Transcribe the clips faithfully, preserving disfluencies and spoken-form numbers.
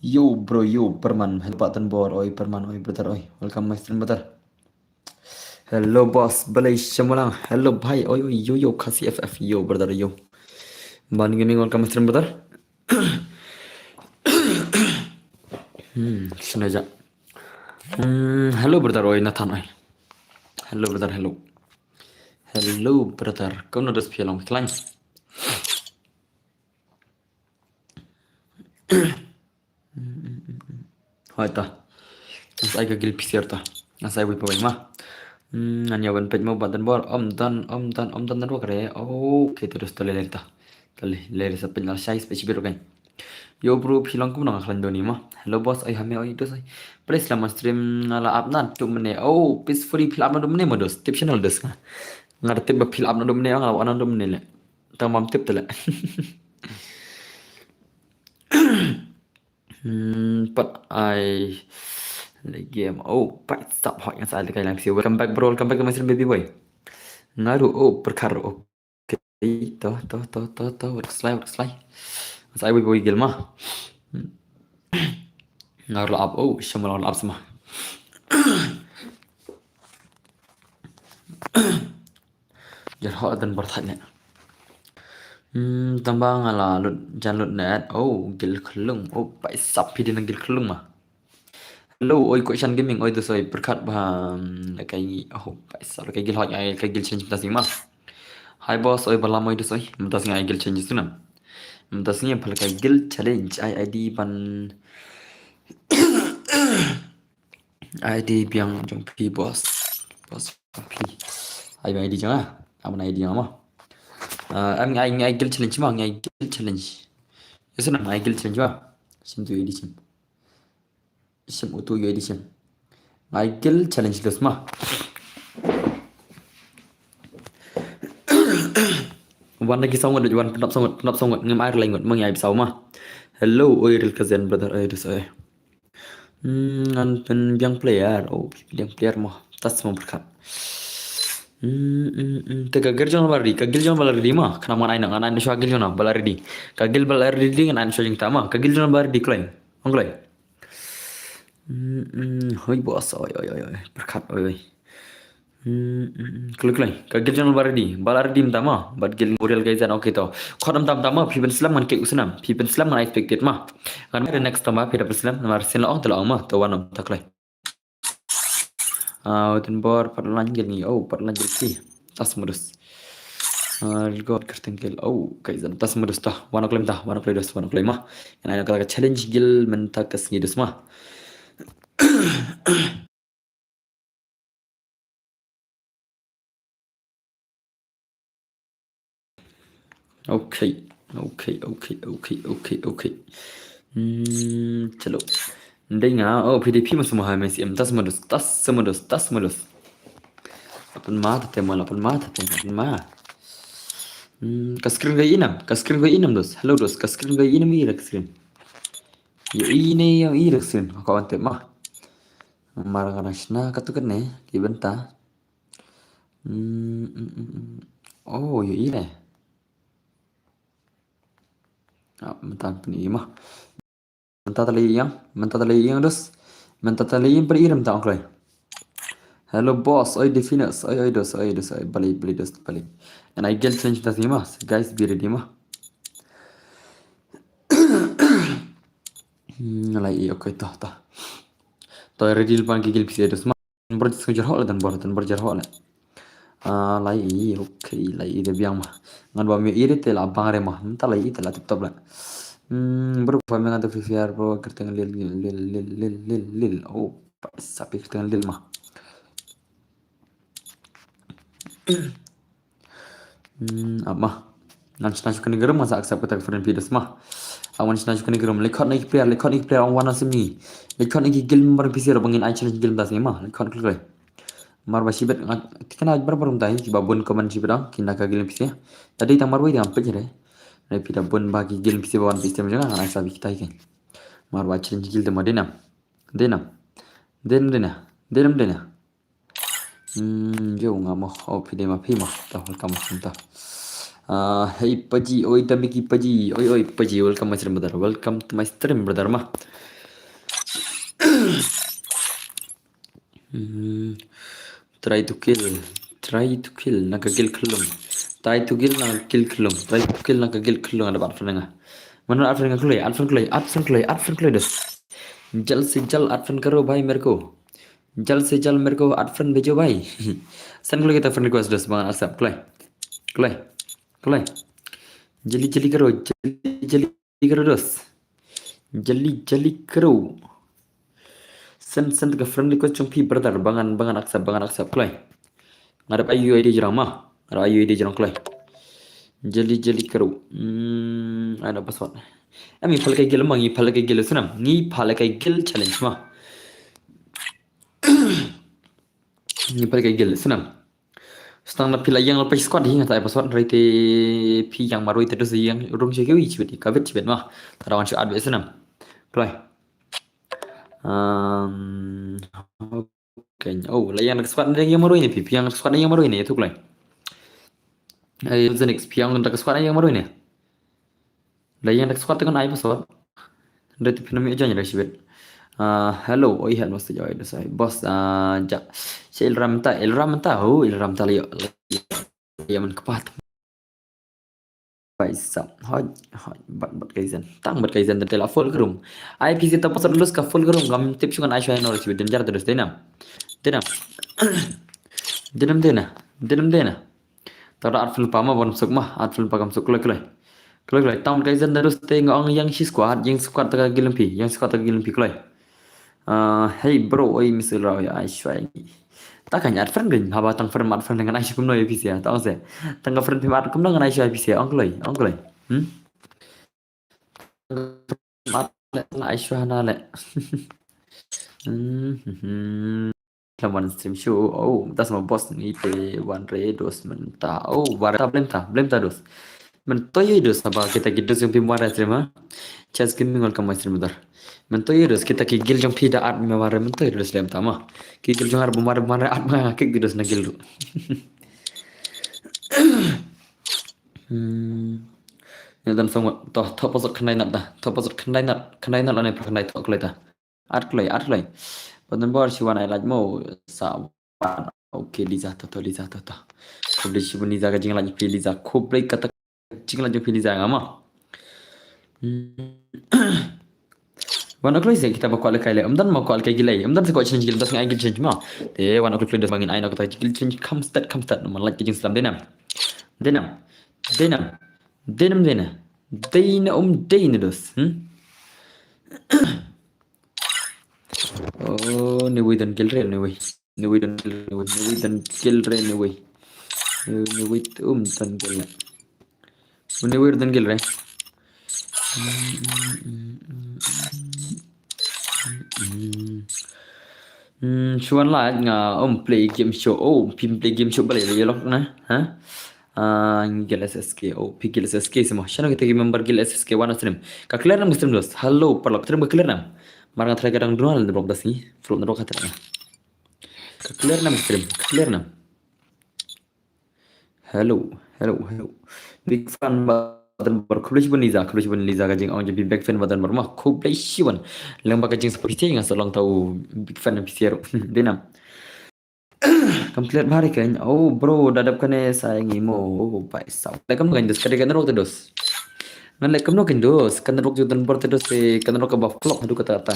Yo bro, yo Perman, hello Pak Tanbor, oi Perman, oi brother, oi. Welcome my stream brother. Hello boss, Balai Shamalang. Hello bhai, oi oi, yo yo Khasi F F, yo brother, yo. Ban gini, welcome my stream brother. Hmm, sini aja. Hmm, hello brother, oi Nathan, oi. Hello brother, hello. Hello brother, kau na dos phi long klan. Hoi ta. Ngan sa ai ka guild phi siar ta. Ngan sa ai wei pa wei ma. Hmm, ngan ïa wan peit mo Pak Tanbor. Om dan, om dan, om dan dan wak re. Okay, to dos to le le ta. To le le sa peit na shai spech biru kan. Yo bro, phi long kumno nga khlaiñ doni ma. Hello boss, oi hame oi dos oi. Please la ma stream nga la up na tu mene. Oh, peacefully phi la up na tu mene ma dos. Tip channel dos nga. Nga da tip ba phi la up na tu mene, nga la up na tu mene le. Tang mam tip te le. Hmm, pat ai le game. Oh, pat sap hot nga sa le kai lang si. Welcome back bro, welcome back to my stream baby boy. Ngaru, oh, perkar, oh. Okay, to, to, to, to, to, wat slide, wat slide. Sa ai wei wei gil ma. Nga la up, oh, shama la up sama. Jar hot dan bar thanya. Hmm, tamba nga la lut, jan lut net. Oh, gil khlung. Oh, pai sap phi din gil khlung ma. Hello, oi Koishan Gaming, oi dos oi, pyrkhat ba, mm, kai, oh, paisa, kai guild hot, ai, kai guild challenge mynta sngi ma. Hi boss, oi Balam, oi dos oi, mynta sngi ai guild challenge tu na. Mynta sngi pha kai guild challenge, ai ID ban, ID biang jong phi boss, boss phi. Ai biang ID jong ah, aman ID jong ma. Ah, am ai, ai guild challenge ma, ai guild challenge. Yes na, ai guild challenge ma. Sim tu ID sim. Sim utu yo di sim. Ngai guild challenge dos ma. Wan lagi sangat, wan penap sangat, penap sangat. Ngem air langut, mengai bisa ma. Hello, oi real cousin brother, oi dos oi. Hmm, ngan pen biang player, oh, biang player ma. Tas ma berkat. Hmm, hmm, hmm. Te ka guild jong balardi, ka guild jong balardi ma. Kena ngan ai na, ngan ai na shwa guild jong balardi. Ka guild balardi ngan ai na shwa jong ta ma. Ka guild jong balardi kloi. Ong kloi. Hmm, hmm, hoi boss, oi, oi, oi, oi. Perkat, oi, oi. Hmm, hmm, hmm. Kloi, kloi. Ka guild jong balardi, balardi mynta ma. Bad guild Muriel guys, okay to. Khot mynta mynta ma, phi pen slem ngan kek u snam. Phi pen slem ngan expected ma. Ngan mai next time ma, phi da pen slem, namar sien la ong, te la ong ma. To wan mynta kloi. Ah, utin bor, pat lan gil ngi. Oh, pat lan gil ki. Tas modus. Ah, god kerteng gil. Oh, kai zan. Tas modus ta. Wan kloi ta. Wan kloi dos. Wan kloi ma. Ngan ai na ka challenge gil mynta ka sngi dos ma. Okay, okay, okay, okay, okay, okay. Hmm, chalo. Ndai nga, oh, P D P mas mo ha M S M. Tas modus, tas modus, tas modus. Apan ma, tate ma, apan ma, tate ma, apan ma. Hmm, ka screen ka inam, ka screen ka inam dos. Hello dos, ka screen ka inam i rak screen. Yo i ne, yo i rak screen. Ka wan te ma. Mar ka nang shna ka tu kane, ki bynta. Hmm, hmm, hmm, hmm. Oh, yo i ne. Ah, mynta pyn i ma. Mynta ta lei ïang, mynta ta lei ïang dos. Mynta ta lei ïang per i mynta ong kloi. Hello boss, oi Definus, oi oi dos, oi dos, oi balei, balei dos, balei. And I guild challenge ta sini ma, guys be ready ma. Hmm, lai i, okay, to, to. To ready pan ki guild pisa dos ma. Bor jisngi jerhok le dan bor, dan bor jerhok le. Ah, lai i, okay, lai i de biang ma. Ngan ba mi i de te la bang re ma. Mynta lai i te la tip top le. Hmm, bro, pa mi ngan te Free Fire, bro, kerteng lil, lil, lil, lil, lil, lil. Oh, pa, sapi kerteng lil ma. Hmm, apa? Ngan shna shuh kane ka room, ngan sa accept kata ka friend phi dos ma. Aw ngan shna shuh kane ka room. Leit khot na ki player, leit khot na ki player, ong wan na simi. Leit khot na ki guild member phi sir, ba ngin ai challenge guild da simi ma. Leit khot kloi. Mar ba shibit nga tikna bar bar um tai, ki ba bun comment shibit ang, ki na ka guild phi sir. Tadi tang mar wei tang pej re. Re phi da bun ba ki guild phi sir ba wan phi stem jong nga, ngan ai sa phi kita hi kan. Mar ba challenge guild ma denam. Denam. Denam denam. Denam denam. Hmm, yo nga mo. Oh, phi dei ma phi ma. Ta welcome ma ta. Ah, hey Paji, oi Tamiki Paji. Oi oi Paji, welcome my stream brother. Welcome to my stream brother ma. Hmm. Try to kill. Try to kill. Na ka kill khlung. Try to kill na ka kill khlung. Try to kill na ka kill khlung ada bat friend nga. Mana add friend kloi, add friend kloi, add friend kloi, add friend kloi dos. Jal se jal add friend karo bhai mere ko. Jal se jal mere ko add friend bhejo bhai. Send kloi kita friend request dos ba ngan accept kloi. Kloi. Kloi. Jali jali karo, jali jali karo dos. Jali jali karo. Send send ka friend request jong phi brother ba ngan ba ngan accept ba ngan accept kloi. Nga dap ai U I D jrong ma. Nga dap ai U I D jrong kloi. Jali jali karo. Hmm, ai na password. Em ngi pha lehkai guild ma, ngi pha lehkai guild snam. Ngi pha lehkai guild challenge ma. Ngi pha lehkai guild snam. Stang na phi la ïeng la phi squad hi nga ta ai password, hynrei te phi ïeng marwei te dos ïeng rung sha kiwi chibit ka bit chibit ma. Ta da wan shu add bit snam. Kloi. Um, okay. Oh, la ïeng la squad ne ïeng marwei ne phi, phi ïeng la squad ne ïeng marwei ne tu kloi. Ai Zenix phi ïeng la squad ne ïeng marwei ne. La ïeng da ka squad te ngan ai password. Hynrei te phin ym ïoh join re shibit. Ah, hello, oi head master, oi da sai boss, ah, ja. Sha Ilram ta, Ilram ta, oh Ilram ta la ïoh. La ïoh man kpat. Bai sap. Hoi, hoi, bat bat kaizen. Tang bat kaizen te la full ka room. Ai phi sir ta password lus ka full ka room. Ngam tip shu ngan ai shu ai nor shibit, danger te dos, dei nam. Dei nam. Dei nam dei na. Dei nam dei na. Ta da add friend pa ma ban suk ma, add friend pa kam suk kloi kloi. Kloi kloi. Tang kaizen da dos te nga ong ïeng shi squad, ïeng squad ta ka guild phi, ïeng squad ta ka guild phi kloi. Ah, hey bro, oi miss Ilra, oi ai shuwa ïa ngi. Ta kan add friend kan, haba tang friend mat friend ngan ai shu kumno ïa phi sir, ta ong sir. Tang ka friend phi mat kumno ngan ai shu ïa phi sir, ong kloi, ong kloi. Hmm? Mat le, ngan ai shu hana le. Hmm, hmm, hmm. Khlem wan stream shuh. Oh, das ma boss ngi te wan re dos mynta. Oh, wan re ta, blame ta, blame ta dos. Mynta ïa dos haba kita ki dos jong phi wan re stream ha. Chess Gaming welcome my stream brother. Mynta ïa dos kita ki guild jong phi da add me wan re mynta ïa dos lem ta ma. Ki guild jong ar bym wan re wan re add ma kick ki dos na guild. Hmm. Ïa dan song to to pasok khnai nat da. To pasok khnai nat, khnai nat la ne pa khnai to kloi ta. At kloi, at kloi. But number shi wan ai laj mo sa wan. Okay, Liza to to, Liza to to. Khublei shibun Liza ka jinglaj phi Liza. Khublei kata jinglaj phi Liza nga ma. Hmm. Wan kloi se kita ba kwah lehkai le. Ym don ma kwah lehkai gilai. Ym don se kwah change gilai, das ngai gilai change ma. Te wan kloi dos ma ngin ai na kata gilai change kham stat kham stat. Man laj ka jingslam dei nam. Dei nam. Dei nam. Dei nam dei na. Dei na um dei na dos. Hmm? Oh, ne wei don gilre, ne wei. Ne wei don gilre, ne wei don gilre, ne wei. Ne wei um don gilre. Ne wei don gilre. Hmm, shu wan laj nga um play game show. Oh, phim play game show balei la ïalok na. Ha? Ah, ngi gel S S K. Oh, phi gel S S K simo. Shano kita ki member gel S S K wan stream. Ka clear nam stream dos. Hello, paralok stream ka clear nam. Mar nga try ka dang duna network das ni. Flop network ka try. Ka clear nam stream, ka clear nam. Hello, hello, hello. Big fan Baden Bor, khublei shibun Liza, khublei shibun Liza ka jingong jong phi big fan Baden Bor ma, khublei shibun. Leng ba ka jingsupport phi nga sa long tau big fan phi sir. Dei nam. Kam clear bha re kan. Oh bro, da dap kane sa ngi mo. Oh bai sa. Leh kam kan dus ka dei kan rok te dos. Ngan leh kam no kan dus, kan rok ju dan bor te dos te kan rok ka ba flop haduh kata kata.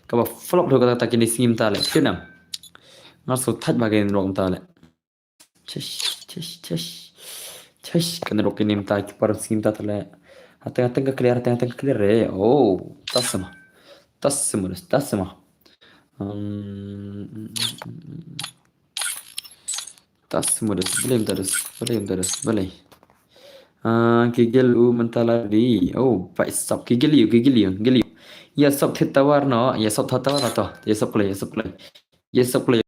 Ka ba flop haduh kata kata kini sngim ta leh. Dei nam. Nga so thaj ba kan rok ta leh. Chesh, chesh, chesh. Chesh, kan rok kini ta ki par sngim ta leh. Hateng hateng ka clear, hateng hateng ka clear re. Oh, tasma. Tasma, tasma. Hmm. Tas mo das, balei mynta das, balei mynta das, balei. Ah, ki guild u mynta la ready. Oh, bai sap ki guild ïa u, ki guild ïa u, guild ïa u. Ïa sap thit tower noh, ïa sap thit tower noh to. Ïa sap kloi, ïa sap kloi. Ïa sap kloi.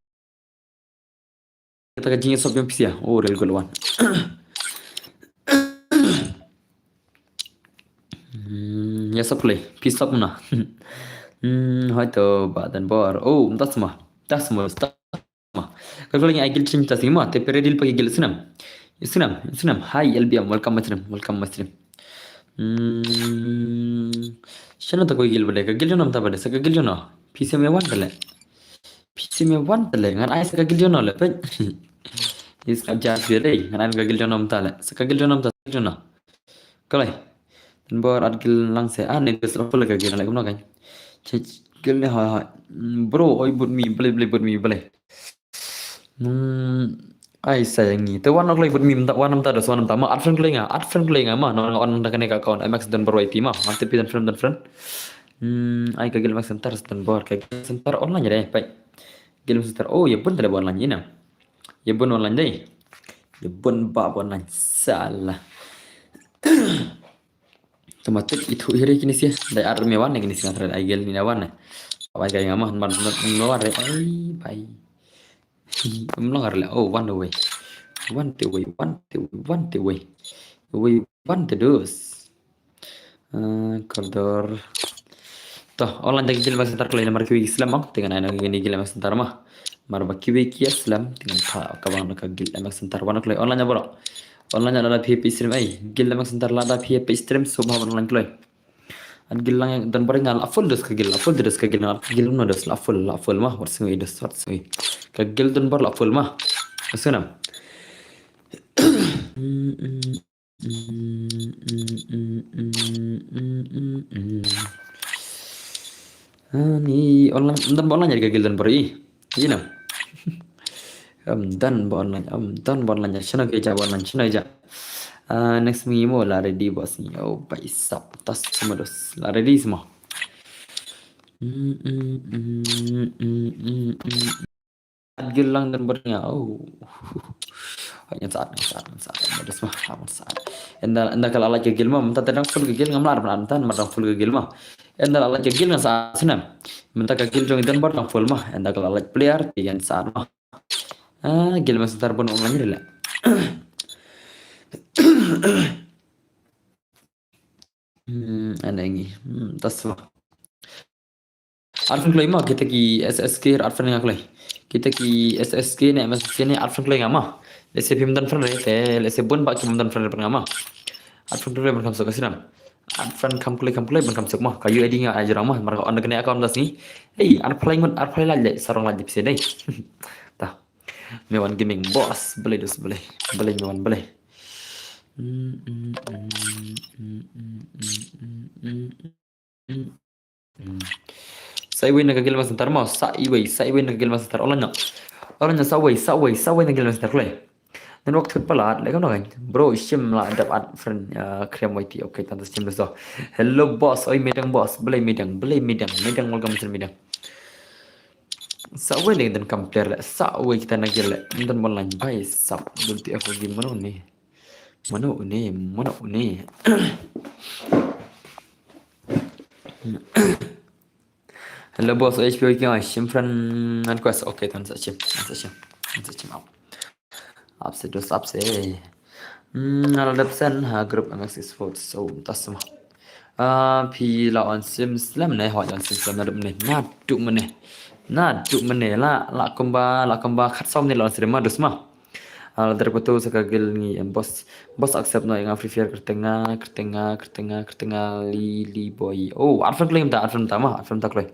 Kata ka jingïasop jong phi sha. Oh, real good one. Hmm, ïa sap kloi. Phi sap na. Hmm, hoi to ba Donbor. Oh, mynta sma. Mynta sma, mynta sma. Ka kloi ngi ai guild sha mynta sma. Te phi ready pat ki guild, snem. Snem, snem. Hi L B M, welcome my stream. Welcome my stream. Hmm. Shano ta ka guild ba dei? Ka guild jong no mynta ba dei? Sa ka guild jong no. Phi shem ïa wan ta leh. Phi shem ïa wan ta leh, ngan ai sa ka guild jong no leh, peit. Is ka jar phi dei, ngan ai ka guild jong no mynta leh. Sa ka guild jong no mynta, guild jong no. Kloi. Donbor add guild lang seh, ah, ne guild la full ka guild leh kumno kan. Che guild ne hoi hoi. Mm, bro, oi bud mi, balei, balei bud mi, balei. Hmm, ai sa ïa ngi. Te wan kloi bud mi mynta, wan mynta dos, wan mynta ma add friend kloi nga, add friend kloi nga ma, no nga on da kane ka account, M X Donbor Y T ma, ngan tip phi don friend, don friend. Hmm, ai ka guild Max Center, Donbor, ka guild center online re, peit. Guild Max Center, oh, ïa bun tale ba online ïa na. Ïa bun online dei. Ïa bun ba ba online. Salah. Automatic ithuh hi re kine sha. Dei ar me wan kine sha, ngan try ai guild ni na wan. Bai kai nga ma, man, man, man wan re. Ai, bai. Hi, um long ar le. Oh, one away. One away, one away, one away. Away, one to dos. Ah, kordor. To, online da ki guild Max Center kloi namar kiwei ki slem bang. Te ngan ai na kine guild Max Center ma. Namar ba kiwei ki ïa slem. Te ngan phah ka bang na ka guild Max Center. Wan kloi online ïa bro. Online ïa lada phi phi stream ai. Guild Max Center lada phi phi stream so ba online kloi. Add guild lang Donbor nga la full dos ka guild, la full dos ka guild, nga la guild no dos la full, la full ma, wat sngi dos, wat sngi. Ka guild Donbor la full ma. Ka snam. Ani online, Donbor online ïa ka guild Donbor i. Ïa na. Ym don ba online, ym don ba online. Shano ki ja ba online, shano ja. Ah, next mi mo la ready bos ni. Oh, bai sap tas sama dos. La ready sma. Mm, mm, mm, mm, mm, mm. Add guild lang Donbor nga. Oh. Ngan sa add, ngan sa add, ngan sa add. Dos ma, ngan sa add. Ynda, ynda ka la lait ka guild ma, mynta te dang full ka guild ngam lah ban add mynta, namar dang full ka guild ma. Ynda la lait ka guild ngan sa add snem. Mynta ka guild jong i Donbor dang full ma. Ynda ka la lait player, te ngan sa add ma. Ah, guild Max Center bun online re la. Hmm, ana ngi. Hmm, tas ma. Add friend kloi ma, kita ki S S K add friend nga kloi. Kita ki S S K ne, M S S K ne, add friend kloi nga ma. Lehse phim don friend re, te lehse bun ba kim don friend re nga ma. Add friend kloi ban kham suk ka snam. Add friend kham kloi, kham kloi ban kham suk ma. Ka U I D nga ai jrong ma, namar ka on kane account das ni. Ei, add friend ngut, add friend lait leh, sarong lait dip se dei. Ta. Mewan Gaming, bos, balei dos, balei. Balei Mewan, balei. Mm, mm, mm. Mm. Sa iwei na ka guild Max Center mo, sa iwei, sa iwei na ka guild Max Center. Online na. Online na sa iwei, sa iwei, sa iwei na ka guild Max Center kloi. Network thut palat, leh kam na kan. Bro, shim la dap add friend, uh, Kriam Y T. Okay, tang shim dos. Hello boss, oi midang boss, balei midang, balei midang, midang welcome to midang. Sa iwei leh don kam player leh, sa iwei kita na guild leh. Don ba online, bai sap, dul ti aku game mano ni. Mano ni, mano ni. Hello boss, H P O K, shim friend request. Okay, tang sa shim, tang sa shim, tang sa shim up. Up se dos, up se. Hmm, ala dep sen ha group M X Sports. So, tas ma. Ah, phi la on sim slem ne, hoi on sim slem na dup ne. Na dup mane. Na dup mane la, la kumba, la kumba khat som ne la on sim ma dos ma. Ala der patu sa ka guild ngi em boss. Boss accept no nga Free Fire kertenga, kertenga, kertenga, kertenga, li, li boy. Oh, add friend kloi mynta, add friend mynta ma, add friend mynta kloi.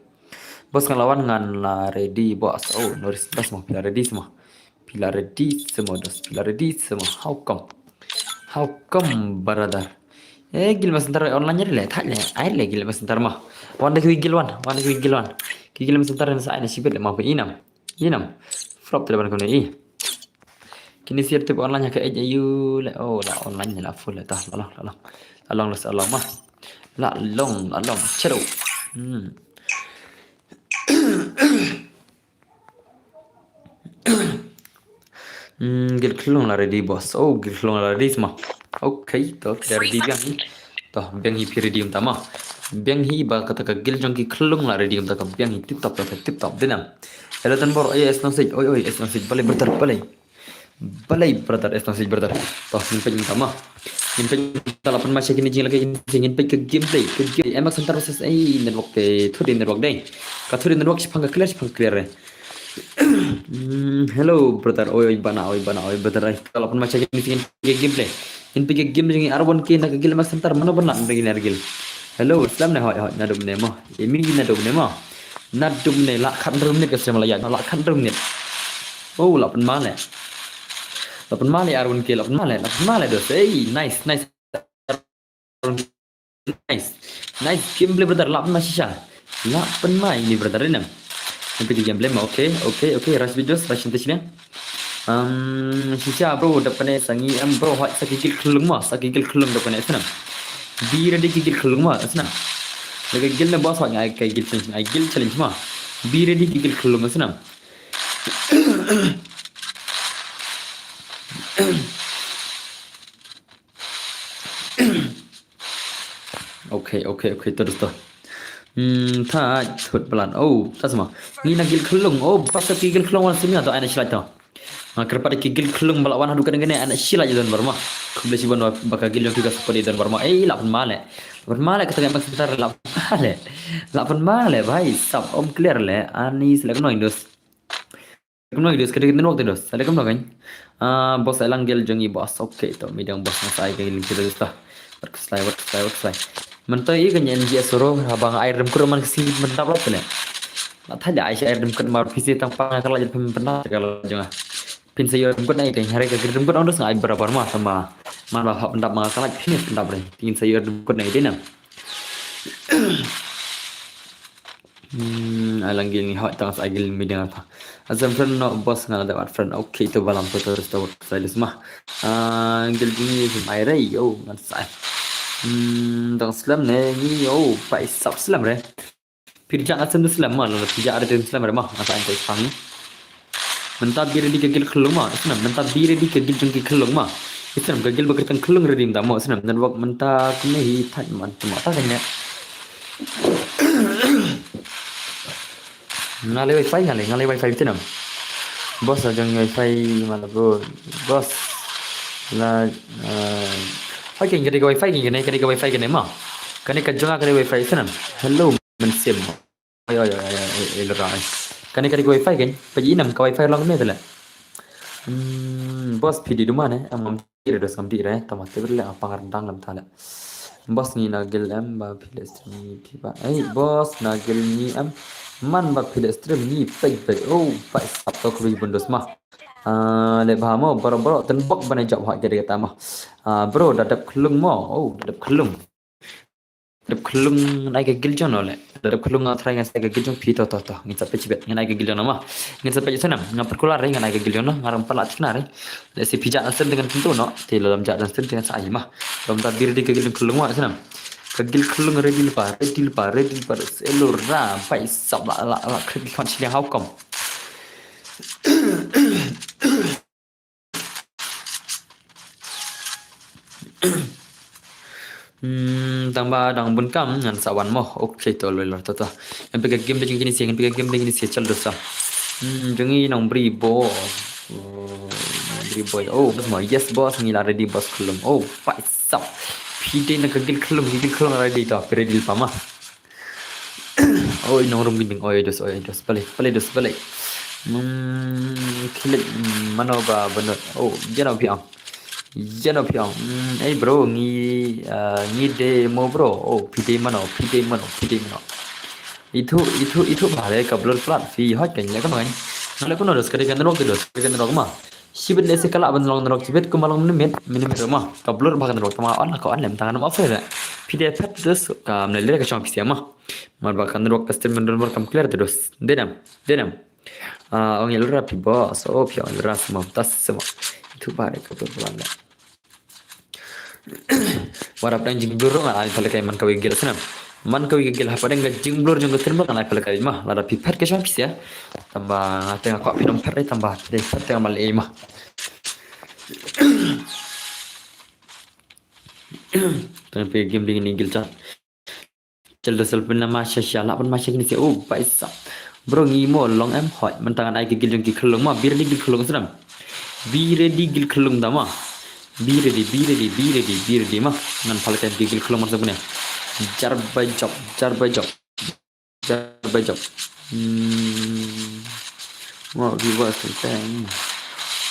Boss ngan la wan ngan la ready boss. Oh, no risk boss mo, phi la ready sma. Phi la ready sma dos, phi la ready sma. How come? How come brother? Eh, guild Max Center online re leh, thait leh, ai leh guild Max Center ma. Wan da kiwei guild wan, wan da kiwei guild wan. Ki guild Max Center sa ai na shibit leh ma phi inam. Inam. Flop tele ban kone i. Kini sir tip online ha ka ej ayu leh, oh, la online la full leh ta, la long, la long. La long, la long ma. La long, la long, chero. Hmm. Hmm, guild khlong la ready boss. Oh, guild khlong la ready sma. Okay, to, kita ready biang hi. To, biang hi phi ready mynta mo. Biang hi ba kata ka guild jong ki khyllung la ready mynta ka biang hi tip top, to, tip top, dei ne em. Hello, Tanbor, oi, oi, Esnasik, oi, oi, Esnasik, balei brother, balei. Balei brother, Esnasik brother. To, ngin peit mynta mo. Ngin peit mynta la pynmai sha kine jingleh kine, ngin peit ka gameplay, ka game, M X Hunter versus, ei, network te, thut dei network dei. Ka thut dei network, shaphang ka clear, shaphang ka clear re. Hmm, hello brother, oi, oi, bana, oi, bana, oi, brother, ai, la pynmai sha kine, ngin peit ka gameplay. Ngin peit ka game jong ngi R one K na ka guild M X Hunter, mano ban lap na kine ki guild. Hello, slem ne, hoi, hoi, naduh mynne mo. Emi naduh mynne mo. Naduh mynne, la khathynriew minit ka sdang la ïaid, la khathynriew minit. Oh, la pynmai leh. La pynmai leh R one K, la pynmai leh, la pynmai leh dos. Hey, nice, nice. Nice. Nice gameplay brother, la pynmai shisha. La pynmai ine brother, ine. Ngin peit ka gameplay mo, okay, okay, okay, rush videos, rush into shileng. Um, shisha bro, dap kane sa ngi em bro, hoi sa ki guild khyllung mo, sa ki guild khyllung dap kane sa ne em. Be ready ki guild khyllung mo, sa ne em. Lada ka guild ne boss hoi ngi ai ka guild challenge, ai guild challenge mo. Be ready ki guild khyllung sa ne em. Okay, okay, okay, to dosto. Hmm, thait thut palat. Oh, ta sma. Ngi na guild khyllung. Oh, ba sa ki guild khyllung wan sini to, ai na shi lait to. Nga kyrpad ki guild khyllung ba la wan haduh katne katne, ai na shi lait don bor mo. Khublei shibun ba ka guild jong phi ka support don bor mo. Ei, la pynmai leh. La pynmai leh kata ka M X Hunter, la pynmai leh. La pynmai leh bhai, sap ym clear leh. Ani select noi dos. Kumno i dos, ka dei ka network te dos. Sa dei kumno kan. Ah, boss, ai lang guild jong i boss. Okay, to, midang boss, nga sa ai ka link te dos ta. Wat khuslai, wat khuslai, wat khuslai. Mynta i kan N G S ro, haba nga ai rem kut man ka sngi mynta blot te ne. La thait ai sha ai rem kut mar P C tang pang ka la jot pynta ka la jong nga. Phin sa ïoh rem kut na i kan, hare ka rem kut ong dos nga ai barabar ma, tang ba man ba hap pyndap ma ka la phin pyndap re. Phin sa ïoh rem kut na i dei na. Hmm, ai lang guild ngi hoi tang sa ai guild midang ta. Asam friend no boss nga la dep add friend. Okay, to ba lam to to restore sa list ma. Ah, guild ngi sim ai re yo ngan sa ai. Hmm, dang slem ne ngi yo, pai sap slem re. Phi jah asam slem ma, lo phi jah ada slem re ma. Ngan sa ai to pang. Mynta be ready ka guild khyllung ma, isnam, mynta be ready ka guild jong ki khyllung ma. Isnam, ka guild ba kyrteng khyllung ready mynta mo, isnam, network mynta kumne hi thait man tuma ta kane. Nga leh wifi, nga leh, nga leh wifi te nam. Boss, la jong wifi ma la bro. Boss. La, eh, okay, ka dei ka wifi kane, ka dei ka wifi kane ma. Kane ka jong nga ka dei wifi, isnam. Hello, mynsiem. Oi, oi, oi, oi, oi, oi, lera, oi. Kane ka dei ka wifi kan? Peit i nam ka wifi long ne tele. Hmm, boss, phi dei duma ne? Em, ngam dei re, dos, ngam dei re. Tama te bele, apa ngar dang lam tale. Boss, ngi na guild em ba phi leh stream ngi phi ba. Ei, boss, na guild ngi em. Man ba phi leh stream ngi peit peit. Oh, peit sap to khublei bun dos ma. Ah, leh bha mo, bro, bro, ten bok bane jop ha ka dei kata ma. Ah, bro, da dep khyllung mo. Oh, da dep khyllung. Dep khyllung ngan ai ka guild jong no le. Dep khyllung nga try ngan sa ai ka guild jong phi to to to. Ngin sa peit shibit ngan ai ka guild jong no ma. Ngin sa peit sa nam. Nga pat kular re ngan ai ka guild jong no. Nga ram pat la thikna re. Lehse phi jah na stream te ngan pynto no. Te lada ym jah na stream te ngan sa ai ma. Ram ta be ready ka guild jong khyllung ma sa nam. Ka guild khyllung ready lypa, ready lypa, ready lypa. Elo ra pai sap la la la khyllung khon shiliang how come. Hmm, tang ba dang bun kam ngan sa wan mo. Okay, to loi lor to to. Ngan peit ka game de jong kine sha, ngan peit ka game de jong kine sha chal dosa. Hmm, jong i nong bri bo. Oh, nong bri boy. Oh, boss mo. Yes boss, ngi la ready boss khyllung. Oh, pai sap. Phi dei na ka guild khyllung, guild khyllung ready to. Phi ready lypa ma. Oi, nong rum binding, oi, dos, oi, dos, balik, balik, dos, balik. Hmm, kilit, hmm, mano ba benut. Oh, jano piang. Jano piang. Hmm, hey bro, ngi, uh, ngi dei mo bro. Oh, phi dei mano, phi dei mano, phi dei mano. Itu, itu, itu bale ka blur plat phi hot kan ya kan kan. Nale kuno dos, ka dei ka network dos, ka dei ka network ma. Shibit lehse ka lah ban long nrok shibit kumba long minimit, minimit ma. Ka blur ba ka nrok tama on la ka on lem tangan off re. Phi dei phet dos ka mle lere ka shong phi sia ma. Mar ba ka nrok ka stream ban don bor kam clear te dos. Denam, denam. Ah, ong yel ra phi boss, oh phi ong yel ra semua tas semua. Itu ba re ka blur ba long. Warap dang jingblur nga ai pale kai man kawei gel snam. Man kawei gel hapa dang ka jingblur jong ka stream nga ai pale kai ma. Lada phi phet ka shong phi sia. Tamba tengah kok phi dom phet re tamba phi dei phet tengah mal ei ma. Tang phi game ding ni gil cha. Chal da sel pynlama sha sha la pynma sha kine se. Oh, paisa. Bro ngi mo long em hoi. Mynta ngan ai ki gil jong ki khyllung ma. Bi ready gil khyllung snam. Bi ready gil khyllung da ma. Bi ready, bi ready, bi ready, bi ready ma. Ngan pal ka ki gil khyllung ma sa pune. Jar bai jop, jar bai jop. Jar bai jop. Hmm. Mo viewers tang.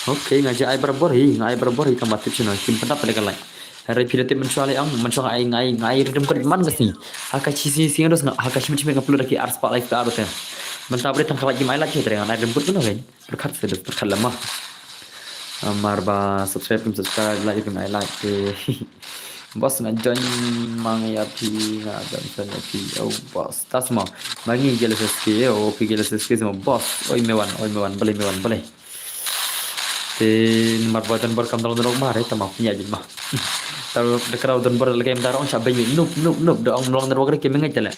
Okay, nga ja ai barabor hi, nga ai barabor hi ka ma tip sino. Kim pynta pale ka like. Hare phi da tip mynshuwa le ong, mynshuwa nga ai, nga ai, nga ai rhythm kut man ka sngi. Ha ka shi sngi sngi dos nga, ha ka shi minit shi minit nga upload da ki ar spah like ka ar te. Mynta bre tang ka like kim ai like te nga ai rhythm kut no kan. Pyrkhat se dos pyrkhat lama. Amar ba subscribe kim subscribe, like kim ai like te. Boss nga join mang ïa phi, nga join friend ïa phi. Oh boss, tas mo. Ma ngi gel S S K, oh phi gel S S K mo boss. Oi me wan, oi me wan, balei me wan, balei. Te namar ba don bor kam don rok ma re tama pynïaid ma. Tar da kraw don bor lagam da rong sha beng nup nup nup da ong long network re ke me ngeit le.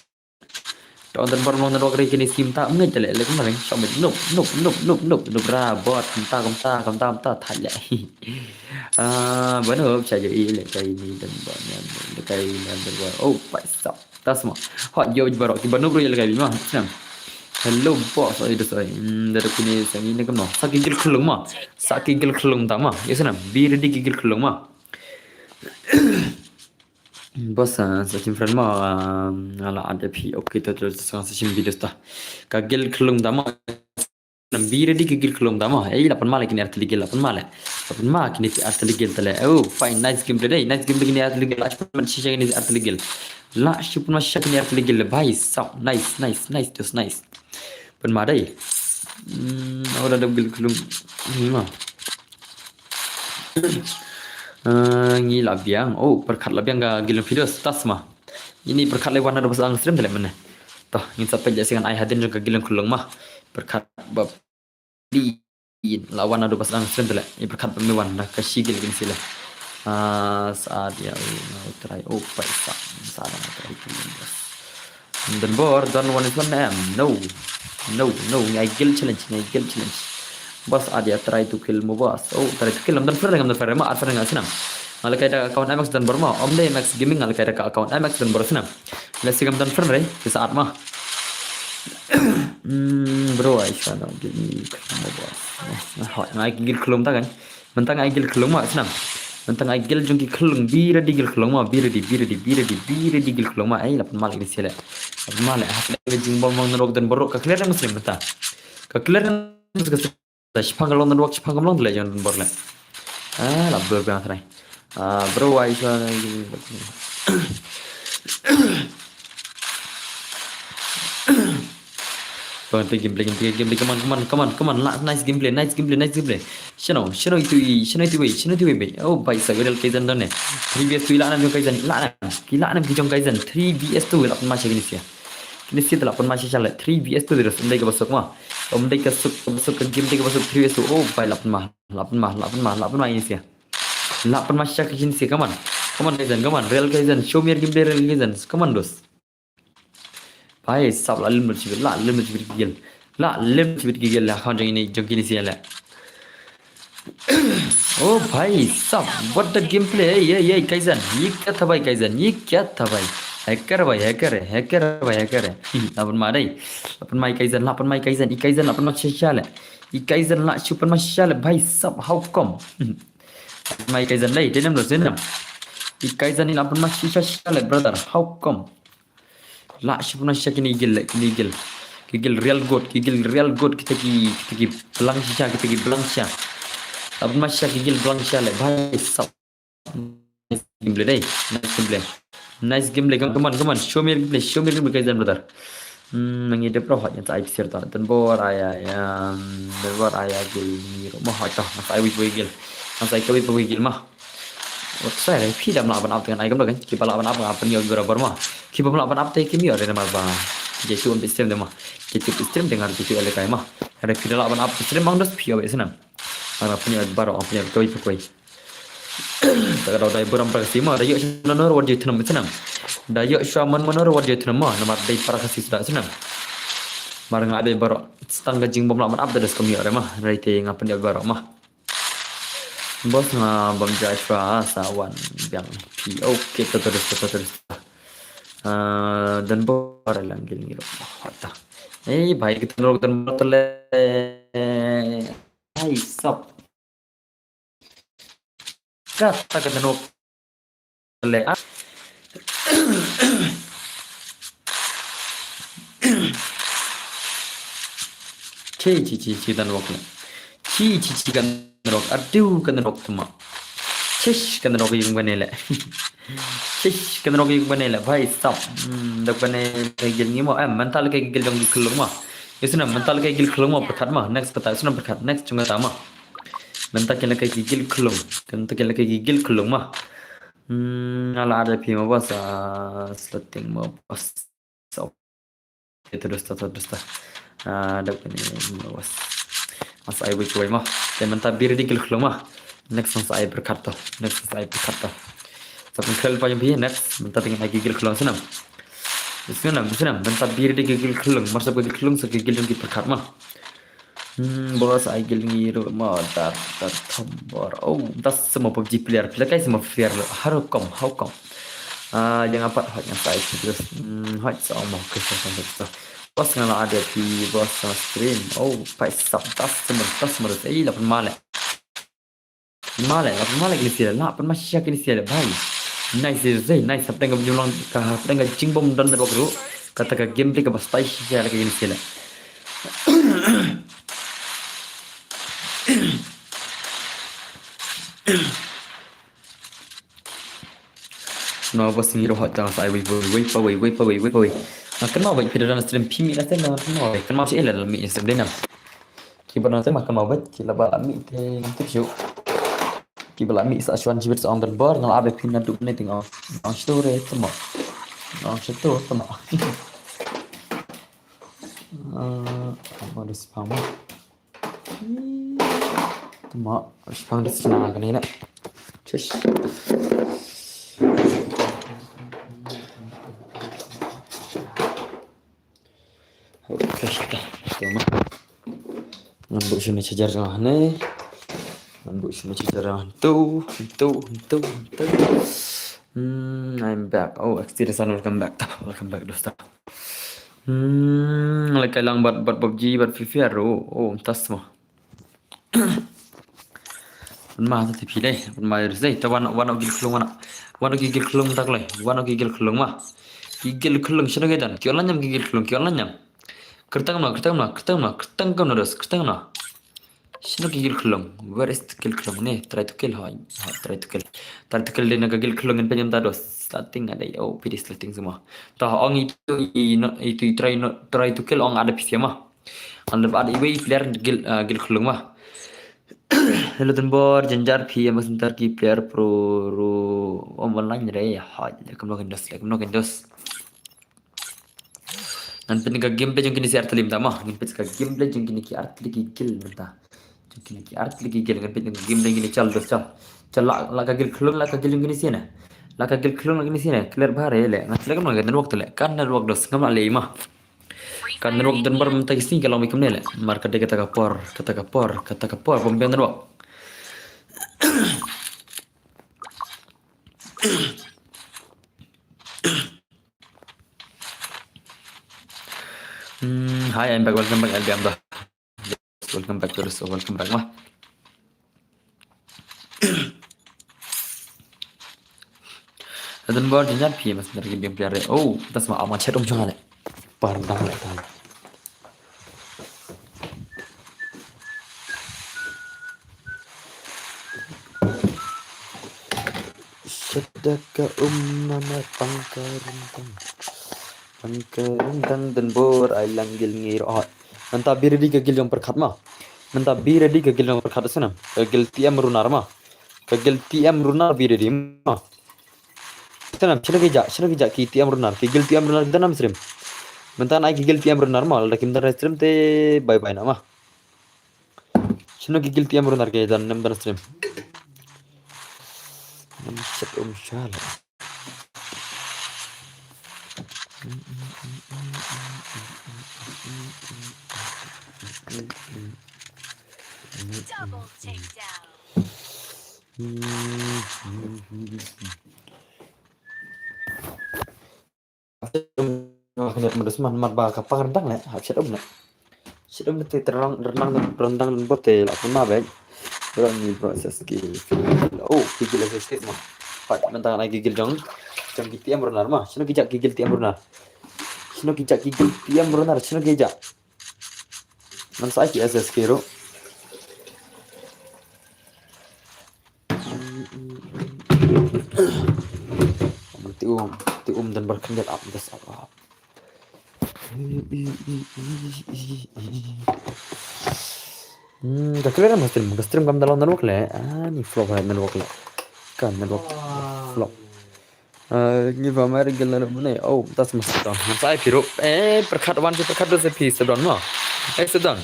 Da ong don bor long network re ke ni sim ta ngeit le le kum reng sha beng nup nup nup nup nup nup ra bot kam ta kam ta kam ta kam ta tha le. Ah, ba nup sha jo i le kai ni don bor ne le kai ni don bor. Oh, paisa. Tas mo. Hot yo barok ki ba nup ro le kai ma. Snam. Hello boss, oi dos oi. Hmm, da da kine sa ngi ne kam no. Sa ki gil khyllung ma. Sa ki gil khyllung da ma. Yes snam. Bi ready ki gil khyllung ma. Boss, ah, sa shim friend ma, ah, nga la add phi. Okay, to to sa sa shim video ta. Ka gil khyllung da ma. Nam bi ready ki gil khyllung da ma. Ei la pynma le kine ar tylli gil la pynma le. La pynma kine ar tylli gil tale. Oh, fine, nice gameplay dei. Nice gameplay kine ar tylli gil. La shu pynma shisha kine ar tylli gil. La shu pynma shisha kine ar tylli gil. Bhai sab, nice, nice, nice, just nice. Pynma dei. Hmm, ora da gil khyllung. Ni ma. Ah, ngi la biang. Oh, pyrkhat la biang ka gil khyllung tas ma. Ini pyrkhat le wan na dos ang stream tale mane. Toh, ngin sa peit ïa si ngan ai hadien jong ka gil khyllung ma. Pyrkhat ba pli la wan na dos ang stream tale. Ini pyrkhat ba me wan da ka shi gil kin sila. Ah, sa dia u try. Oh, paisa. Sa da try. Don bor, don one is one em. No. No, no, ngai gil challenge, ngai gil challenge. Boss adia try to kill mo boss. Oh, try to kill. Am don friend, am don friend ma, ar friend nga snam. Nga la kai da account M X don bor ma. Om dei M X Gaming nga la kai da account M X don bor snam. Let's see kam don friend re. Ki saat ma. Hmm, bro, ai shwa no, give me mo boss. Hoi, ngai gil khlum ta kan. Mynta nga ai gil khlung ma snam. Mynta nga ai gil jong ki khlung, bi ready gil khlung ma, bi ready, bi ready, bi ready, bi ready gil khlung ma. Ei, la pynma le kine sila. La pynma le, ha ka jingbam long network don bor ka clear na muslim mynta. Ka clear na muslim ka shipang ka long network, shipang ka long le jong don bor le. Ah, la blur biang trai. Ah, bro, ai sa. Bang, play game, play game, play game, play game. Come on, come on, come on, come on. La-, nice gameplay, nice gameplay, nice gameplay. Shano, shano itu i, shano itu i, shano itu i, be. Oh, bhai, sa gadal Kaizen don ne. Three V S two i la nam jong Kaizen, i la nam. Ki la nam ki jong Kaizen. Three V S two la pynma sha kine sia. Kine sia la pynma sha sha le. Three V S two terus. Em dei ka basuk ma. Em dei ka suk, ka basuk ka game dei ka basuk three V S two. Oh, bhai, la pynma, la pynma, la pynma, la pynma kine sia. La pynma sha kine sia. Come on. Come on, Kaizen, come on. Real Kaizen. Show me your gameplay, real Kaizen. Come on, dos. Bhai sab, la lim lut shibit, la lim lut shibit ki gel. La lim lut shibit ki gel la, khan jong ini, jong kine sia la. Oh bhai sab, what the gameplay? Ei, ei, ei, Kaizen, ye kya tha bhai, Kaizen, ye kya tha bhai? Hacker bhai, hacker hai, hacker bhai, hacker hai. Hmm, la pynma dei. La pynma i Kaizen, la pynma i Kaizen, i Kaizen la pynma shisha le. I Kaizen la shu pynma shisha le, bhai sab, how come? Hmm. La pynma i Kaizen dei, denem lo, denem. I Kaizen i la pynma shisha shisha le, brother, how come? La shu pynma shisha kine ki gel, kine ki gel. Ki gel real good, ki gel real good, kita ki, kita ki blang shisha, kita ki blang shisha. La pynma shisha ki gel blang shisha le, bhai sab. Nice gameplay dei, nice gameplay. Nice gameplay, come, come on, come on. Show me your gameplay, show me your gameplay, Kaizen brother. Hmm, mangi de pro hot nyata ai psir ta. Don bor ai ai, um, don bor ai ai gel ni ro mo hot ta. Nasa ai wit wit gel. Nasa ai kawit wit gel ma. Wat sai re, phi dam lah ban ap dengan ai kam kan. Ki ba lah ban ap nga pynïoh bor bor ma. Ki ba lah ban ap te ki mïoh re ma ba. Jetu on stream de ma. Jetu stream de ngar jetu ele kai ma. Re phi da lah ban ap stream mang dos phi obe snam. Ang pynïoh bor ang pynïoh kawit kawit. Ta ka dau dai buram prakasi ma. Da ïoh shwa manor wat jai thnam snam. Da ïoh shwa man manor wat jai thnam ma. Namar dai prakasi suda snam. Mar nga dai bor stang ka jingbam lah ban ap da dos kam ïoh re ma. Re te nga pynïoh bor ma. Boss nga bam ja shwa sa wan biang phi. Okay, ta ta ta ta ta. Ah, dan bor lang gil ngi ro. Hata. Eh, bhai, kita ro dan bor tele. Hai, sap. Kata ka dan bor tele. Ah. Chi, chi, chi, chi, dan bor tele. Chi, chi, chi, kan rok, adu kan rok tuma. Chish kan rok yung bane le. Chish kan rok yung bane le, bhai sab. Hmm, dok bane le gil ngi mo, em, mental ke gil dong gil khulung mo. Isuna mental ke gil khulung mo, perkat mo, next perkat, isuna perkat, next chunga ta mo. Mental ke le ke gil khulung, mental ke le ke gil khulung mo. Hmm, ala ada pi mo bos, ah, slating mo bos. So, itu dosta, itu dosta. Ah, dak ni, was. Mas ai wei wei ma. Te mynta bir di gil khulung ma. Next mas ai berkat to. Next mas ai berkat to. Sa pun khel pa yang bi next. Mynta dengan ai gil khulung senam. Senam, senam. Mynta bir di gil khulung. Masa gil khulung sa gil dong gil berkat ma. Hmm, bos ai gil ngi ru ma dar dar tombor. Oh, das semua PUBG player. Player kai semua fair lo. How come? How come? Ah, jangan pat hot yang sai terus. Hmm, hot sama ke sama sama. Bos ngala ada di bos sama stream. Oh, pai sap das semua das semua. Eh, lapan male. Male, lapan male kini sila. Lapan masih kini sila. Bhai. Nice, nice, nice. Hap tengah jumlang ka hap tengah jingbom dan network ru. Kata ka game ka bastai sila kini sila. No, bos ngi ro hot tang sai wei wei wei pa wei wei pa wei wei pa wei. Na kan ma wei pida dan stream pimi na stream na kan ma wei kan ma si ela mi stream dena. Ki ba na stream kan ma wei ki la ba mi te ngam tip shu. Ki ba la mi sa shwan jibit sa ong dan bor ngal abe pin na dup ne ting ong. Ong shu re tama. Ong shu tama. Ah, apa ada spam? Tama, spam di sana kan ina. Chesh. Okay, dah. Tama. Ngan buh sini charger jong ne. Ngan buh sini charger jong tu, tu, tu, tu. Hmm, I'm back. Oh, X T Desan, welcome back. Welcome back, dosta. Hmm, lek kai lang bad bad PUBG bad Free Fire. Oh, oh, tas mo. Ma ta tipi dai, ma ris dai. Ta wan wan gil khulung wana. Wan gil khulung tak lai. Wan gil khulung ma. Gil khulung sino ke dan. Ki online nyam gil khulung, ki online nyam. Kertang ma, kertang ma, kertang ma, kertang kam na dos, kertang na. Shino ki gil khulung? Where is the gil khulung? Ne, try to kill, hoi. Hoi, try to kill. Try to kill dina ka gil khulung ngan penyam ta dos. Slating ada, oh, pidi slating semua. Ta ong itu i no, itu i try no, try to kill ong ada pisia ma. Ong ada iwei player gil, ah, gil khulung ma. Hello Tunbor, janjar phi ya mas ntar ki player pro ro om online re. Hoi, lekum no kendos, lekum no kendos. Ngan pyn ka gameplay jong kine ki artylli mynta ma. Ngan pyn ka gameplay jong kine ki artylli ki gil mynta. Jong kine ki artylli ki gil ngan pyn ka gameplay kine chal dos chal. Chal la la ka gil khulung la ka gil jong kine sien. La ka gil khulung la kine sien. Clear bha re le. Ngan clear ka network te le. Ka network dos ngam la le ma. Ka network dang bar mynta ki sngi ka long mi kumne le. Mar ka dei kata ka por, kata ka por, kata ka por bom biang network. Hmm, hi, I'm back. Welcome back, L B M da. Welcome back to the show. Welcome back, ma. Adan bor janjan phi mas dari game player. Oh, tas ma aman chat um jale. Par dang le kan. Sedaka um nama pangkarintang. Pangkarintang dan bor ai lang gil ngi rohot. Mynta bi ready ka gil jong pyrkhat ma. Mynta bi ready ka gil jong pyrkhat sana. Ka gil T M Runar ma. Ka gil T M Runar bi ready ma. Sana, shano ki ja, shano ki ja ki T M Runar, ki gil T M Runar ki danam stream. Mynta ai ki gil T M Runar ma, lada kim danam stream te bye bye na ma. Shano ki gil T M Runar ki dan nem dan stream. Nem set um shala. Double takedown. Nga kane mynta sman mat ba ka pang rendang ne, hap shet um ne. Shet um te rendang, rendang, rendang bot te la pun ma bek. Bro ni bro S S K. Oh, ki gil S S K ma. Pat mynta na ki gil jong. Jong ki T M runar ma. Shino ki jak ki gil T M runar. Shino ki jak ki gil T M runar. Shino ki jak. Ngan sa ai ki S S K ruh. Ti um, ti um dan bar kynjat ap das ap ap. Hmm, ka clear ma stream, ka stream kam da long network le. Ah, ni flop ha network le. Ka network flop. Ah, ngi ba mar gel na ne. Oh, tas mas don. Mas ai piro. Eh, perkat wan si perkat dos phi sedon mo. Eh, sedon.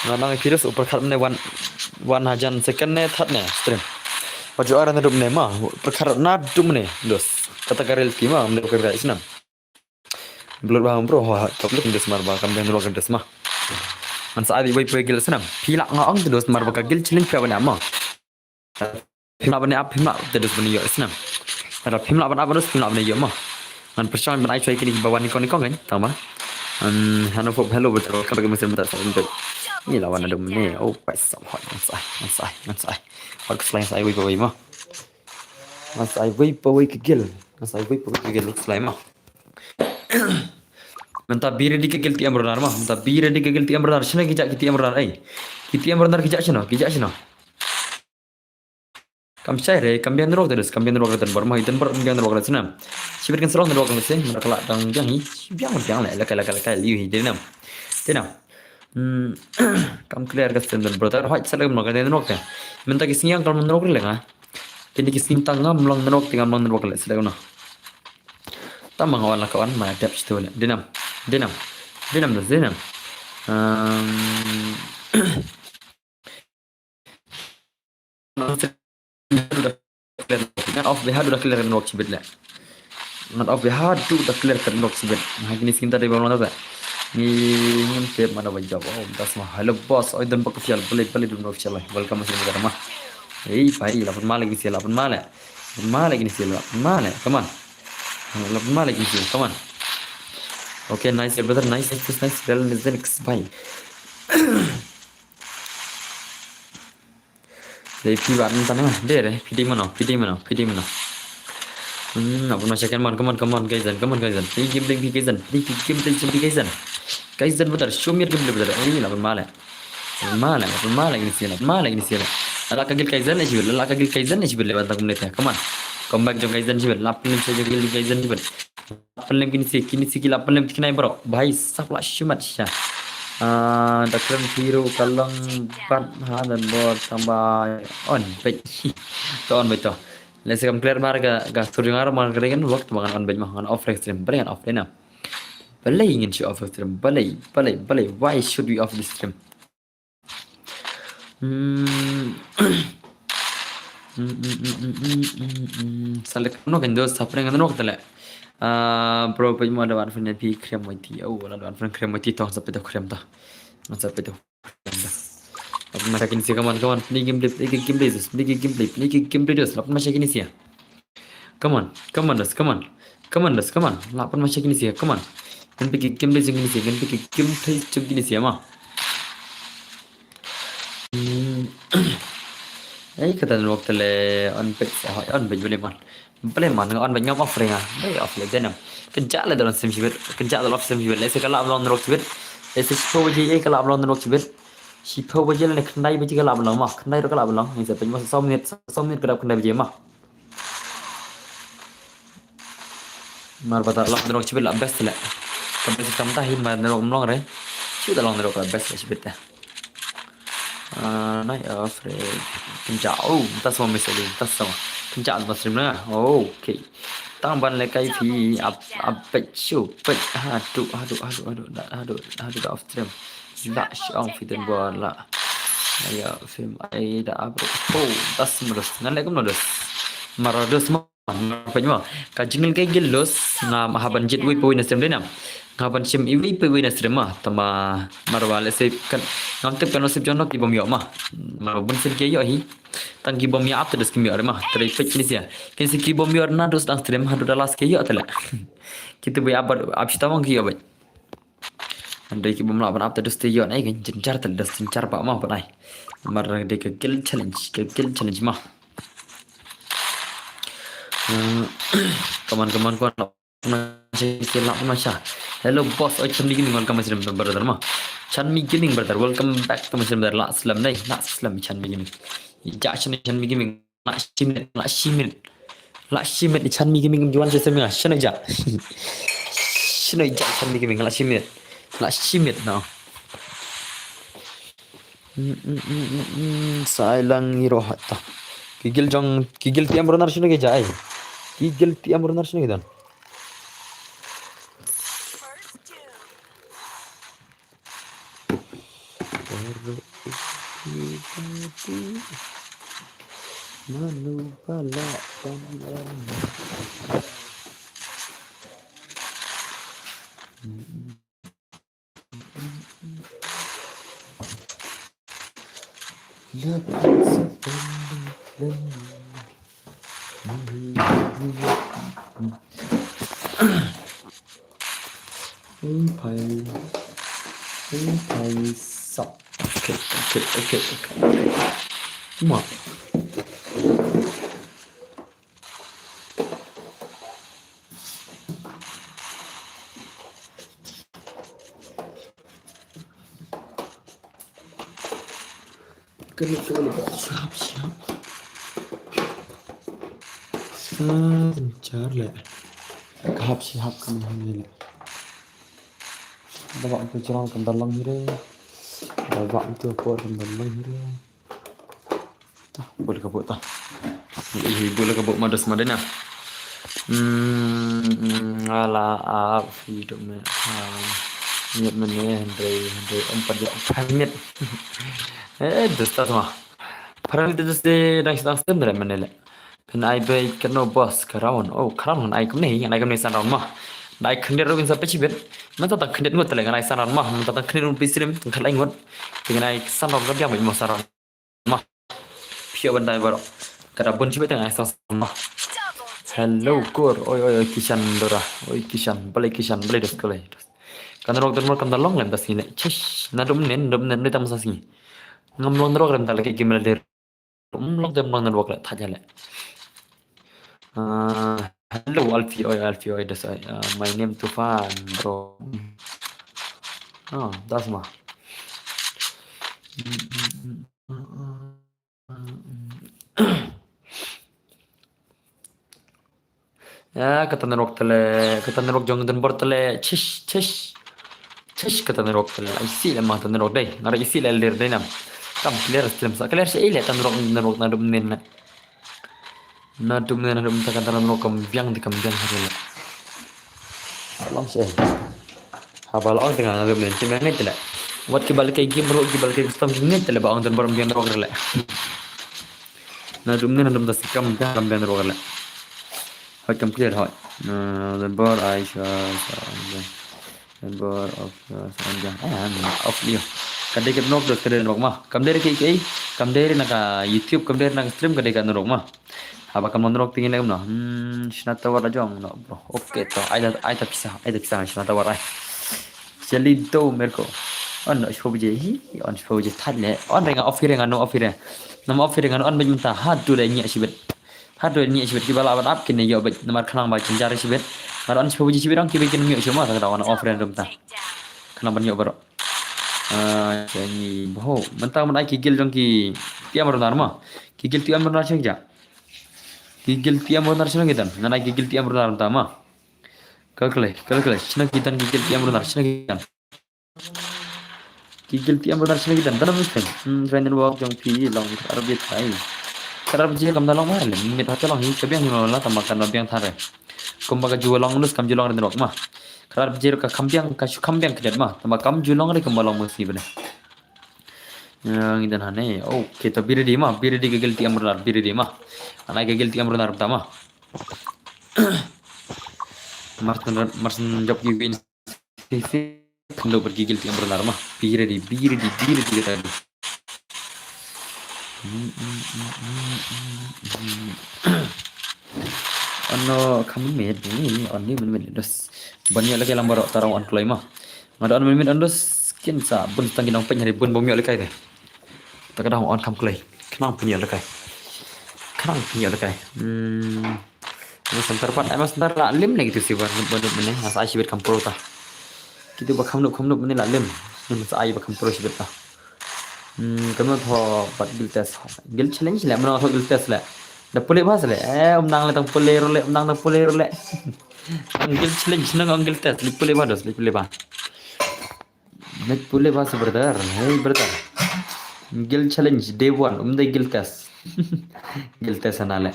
Nga nang phi dos perkat ne wan, wan hajan second ne third ne stream. Paju ara na dum ne ma. Perkat na dum ne dos. Kata ka rel ki ma, mne ka rel isnam. Blood ba bro ha, ka blood dos mar ba kam den ro ka dos ma. Man sa ai wei pui gel isnam. Phi la nga ong dos mar ba ka gel challenge phi ba ne ma. Phim lah ban ap, phim lah te dus ban ïoh isnam. Ada phim lah ban ap dus phim lah ban ïoh mo. Ngan pyrshang ban ai choi kini ba wan ni kon ni kon kan, tang ba. Em, hano pop hello betul ka bagi mesin betul sa untuk. Ni lawan ada mene. Oh, pas sa hot. Ngan sa ai, ngan sa ai, ngan sa ai. Hot ke slime sa ai wei pa wei mo. Ngan sa ai wei pa wei ke gil. Ngan sa ai wei pa wei ke gil slime mo. Mynta biri di ke gil T M runar mo. Mynta biri di ke gil T M runar. Shino ki jak ki T M runar ai. Ki T M runar ki jak shino, ki jak shino. Kam shai re, kam biang rok terus, kam biang rok terus, bar mah, iten bar biang rok terus nam. Sibit kan serong rok terus, eh, mereka lah dang biang hi, biang biang le, lekai lekai lekai liu hi, denam. Denam. Hmm, kam clear ka stand dan brother, hoi, sala kam rok dan rok te. Mynta ki sngi kam rok le nga. Kini ki sngi tang ngam long rok te ngam long rok le, sala kam na. Tam mang wan la kawan, ma dep situ le. Denam. Denam. Denam, denam. Um, Ngan off bha haduh da clear network shibit le. Ngan off bha haduh da clear network shibit. Ha kini skin ta dei ba mlong ta. Ngi ngim tip mana ba jawab. Oh, das ma hello boss. Oi don bak official. Balei balei don official. Welcome masih muda ma. Hey, pai la pun male kini sila pun male. Pun male kini sila pun male. Come on. La pun male kini sila. Come on. Okay, nice brother. Nice, nice, nice. Well, nice, nice. Bye. Dei phi wan tang na, dei re, phi dei mano, phi dei mano, phi dei mano. Hmm, apa macam kan, come on, come on, come on, guys, come on, guys. Phi game dei phi guys, phi game dei phi guys. Guys, betul, show me game dei betul. Ai, la pun male. Male, male gini sila, male gini sila. La ka gil guys ne sibit, la ka gil guys ne sibit le bantang menit ya. Come on. Come back jong guys sibit, la pun sibit guys sibit. Pynlem kini si, kini si ki la pynlem kini bro. Bhai sap la shimat sha. Ah, da kren piro ka long bat ha dan bor tang ba on beit. To on beit to. Lehse kam clear mar ka, ka sur jong nga mar ka dei kan work to ba ngan on beit ma ngan off stream. Balei ngan off dei na. Balei ngin shu off stream. Balei, balei, balei. Why should we off the stream? Hmm. Hmm, hmm, hmm. Sa lek no kan dos sa prank no tele. Ah, bro, pej mo da wan friend phi krem mo ti. Oh, la wan friend krem mo ti to sa peto krem ta. Sa peto krem ta. Apa macam kini si, come on, come on. Play gameplay, play gameplay dos, play gameplay, play gameplay dos. Apa macam kini si ya. Come on, come on, dos, come on. Come on, dos, come on. Lah pun masih kini sih, come on. Kan pikir game deh jong kini sih, kan pikir game play jong kini sih, ma. Hmm. Eh, kata network tele on page, oh, on page boleh man. Boleh man, on page ngam off ring ah. Boleh off le denam. Kejak le dalam sim sibit, kejak dalam sim sibit. Lehse ka lah long network sibit. Lehse sepuluh baje eh ka lah long network sibit. Sepuluh baje le khyndai baje ka lah long ma. Khyndai ruh ka lah long. Ni sa page ma sa minit, sa minit ka dap khyndai baje ma. Mar ba ta long network sibit la best le. Ka best kam ta hin mar network mlong re. Sibit ta long network la best sibit ta. Ah, nai afre. Kynja, oh, ta sama meseli, ta sama. Kynja ta stream na. Oh, okay. Tang ban le kai phi ap ap pet shu pet. Hadu hadu hadu hadu hadu hadu da off stream. La shong fi den bo la. Aya film ai da abro. Oh, ta sama dos. Ngan le kum no dos. Marados ma. Pynmong ka jingin ka gil los nga ma haban jet wei poi na sem denam. Nga ban shim iwei pa iwei na stream ma, tang ba marwa lehse kan ngam tip kan nusip jong no ki bym ïoh ma. Marwa bun sien ki ïoh hi. Tang ki bym ïoh ap te dus kim ïoh re ma. Te dei peit kine sia. Kine sia ki bym ïoh na dus dang stream haduh da last ki ïoh te leh. Kita bym ïoh ap, ap shi tawang ki ïoh beit. Hynrei ki bym lah ban ap te dus te ïoh na i kan jynjar te dus jynjar ba ma ban ai. Mar dei ka guild challenge, ka guild challenge ma. Eh, come on, come on, come on. Hello boss, oi Chanmi Gaming, welcome my stream brother ma. Chanmi Gaming brother, welcome back to my stream brother. Lah slem dei, lah slem Chanmi Gaming. Ja Chanmi, Chanmi Gaming, lah shi minit, lah shi minit. Lah shi minit Chanmi Gaming juan sesem ya, shano ja. Shano ja Chanmi Gaming, lah shi minit. Lah shi minit no. Mm, mm, mm, mm, mm. Sai lang i roh ta. Ki guild jong, ki guild T M Runner shino ki jai. Ki guild T M Runner shino ki don. Manu pala pala. Okay, okay, okay, okay, okay. Come on. Kani kani ka sap sap. Sa jar le. Ka hap si hap kani hang le. Ba ba tu jrong kan dalang hire. Ba ba tu por kan dalang hire. Ta, bul ka buk ta. Ih, bul ka buk ma dus ma dena. Hmm, hmm, ala ap fi duk me. Ah, nyet mene hynrei, hynrei empat jam, empat minit. Eh, dus ta ma. Para ni dus de dang dang stem dere mene le. Phin ai be kano boss ka round. Oh, ka round ai kumne, ai kumne san round ma. Ai khyndiat ruh in sa pechibit. Mynta tang khyndiat ngut tele ngan ai san round ma. Mynta tang khyndiat ngut pistrim, tang khlai ngut. Ngan ai san round ka biang mo san round. Ma. Phi ïoh ban dai baroh. Ka da bun shibit tang ai san ma. Hello kur. Oi oi oi Kishan Dora. Oi Kishan. Balei Kishan. Balei dos kalei. Kan rok dan kam da long lem da sngi ne. Chish. Naduh mynne, naduh mynne, naduh mynne tam sa sngi. Ngam long rok rem da lagi gimel der. Um long dem long network le thaj le. Ah, hello Alfie oi, Alfie oi, das ai. Ah, my name Tufan, bro. Ah, das ma. Ya, kata network tele, kata network jong Denbor tele, chish, chish. Chish kata network tele, isi le ma kata network dei. Ngara isi le lir dei nam. Kam clear stream sa, clear sa ile kata network, network naduh mynne. Naduh mynne, naduh mynne kata network kam biang di kam biang sa le. Salam se. Haba la ong tengah naduh mynne, cuma ngai tele. Wat ki bal kai game ro, ki bal kai custom ngai tele ba ong Denbor biang network le. Naduh mynne naduh mynta sikam biang kam biang ruh la. Hoi kam clear hoi. Denbor ai sha sha. Denbor off sha sha. Ah, off lio. Ka dei ka network, ka dei network ma. Kam dei ka ei, kam dei na ka YouTube, kam dei na ka stream, ka dei ka network ma. Haba kam network tingin lem no. Hmm, shna tower la jong no bro. Okay to. Ai ta, ai ta pisa, ai ta pisa shna tower ai. Jali do merko. On no shpo buje hi, on shpo buje thad le. On renga off renga no off renga. Nam off renga no on bej mynta ha du de nyi shibet. Ha du de nyi shibet ki bala ban ap kine yo bej namar khnang ba kin jar shibet. Mar on shpo buje shibet on ki bej kin nyi shibet ma sa da on off renga dum ta. Khnang ban yo baro. Ah, jani bo. Mynta man ai ki gil jong ki tiam runar ma. Ki gil tiam runar cheng ja. Ki gil tiam runar cheng ki dan. Ngan ai ki gil tiam runar ta ma. Kalkle, kalkle, shna ki dan ki gil tiam runar, shna ki dan. Ki gil tiam runar, shna ki dan, dan mesti. Hmm, train and walk jong pi long, arab ye thai. Karab je kam da long mar le, mit ha long hi, ka biang hi la, tama kan biang thare. Kumba ka ju long nus kam ju long ren rok ma. Karab je ka kam biang, ka shu kam biang kedet ma, tama kam ju long re kumba long mesti bene. Yang idan hane, okay, to biridi ma, biridi ka gil tiam runar, biridi ma. Anai ka gil tiam runar tama. Martin, Martin job ki win. Phi phi khyndew bad ki guilty ambrunar ma. Be ready, be ready, be ready kata. Ono kham mynmiet ni, on ni mynmiet dos. Ban ïoh lehkai lang baroh tara on kloi ma. Nga da on mynmiet on dos kin sa bun tang ki nongpeit hari bun bym ïoh lehkai te. Ta ka dang on kham kloi. Khnang pynïoh lehkai. Khnang pynïoh lehkai. Hmm. Ai ma center pat, ai ma center la lim lagi tu si ban ban ban ne. Nga sa ai shibit kham pro ta. Kitu ba kham nup kham nup ne la lim. Nga sa ai ba kham pro shibit ta. Hmm, kano tho pat guild test. Guild challenge le, mano tho guild test le. Da pule bha le. Eh, um nang le tang pule ro le, um nang tang pule ro le. Ang guild challenge nang ang guild test, le pule bha dos, le pule bha. Met pule bha sa brother. Hey brother. Guild challenge day one, um dei guild test. Guild test ana le.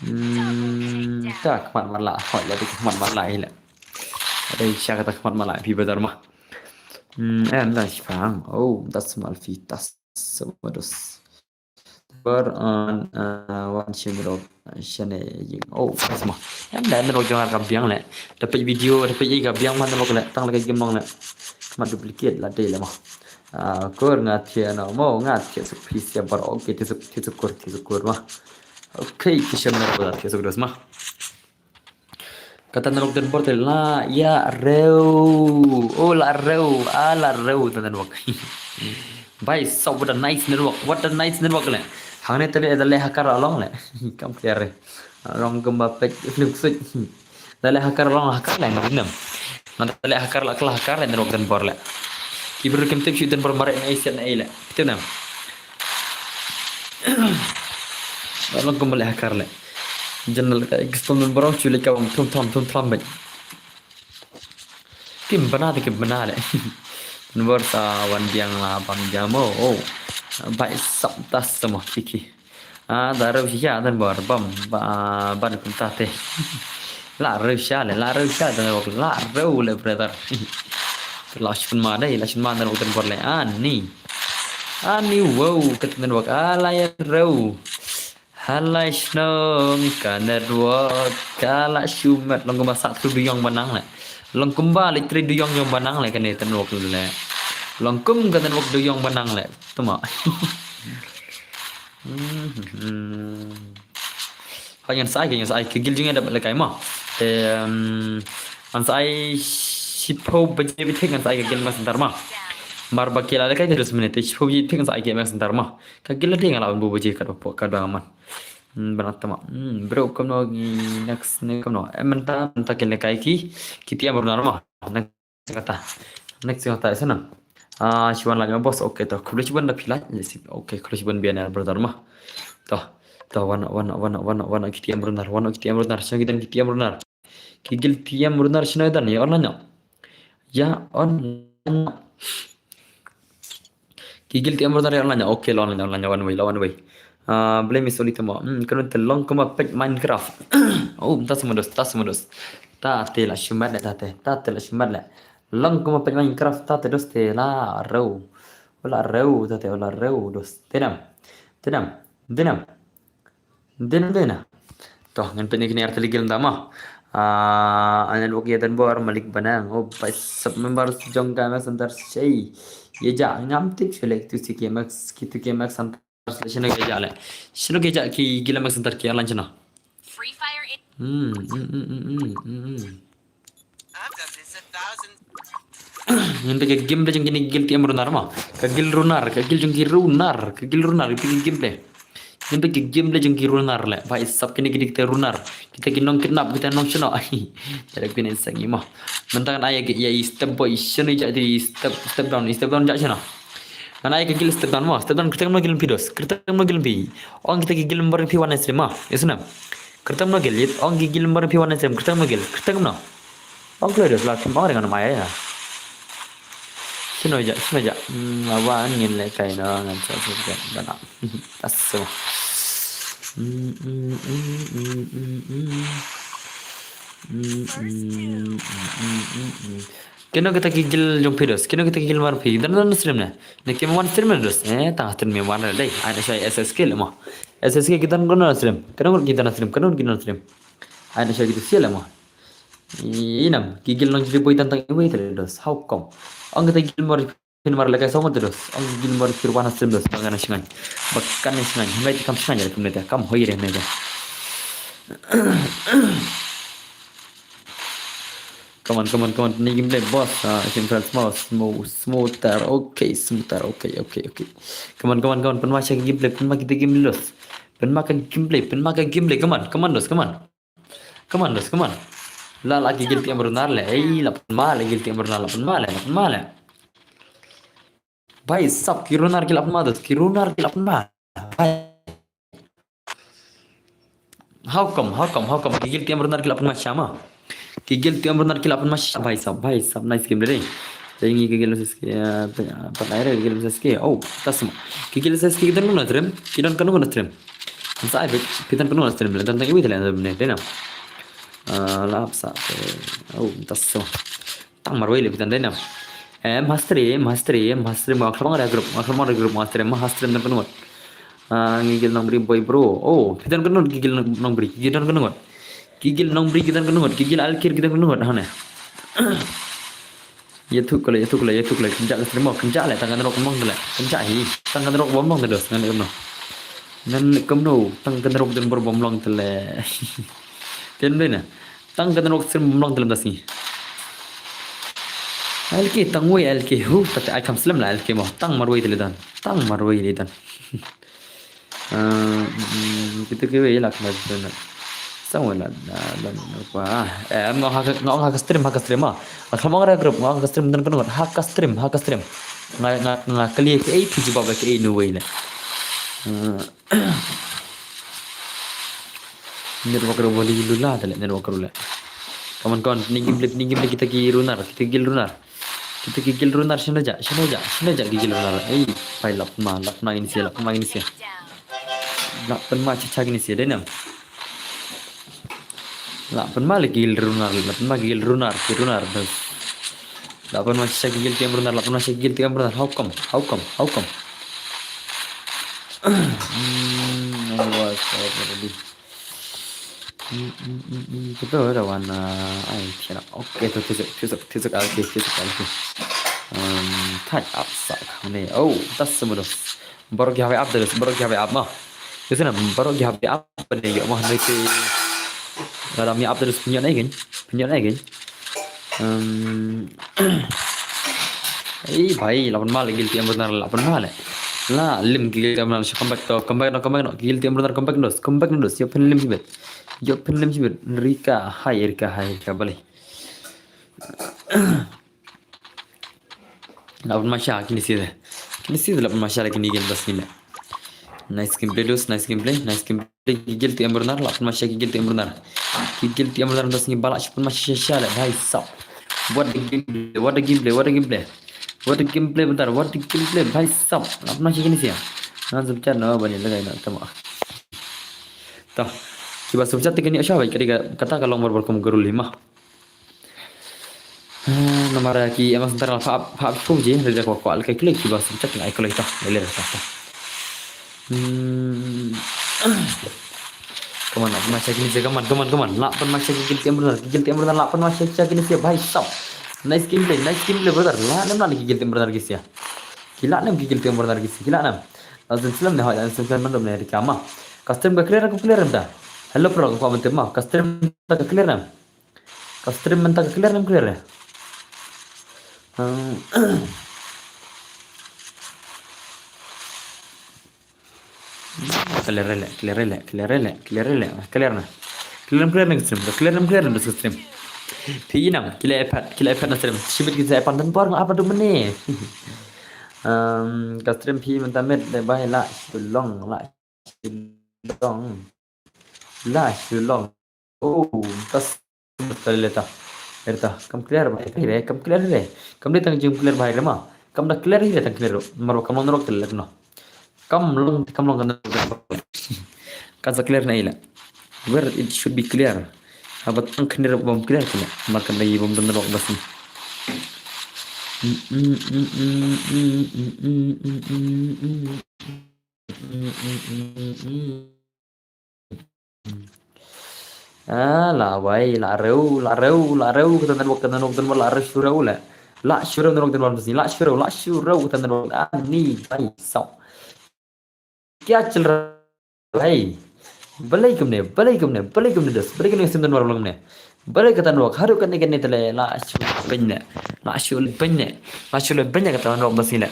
Hmm, ta khmat mala, hoi la khmat mala ile. Ada isya kata khmat mala phi brother ma. Hmm, and that's fine. Oh, that's Malfi. Tas sama dos. Bar an wan shim rok shane ying. Oh, tas ma. Em da rok jong ka biang le. Dapat video, dapat i ka biang man rok le. Tang lagi gemong le. Mat duplicate la dei le ma. Ah, kur nga thia no mo nga thia suk phi sia bar ok ti suk ti suk kur ti suk kur ma. Okay, ki shim na rok thia suk dos ma. Kata na rok den bor te la ya reu. Oh la reu, ah la reu ta network. Bai so what a nice network, what a nice network le. Hangne te le da le hakar along le. Kam clear re. Rong gamba pek flip switch. Da le hakar along hakar le ngam nem. Ngan da le hakar la kla hakar le network den bor le. Ki bru kim tip shi den bor mare na isen na ile. Tip nem. Along gamba le hakar le. General ka extend number of chule ka bam thum thum thum thum bai. Kim bana te kim bana le. Number sa wan biang la bam jamo. Oh. Bai sap tas sama kiki. Ah, da rau shisha dan bor bam ba ban kum ta te. La rau sha le, la rau sha dan bor la rau le brother. La shun ma dai, la shun ma dan bor le ani. Ani wow kat dan bor ala ya rau. Halai shnong ka network ka la shumat long kumba sak tu duyong banang le. Long kumba le tri duyong yong banang le kane network le. Long kum ka network duyong banang le. Tuma. Hoi ngan sai ke ngan sai ke gil jing ada lekai ma. Te ngan sai shipho baje bitik ngan sai ke gil mas ntar ma. Mar bakila lekai te dus menit shipho baje bitik ngan sai ke mas ntar ma. Ka gila ding ala bu baje ka dopo ka dang man. Hmm, bana tama. Hmm, bro, kamno ngi next ne kamno. Eh, menta menta ke lekai ki kiti amro narma. Next kata. Next kata sana. Ah, shiwan la boss. Okay, to. Khulish ban da pila. Okay, khulish ban bian brother ma. To. To wan wan wan wan wan kiti amro nar. Wan kiti amro nar. Shangi dan kiti amro nar. Ki gil T M runar shino dan ya online no. Ya online. Ki gil T M runar ya online. Okay, la online online one way la one way. Ah, blame is only tamo. Hmm, kano te long kuma pet Minecraft. Oh, tas modus, tas modus. Ta te la shumat le ta te, ta te la shumat le. Long kuma pet Minecraft ta te dos te la reu. Wala reu ta te wala reu dos. Tenam. Tenam. Tenam. Din din. Toh ngan pynïa kine artylli gil nda ma. Ah, anan wok ïa dan bor malik banang. Oh, bai sub member jong ka ma center sei. Ïa ja ngam tip shu lek tu si ki max ki tu ki max center selection ïa ja le. Shino ki ja ki gila max center ki alan chana. Free Fire. Hmm, hmm, hmm, hmm, hmm, hmm, hmm. Ngin peit ka gameplay jong kine ki gil T M runar ma. Ka gil runar, ka gil jong ki runar, ka gil runar, ngin peit ka gameplay. Ngin peit ka gameplay jong ki runar le. Ba i sap kine ki dik te runar. Kita ki nong kidnap, kita nong shino. Ai. Jare kine sang i ma. Mynta kan ai ïa i step boy shino ja di step step down, step down ja shino. Kan ai ka gil step down ma, step down kyrteng ma gil phi dos, kyrteng ma gil phi. Ong kita ki gil mbar phi wan stream ma. Isna. Kyrteng ma gil, ong ki gil mbar phi wan stream, kyrteng ma gil, kyrteng ma. Ong kloi dos la kim ong ngan mai ya. Shino ja, shino ja. Hmm, awan ngin le kai no ngan sa sa ja bana. Aso. Hmm, hmm, hmm, hmm, hmm, hmm. Hmm, hmm, hmm, hmm, hmm, hmm. Kino kita ki gil jong phi dos, kino kita ki gil mar phi. Dan dan stream ne. Ne kim wan stream ne dos. Eh, tang stream me wan dei. Ai na shai S S K le mo. S S K kita ngon stream. Kino ngon kita stream, kino ngon kita stream. Ai na shai kita sia le mo. Inam, ki guild nong jri boi tang tang iwei te dos. How come? Ong kita guild mor phin mar lekai song te dos. Ong ki guild mor phin wan ha stream dos. Ba kan shngain. Ba kan shngain. Hynrei te kam shngain ïa kumne te. Kam hoi re ne te. Come on, come on, come on. Ni gameplay boss. Ah, Team Friends mo. Smo-, smoother. Okay, smoother. Okay, okay, okay. Come on, come on, come on. Pynma sha gameplay. Pynma kita gameplay dos. Pynma ka gameplay. Pynma ka gameplay. Come on, come on dos. Come on. Come on, dos, come on. La, la, ki guild team runar le. Ei, la pynma le, guild team runar, la pynma le, la pynma le. Bhai sab, ki runar ki la pynma, dos, ki runar ki la pynma. Bhai. How come, how come, how come? Ki guild team runar ki la pynma sha ma. Ki guild team runar ki la pynma sha, bhai sab, bhai sab, nice game dei. Te ngi ki guild S S K, eh, pat ai re, ki guild S S K. Oh, tas ma. Ki guild S S K ki don kano stream? Ki don kano stream? Sa ai bit, phi don kano stream? Don tang iwei te le ne, dei na. Ah, lap sa te. Oh, tas ma. Tang marwei le phi don dei na. Eh, master, master, master, ma khlong re group, ma khlong re group, master, ma master don kano. Ah, ngi guild nong bri boi bro. Oh, phi don kano, ki guild nong bri, ki don kano. Ki guild nong bri ki don kano, ki guild alkir ki don kano, hane. Ïathuh ko le, ïathuh ko le, ïathuh ko le, kynjah ka stream mo, kynjah le, tang ka narok bym long te le. Kynjah hi, tang ka narok bym long te dos, ngan leh kumno. Ngan leh kumno, tang ka narok don bor bym long te le. Te ym dei na. Tang ka narok stream bym long te le ym da sngi. L K, tang wei L K, hu, tate ai kam slem la L K mo, tang marwei te le don, tang marwei le don. Ah, mm, kita kiwei la kena dona. Sa wei la, la, la, la, eh, nga ha ka, nga ha ka stream, ha ka stream, ah. Nga khlem ong re group, nga ha ka stream don kano, ha ka stream, ha ka stream. Nga, nga, nga kylli kaei phi jubab kaei, no way le. Ah. Network ruh bali lula te le, network ruh le. Come on, come on, ni gameplay, ni gameplay kita ki runar, kita ki guild runar. Kita ki guild runar, shano ja, shano ja, shano ja ki guild runar. Ei, bhai, la pynma, la pynma kine sha, la pynma kine sha. La pynma sha sha kine sha, dei nam. La pynma le ki guild runar, la pynma ki guild runar, ki runar, bas. La pynma sha ki guild team runar, la pynma sha ki guild team runar. How come? How come? How come? Hmm, I was already. Hmm, hmm, hmm, hmm. Kita dah wan, ah, ai, tiada. Okay, tu, tu, tu, tu, tu, okay, tu, tu, okay. Um, touch up sa kane. Oh, tas semua dah. Baroh ki hawei ap te dos, baroh ki hawei ap mo. Ïa sngewbha, baroh ki hawei ap ne ïoh mo, hynrei te lada ym ïa ap te dos, pynïoh ne ïa kein, pynïoh ne ïa kein. Em, ei bhai, la pynma le guild team runar, la pynma le. La lim guild team runar, come back to, come back to, come back to, guild team runar, come back dos, come back dos, ïoh pynlem shibit. Ïoh pynlem shibit, Rika, hai, Rika, hai, Rika, balei. La pynma sha kine sha. Kine sha la pynma sha kine game bas kine. Nice gameplay dos, nice gameplay, nice gameplay. Ki guild team runar, la pynma sha ki guild team runar. Ki guild team runar dos ngi ba la shu pynma sha sha le, bhai sab. What a gameplay, what a gameplay, what a gameplay. What a gameplay, bentar, what a gameplay, bhai sab. La pynma sha kine sha. Ngan sum chat no, bani lagai no, tama. To. Kiba sum chat te kane sha, bhai, kata ka long barbar kum garul hima. Ah, namar ki ema center la phah, phah shu ji, da kwah kwah lei kloi kiba sum chat ngai kloi ta, lei lei ta. Hmm. Come on, la pynma sha kine sha, come on, come on, come on. La pynma sha ki guild team runar, ki guild team runar, la pynma sha kine sha, bhai sab. Nice gameplay, nice gameplay, brother. La nem la ki guild team runar ki sha. Ki la nem ki guild team runar ki sha, ki la nem. Lazim slem ne hoi, lazim slem mandom ne rikama. Ka stream ka clear, ka clear em ta. Hello bro, ka kwah ban tip ma. Ka stream ta ka clear em. Ka stream mynta ka clear ne em clear ne? Hmm. Clear le, clear le, clear le, clear le, clear na. Clear ne em clear ne ka stream? Clear ne em clear ne ka stream? Phi nang, ki la iPad, ki la iPad na stream. Shibit ki la iPad dan por nga apa tu mene. Um, ka stream phi mynta met de bai la shu long, la shu long. La shu long. Oh, tas leta. Leta. Kam clear bhai re, kam clear re. Kam dei tang jingclear bhai re ma. Kam da clear hi re tang clear. Mar ba kam long narok te lek no. Kam long, kam long kan. Ka sa clear na ila. Where it should be clear. Haba tang clear bom clear kena. Mar kan dei bom don narok bas ni. Ah, la wai, la rew, la rew, la rew, kata network, kata network, kata network, la rew shu rew le. La shu rew network, kata network, la shu rew, la shu rew, kata network, ah, ni, bai, saw. Kya chal raha hai? Balei kumne, balei kumne, balei kumne dos, balei kumne sim network balei kumne. Balei kata network, haduh kane kane tale, la shu benne, la shu le benne, la shu le benne kata network basi le.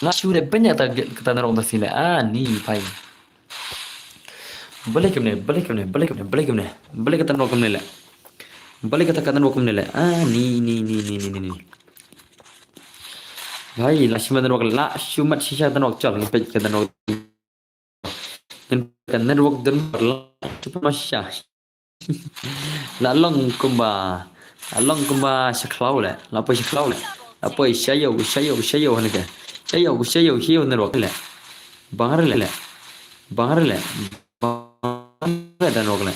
La shu le benne kata, kata network basi le, ah, ni, bai. Balei kumne, balei kumne, balei kumne, balei kumne. Balei kata network kumne le. Balei kata kata network kumne le. Ah, ni, ni, ni. Bhai, la shu mat network, la shu mat shisha network, chal, ngi peit kata network. Ngi peit kata network, network, la shu mat shisha. La long kumba, la long kumba sha khlaw le, la poi sha khlaw le, la poi sha ïew, sha ïew, sha ïew hangne. Sha ïew, sha ïew, sha ïew network le. Bang re le, bang re le, bang re network le.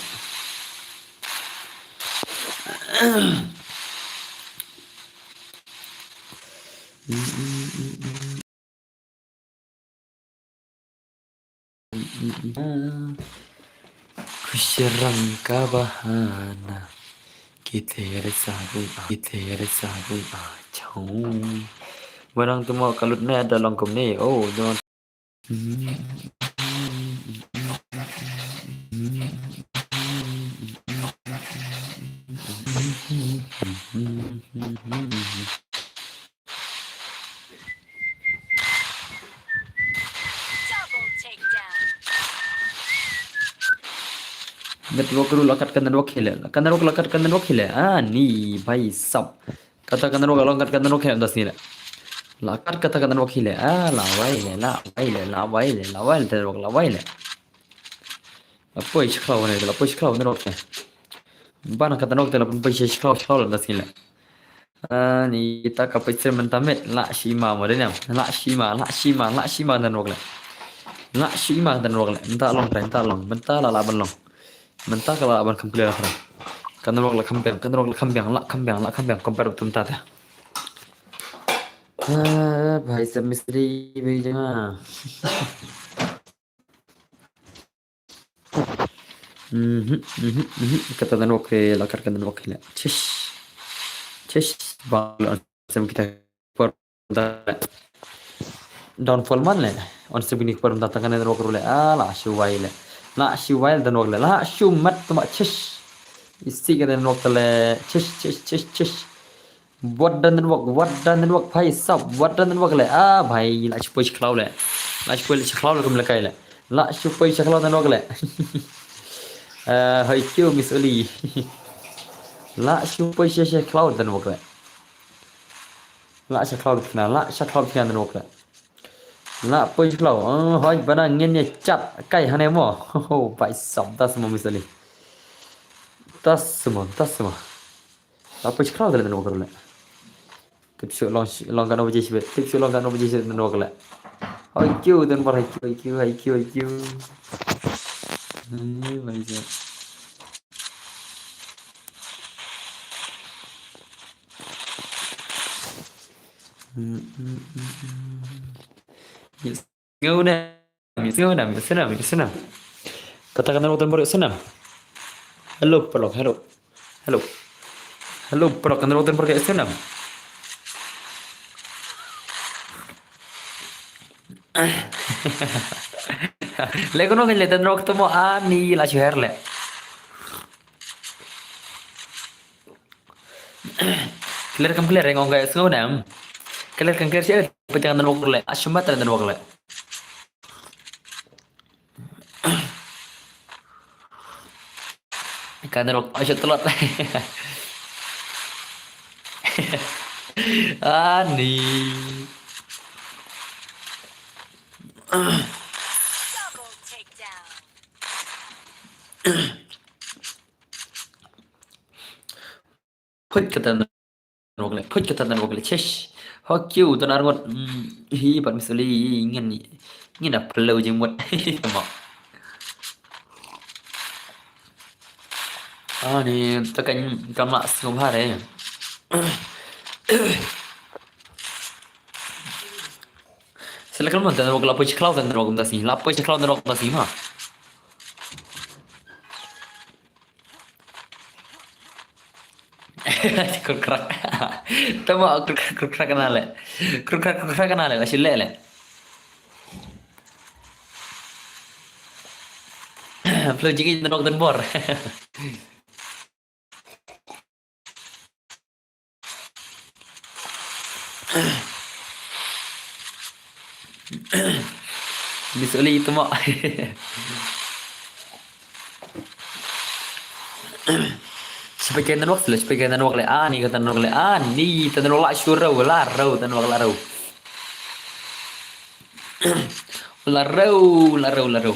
Khush rang ka bahana, ki tere sabhi, ki tere sabhi aachhau. Ba nang tu mo ka lut ne da long kumne, oh, don. Network ruh la kat ka network hi le. Ka network la kat ka network hi le. Ah, ni bhai sab. Kata ka network la kat ka network hi le, das ni le. La kat kata ka network hi le. Ah, la wai le, la wai le, la wai le, la wai le, network la wai le. La poi sha khlaw ne, la poi sha khlaw ne rok ne. Ban kata nok te la pun poi sha khlaw, sha khlaw la das ni le. Ah, ni ta ka poi sha mynta met, la shi ma mo de ne. La shi ma, la shi ma, la shi ma dan rok le. La shi ma dan rok le. Mynta long, mynta long, mynta la la ban long. Mynta ka la ban kam clear kra. Kan rok la kam biang, kan rok la kam biang, la kam biang, la kam biang, compare tum ta ta. Ah, bhai sab mistri bhi jama. Mhm, mhm, mhm. Kata dan wok la, kata dan wok la. Chish. Chish. Ba la sem kita por da. Downfall man le. On se bini por da tangan dan wok le. Ah, la shu wai le. La shu wai dan wok le. La shu mat tama chish. Isi ka dan wok le. Chish, chish, chish, chish. What the network, what the network, bhai sab, what the network le. Ah, bhai, la shu poi sha khlaw le. La shu poi sha khlaw le kum le kai le. La shu poi sha khlaw network le. Ah, hai kyu Miss Oli. La shu poi sha, sha khlaw network le. La sha khlaw thna, la sha khlaw thna network le. La poi sha khlaw. Oh, hoi bana ngin ïa chat kai hane mo. Oh, bhai sab, das mo Miss Oli. Das mo, das mo. La poi sha khlaw da le network le. Tip shu long, long kan obaje shi, tip shu long kan obaje shi network le. Hai kyu dan bar hai kyu, hai kyu, hai kyu, hai kyu. Ni bhai sab. Hmm, hmm, hmm, hmm. Yes. Sngew ne, sngew ne, sngew ne, sngew ne. Kata ka network dan baru sngew ne. Hello, paralok, hello. Hello. Hello, paralok, ka network dan baru sngew ne. Le kono kan le dan rok tamo ani la shuher le. Clear kam clear, ngong ka sngew ne. Clear kam clear sha, pynjang dan wok le, ashumat dan wok le. Kan dan wok ashu telot. Ani. Put kata network le, put kata network le, chesh. Hokyu, to nar ngot, mm, hi, pat Miss Oli, ngin, ngin ap pelo jing mut. Tama. Ah, ni, to kan, kan mak sngewbha re. Selekal man, network la poi sha khlaw, network kumta si, la poi sha khlaw, network kumta si, ma. Krukkrak. Tama krukkrak, krukkrak kana le. Krukkrak, krukkrak kana le, la shi le le. Flow jiki nrok dan bor. Miss Oli itu mo. Sebagai network, sebagai network le ani kata network le ani kata network la shurau la rau kata network la rau. La rau, la rau, la rau.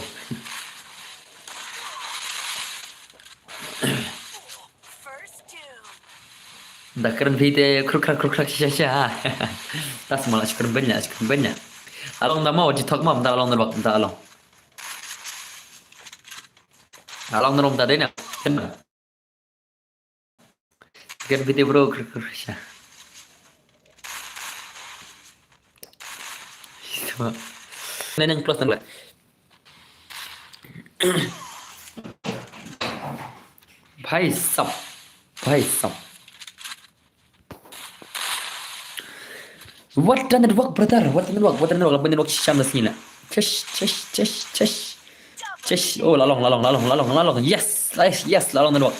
Da kren phi te krukkrak krukkrak sha sha. Tas malah shukran banyak, shukran banyak. Along da mau ji thok mam da along da wak da along. Along da rom da dena. Kren phi te bro krukkrak sha. Neneng close dan. Bhai sab, bhai sab. What the network, brother? What the network? What the network? Apa network sham da sini la? Chesh, chesh, chesh, chesh. Chesh. Oh, la long, la long, la long, la long, la long. Yes, yes, yes, la long network.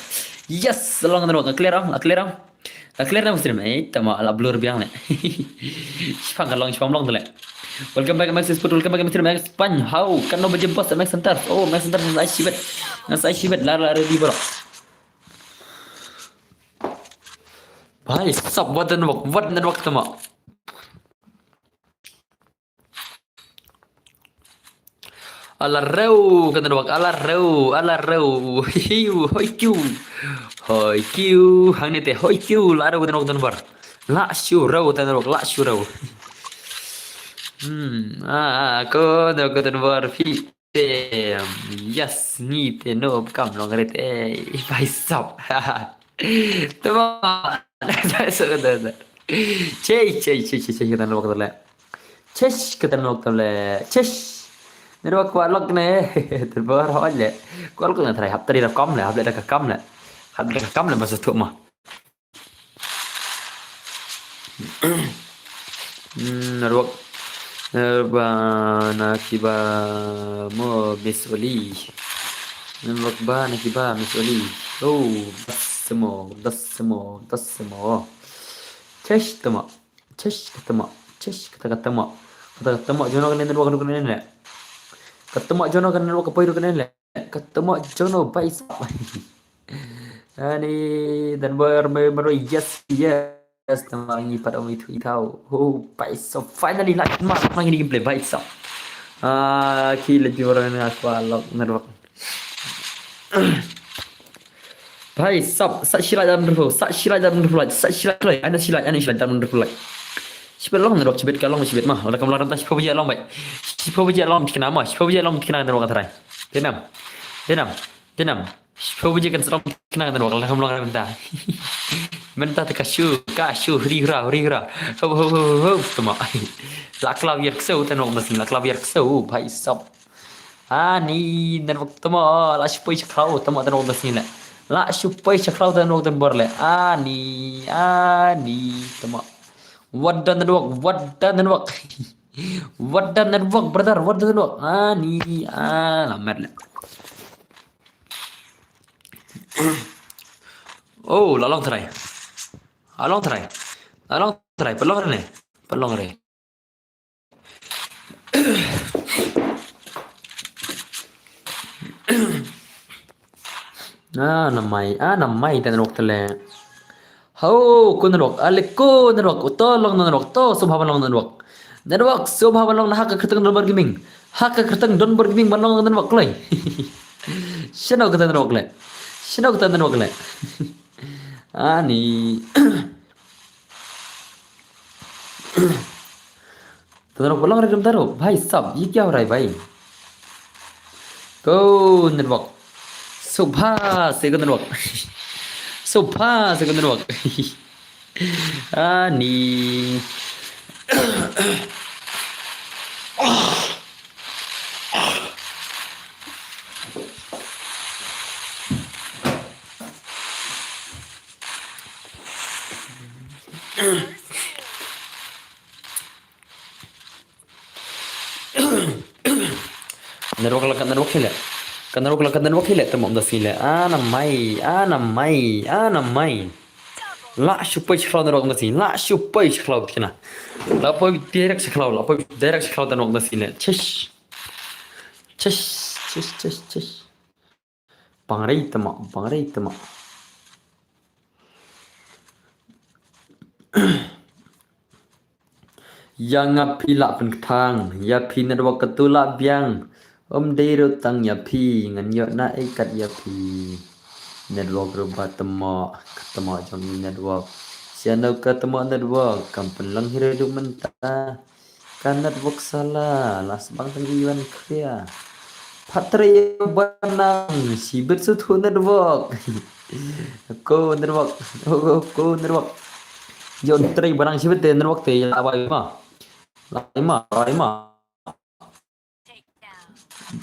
Yes, la long network. Clear ah, clear ah. La clear na muslim. Eh, tama la blur biang le. Shipang ka long, shipang long tu le. Welcome back Max Sport, welcome back Mister Max Pan. How? Kan no baje boss Max Center. Oh, Max Center na shibet. Na shibet la la ready bro. Bhai sab, what network, what network tama. Ala reu kata network, ala reu, ala reu. Hiu, hoi kiu. Hoi kiu, hangne te hoi kiu, la reu kata network kata network. La shu reu kata network, la shu reu. Hmm, ah, ah, ko da kata network phi. Damn. Yes, ngi te no kam long re te. Bhai sab. Tama. Chei, chei, chei, chei, chei, kata network tale. Chei, kata network tale. Chei. Network kwah lok ne. Terbar hoi le. Kwah lok ne try hap try da kam le, hap le da ka kam le. Hap le da ka kam le masa tu ma. Hmm, network. Network ba na kiba mo Miss Oli. Network ba na kiba Miss Oli. Oh, das mo, das mo, das mo. Chesh tama, chesh katama, chesh kata katama. Kata katama jono kan network kan ne. Katama jono kan network ka poi kan ne. Katama jono bhai sab. Ani dan boy armai maro yes yes. Tama ngi pat ong itu itau. Oh bhai sab, finally la ma ma ngi gameplay bhai sab. Ah, ki le jor na kwah lok network. Bhai sab, sa shilai dan berful, sa shilai dan berful, sa shilai, ana shilai, ana shilai dan berful. Shibet long network, shibet ka long, shibet ma. Wala kam long ranta, shiphew baje long bai. Shiphew baje long tikna ma, shiphew baje long tikna network ka tharai. Denam. Denam. Denam. Shiphew baje kan sa long tikna network, la kam long ranta. Mynta te ka shu, ka shu, hri hra, hri hra. Ho, ho, ho, ho, ho, tama. La klaw yer ksew, network da sini, la klaw yer ksew, bhai sab. Ani, network tama, la shu poi sha khlaw, tama network da sini le. La shu poi sha khlaw network dan bor le. Ani, ani, tama. What the network, what the network. What the network, brother, what the network. Ani, ah, la mat le. Oh, la long try. La long try. La long try, pa long re. Pa long re. Ah, namai, ah, namai ta network tale. Ho, ko network, ale ko network, to long network, to subha long network. Network, subha long na ha ka kyrteng Don Bar Gaming. Ha ka kyrteng Don Bar Gaming ban long network lai. Shano kata network le. Shano kata network le. Ani. Tadaro ko long re dum taro. Bhai sab, ye kya ho raha hai bhai? Ko network. Subha se ko network. Subha se ko network. Ani. Network la ka network hi leh. Ka network la ka network hi leh, te mo da si leh. Ana mai, ana mai, ana mai. La shu poi sha khlaw network da si, la shu poi sha khlaw kina. La poi direct sha khlaw, la poi direct sha khlaw network da si leh. Chish. Chish, chish, chish, chish. Bangrei te mo, bangrei te mo. Ïa nga phi la pynkthang, ïa phi network katu la biang. Ym dei ruh tang ïa phi, ngan ïoh na ei kat ïa phi. Network ruh ba tymok, ka tymok jong i network. Sha no ka tymok network, kam pynlong hi ruh mynta. Ka network sala, la sbang tang i wan khria. Phat trei ba nang, shibit suthu network. Ko network, ko, ko network. Ïoh trei ba nang shibit te network te la bai ma. La bai ma, la bai ma.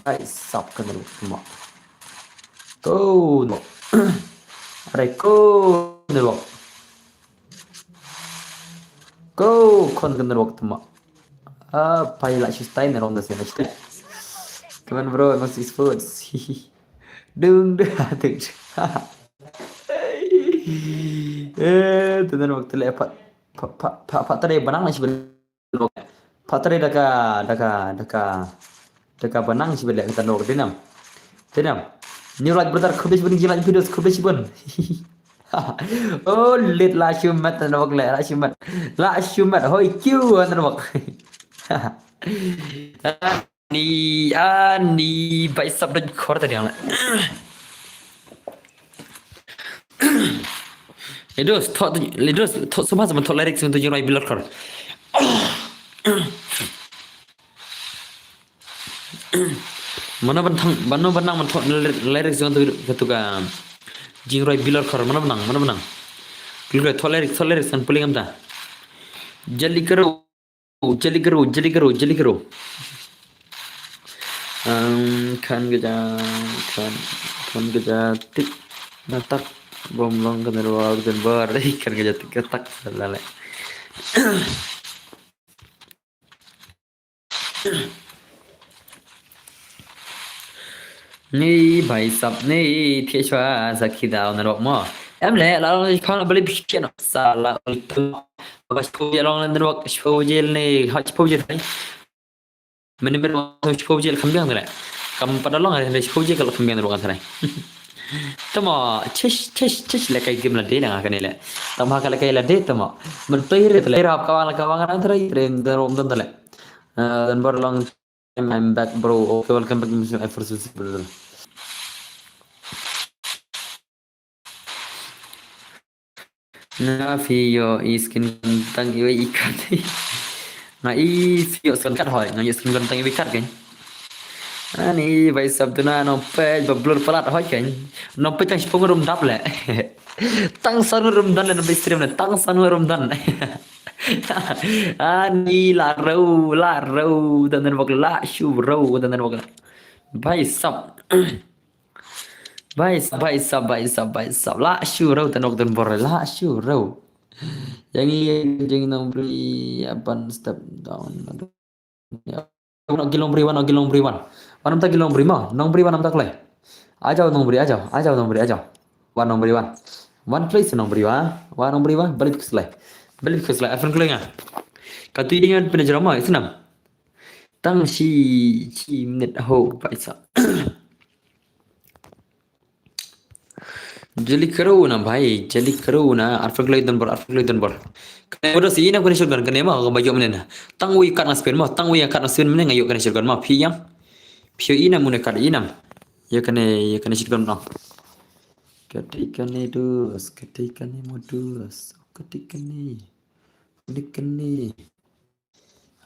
Bai sap ka network ma. Ko network. Are ko network. Ko khon ka network te mo. Ah, pai la shu style ne rong da shu style. Come on bro, I must esports. Dung dung atik. Eh, te network te le pat pat pat pat tare banang la shu. Patre daka, daka, daka, daka banang shi belek kita nok dinam. Dinam. New like brother, khublei shibun, like videos, khublei shibun. Oh, lit la shumat na wak le, la shumat. La shumat, hoi kiu na wak. Ani, ani, bai sab doj khor tadi ang le. Idus, thok, Idus, thok semua sama thok lyrics untuk Jingroi Bilor Khor. Mano ban thang, mano ban nang ban thok lyrics untuk katu ka Jingroi Bilor Khor, mano ban nang, mano ban nang. Gulgre thok lyrics, thok lyrics kan puling am ta. Jali karo. Jali karo, jali karo, jali karo. Um, khan gaja, khan, khan gaja tik na tak bom long kan ruwa kan bar. Khan gaja tik na tak lale. Ni bai sap ni thiah shwa sa khi daw na rok mo. Em le la long khan bali bikin sa la ul tu. Ba shpo je long na rok shpo je ni ha shpo je thai. Mene mene shpo je kham biang le. Kam pada long ne shpo je kham biang rok thai. Tamo chish chish chish le kai gim la de na ka ne le. Tamo ka le kai la de tamo. Men tu hire le rap ka wang la ka wang na thai. Tren da rom dan le. Dan bar long I'm back, bro. Okay, welcome back to Mission F four six six, brother. Nga phi ïoh i screen tang iwei i kat. Nga i phi ïoh screen kat hoi, nga ïoh screen tang iwei kat kan. Ani bai sap tu na nong page ba blur palat hoi kan. Nong page tang shipong rum dap le. Tang san rum dan le nong page stream le, tang san rum dan. Ani la rau, la rau, dan dan bak la shu rau, dan dan bak. Bai sap. Bai sap, bai sap, bai sap, bai sap. La shu rau, tanok dan bor, la shu rau. Yang i jing nong bri aban step down. Wan ok gilong bri wan, ok gilong bri wan. Wan am ta gilong bri ma, nong bri wan am ta klai. Ajau nong bri, ajau, ajau nong bri, ajau. Wan nong bri wan. Wan please nong bri wan. Wan nong bri wan, balik keslai. Balik keslai, afan klai nga. Katu i dengan pina jerama, isinam. Tang shi, shi minit ho, bai sap. Jali karo na bhai, jali karo na, arfak lai don bor, arfak lai don bor. Kane bodo si ina kane shotgun, kane ma, ka ba ïoh mene na. Tang wi kat na spin ma, tang wi kat na spin mene nga ïoh kane shotgun ma, phi yang. Phi ïoh ina mune kat ina. Ïa kane, ïa kane shotgun na. Kati kane dos, kati kane mo dos, kati kane. Kati kane.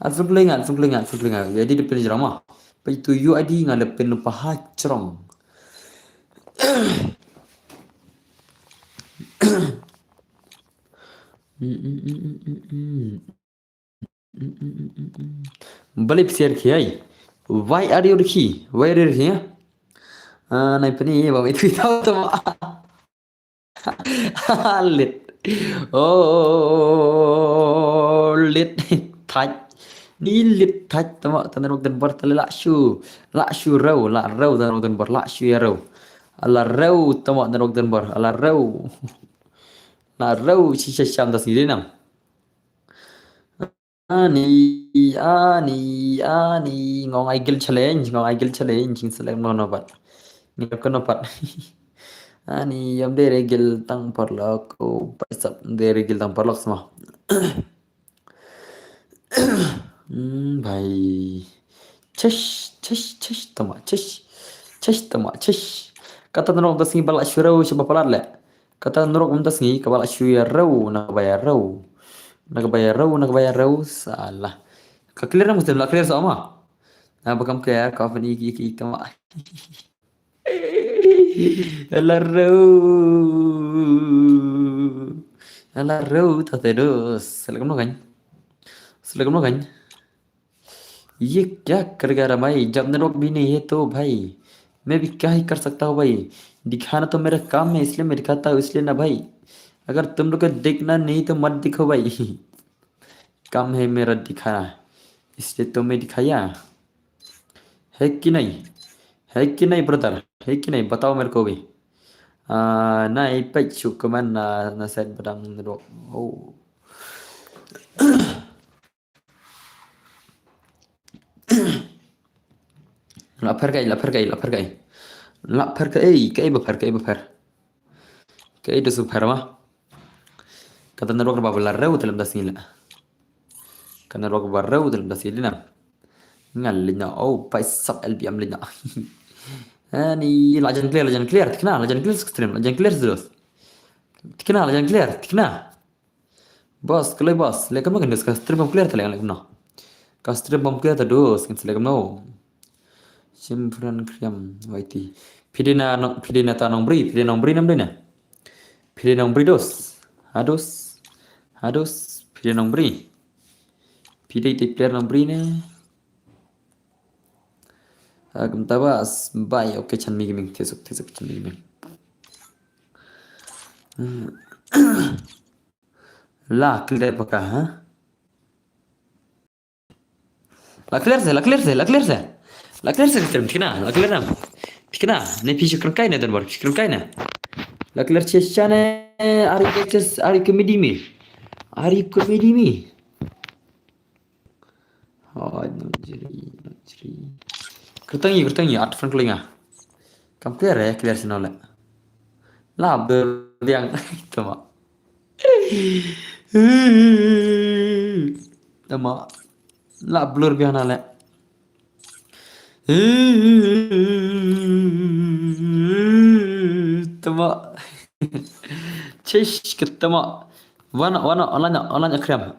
An suk lenga, an suk lenga, an suk lenga. Jadi dia pilih jerama. Pai tu U I D nga le pin lupa ha cerong. Balik share kiai. Why are you here? Why are you here? Ah, nai pini ba itu tahu tu. Lit. Oh, lit thait. Ni lit thait tama tana rok dan bor tala la shu. La shu rau, la rau tana rok dan bor, la shu ya rau. Ala rau tama tana rok dan bor, ala rau. La rau si shasham das ni denam. Ani, ani, ani, ngong ai gil challenge, ngong ai gil challenge, jing select no no pat. Ni ko no pat. Ani, yom dere gil tang parlok, oh, paisap dere gil tang parlok sama. Hmm, bhai. Chesh, chesh, chesh, tama, chesh. Chesh, tama, chesh. Kata tana rok das ni bala shurau shaba palat le. Kata narok mynta sngi kaba la shu ïa rew na kaba ïa rew. Na kaba ïa rew, na kaba ïa rew, salah. Ka clear na muslim la clear sa ma. Na ba kam clear ka fan iki iki tama. La rew. La rew ta te dos. Selakum no kan. Selakum no kan. ये क्या कर गया रे भाई? जब नेटवर्क भी नहीं है तो भाई, मैं भी क्या ही कर सकता हूँ भाई? दिखाना तो मेरा काम है, इसलिए मैं दिखाता हूँ, इसलिए ना भाई। अगर तुम लोग को देखना नहीं तो मत दिखो भाई। काम है मेरा दिखाना, इसलिए तो मैं दिखाया। है कि नहीं? है कि नहीं ब्रदर? है कि नहीं? बताओ मेरे को भी। आ, ना, ये पे शुक्रमन ना, ना शायद बदाम नेटवर्क। ओ। La pher kai, la pher kai, la pher kai. La pher kai, kai ba pher, kai ba pher. Kai da su pher ma. Kata na rok ba la rew dalam das ni la. Kana rok ba rew dalam das ni na. Ngal lina, oh, paisap L B M lina. Ani la jan clear, la jan clear, tikna, la jan clear stream, la jan clear terus. Tikna, la jan clear, tikna. Boss, kalai boss, le kam kan ka stream bom clear ta le kam no. Ka stream bom clear ta dos kan le kam no. Shim pran kriam waiti. Pidina no, pidina ta nong bri, pidina nong bri nam dina. Pidina nong bri dos. Hados. Hados, pidina nong bri. Pidai te player nong bri ne. Agam tabas, bai, okay, chan mi gaming, tesuk, tesuk, chan mi gaming. Hmm. La clear paka, ha? La clear se, la clear se, la clear se. La clear se, clear, tikna, la clear nam. Tikna, ne pi shukran kai ne dan bar, shukran kai ne. La clear se shane, ari ke ses, ari ke midi mi. Ari ke midi mi. Oh, no jri, no jri. Kertang yi, kertang yi, at friend kelinga. Kam clear ya, clear sino le. La, berdiang, tama. Tama. La blur biang na le. Tama. Chish ke tama. Wana, wana, online, online akram.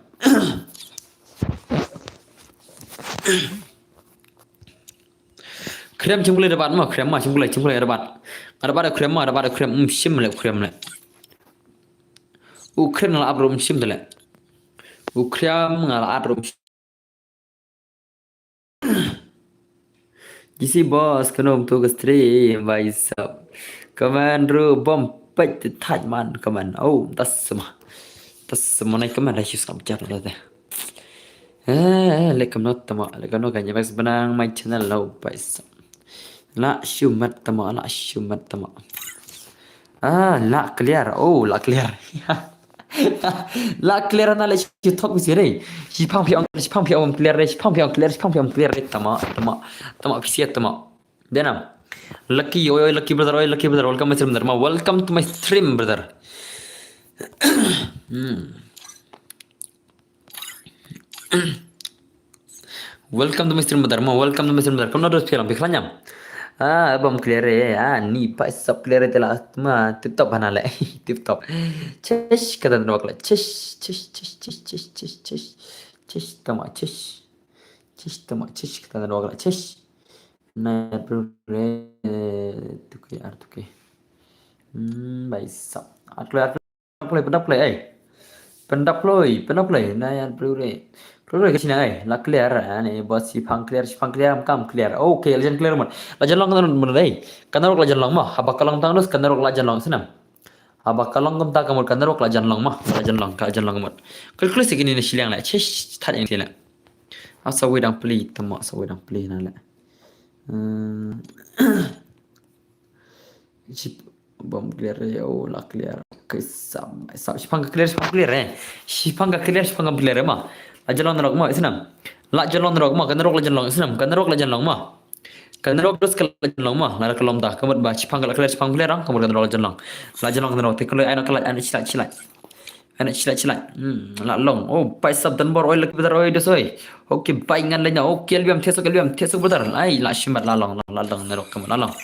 Krem chim kulai dapat ma, krem ma, chim kulai, chim kulai dapat. Dapat krem ma, dapat krem, um, shim le, krem le. U krem la abrum shim le. U krem nga la abrum. Jisi boss, kano tu ka stream, bai sap. Kaman ru bom pet te thaj man, kaman. Oh, tas sama. Tas sama nai kaman, rai shus kam jat la te. Eh, le kamno tama, le kamno kan jemas benang my channel lo, bai sap. La shumat tama, la shumat tama. Ah, la clear. Oh, la clear. La clear na le shi thok bisi re. Shi phang phi ong, shi phang phi ong clear re, shi phang phi ong clear, shi phang phi ong clear re. Tama, tama, tama bisi tama. Denam. Lucky, oi, oi, lucky brother, oi, lucky brother. Welcome my stream, brother. Ma. Welcome to my stream, brother. Hmm. Welcome to my stream, brother. Ma, welcome to my stream, brother. Kam no dos phialam, phialam nyam. Ah, bom clear eh. Ah, ni pa sap clear eh tela. Ma, tip top hana le. Tip top. Chesh, kata na wakla. Chesh, chesh, chesh. Chesh, tama, chesh. Chesh, tama, chesh, kata na wakla. Chesh. Na, bro, re, tuke, ar tuke. Hmm, bai sap. Ar tuke, ar tuke. Play, pynda play, eh. Pynda play, pynda play. Na yan play re. Play re ka sina, eh. La clear, eh. Ne, bot si phang clear, si phang clear, kam clear. Okay, la jan clear man. La jan long kan man, eh. Kan rok la jan long ma. Haba ka long tang dus, kan rok la jan long sinam. Haba ka long kumta ka mut ka network la jan long ma, la jan long, ka jan long ka mut. Kul kul sik ini ne shiliang le, chesh, that ini le. Asa wei dang pli, tama asa wei dang pli na le. Hmm. Ship bom clear ya, oh, la clear. Ke sam, sam, shipang ka clear, shipang clear eh. Shipang ka clear, shipang ka clear eh ma. La jan long network ma, isnam. La jan long network ma, ka network la jan long, isnam. Ka network la jan long ma. Ka network terus ka la jan long ma, la ka lom ta. Ka mut ba shipang ka la clear, shipang clear, ah, ka mut ka network la jan long. La jan long ka network, te ka loi, ai no ka la, ai no chilat, chilat. Ai no chilat, chilat. Hmm, la long. Oh, pai sap dan bor, oi, la ki badar, oi, dos, oi. Okay, bai ngan lenya. Okay, albiam, tesok, albiam, tesok badar. Ai, la shimat, la long, la long, la long network, ka mut, la long.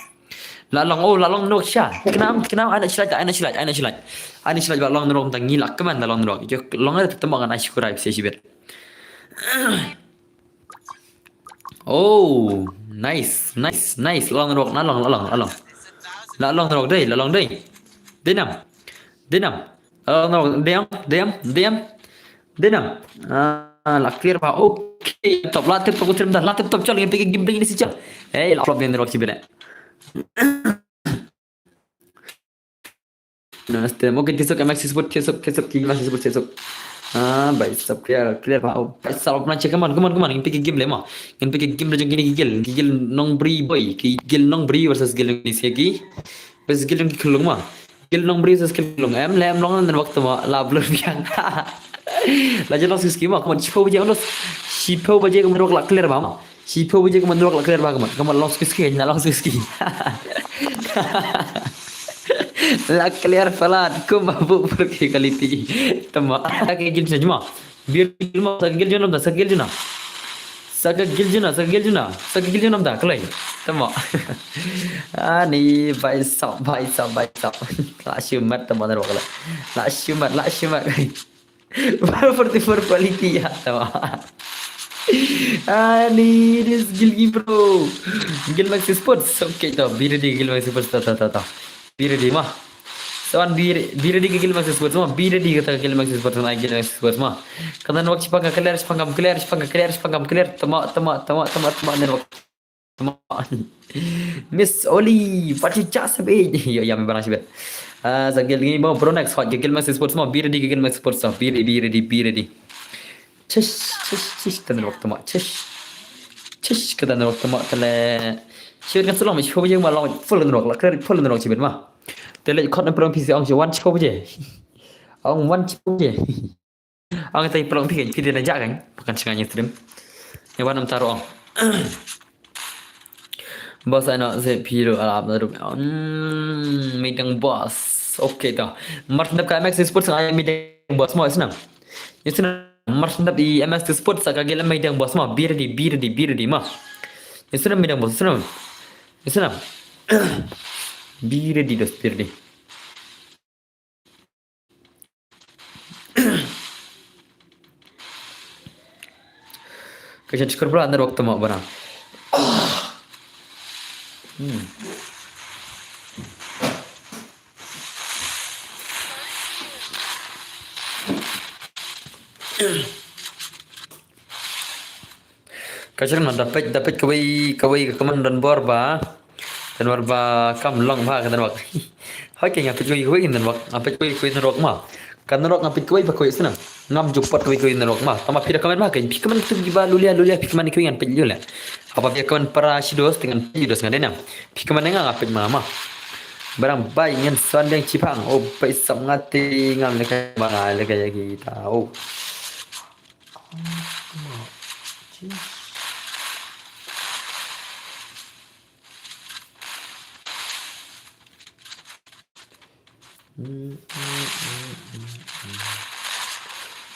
La long, oh, la long network sha. Kenam, kenam, ai no chilat, ai no chilat, ai no chilat. Ai no chilat ba long network, ta ngi la keman da long network. Yo, long ai te tembak ngan ai shukura, bisi shibit. Oh, nice, nice, nice. La long network, la long, la long, la long. La long network dei, la long dei. Dei nam. Dei nam. La long network, dei nam, dei nam, dei nam. Dei nam. Ah, la clear ba. Okay, top, la tip top, tip da, la tip top, chal, ngin pik game break ini si chal. Hey, la flop network si bene. Namaste. Okay, tesok M X Sport, tesok, tesok, ki M X Sport, tesok. Ah, bai sap clear, clear ba. Oh, bai sap, pynban check, come on, come on, come on. Ngin pik game le ma. Ngin pik game le jong kine ki gil, ki gil nongbri boy, ki gil nongbri versus gil nongni seki. Versus gil nongki khlung ma. Gil nongbri versus gil khlung. Em le em long network tama, la blur biang. La jan long ski ma, come on, shiphew baje, shiphew baje ka network la clear ba ma. Shiphew baje ka network la clear ba ka mut. Ka mut long ski ski, na long ski ski. La clear palat, kum ba bu per ki quality. Tama, ka gil jina juma. Bir gil ma, sa gil jina, sa gil jina. Sa gil jina, sa gil jina. Sa gil jina da, klai. Tama. Ani, bai sap, bai sap, bai sap. La shimat tama network la. La shimat, la shimat. Forty-four quality ya, tama. Ani, this Gilgi bro. Gil Maxi Sports. Okay, to. Be ready, Gil Maxi Sports. To, to, to, to. Be ready ma. Someone be re-, be ready, Gil Maxi Sports ma. Be ready, kata Gil Maxi Sports ma. Gil Maxi Sports ma. Kata network shipang ka clear, shipang ka clear, shipang ka clear, shipang ka clear. Tama, tama, tama, tama, tama network. Miss Oli, what you just said? Yo, ya, me bana sibet. Ah, sa gil ngi mo, bro, next hot, gil Maxi Sports mo, be ready, gil Maxi Sports mo, be ready, be ready, be ready. Chish, chish, chish, ka network tama, chish. Chish, ka network tama, tale. Sibet kan selong, sibet je ma long, full network, la clear, full network sibet ma. Tale, kot na prong P C ong, one sibet je. Ong, one sibet je. Ang tai pelong phi kan, phi dei na jak kan, bukan sengaja stream. Ni wan am taro ang. Boss, ano se phi ro alap na rum. Hmm, meeting boss. Okay to. Mar sendap ka M X Sports ang meeting boss mo isnam. Isnam mar sendap i M X Sports ka gel meeting boss mo. Be ready, be ready, be ready mo. Isnam meeting boss, isnam. Isnam. Be ready dos, be ready. Ka jan chikor bra network tama bana. Hmm. Ka jrong na da peit, da peit kawei, kawei ka kmen don bor ba. Don bor ba kam long ba ka don bor. Hoi ke nga peit kawei, kawei don bor. Nga peit kawei, kawei don bor ma. Ka don bor nga peit kawei ba kawei sna. Ngam ju pat kawei, kawei don bor ma. Tama phi da kmen ba ke. Phi kmen tu ba lulia, lulia phi kmen kawei ngan peit lulia. Haba phi kmen para shidos te ngan peit dos ngan dei nam. Phi kmen nga nga peit ma ma. Barang bai ngan son deng chipang. Oh, bai sap nga te ngam leka ba nga leka ya kita. Oh.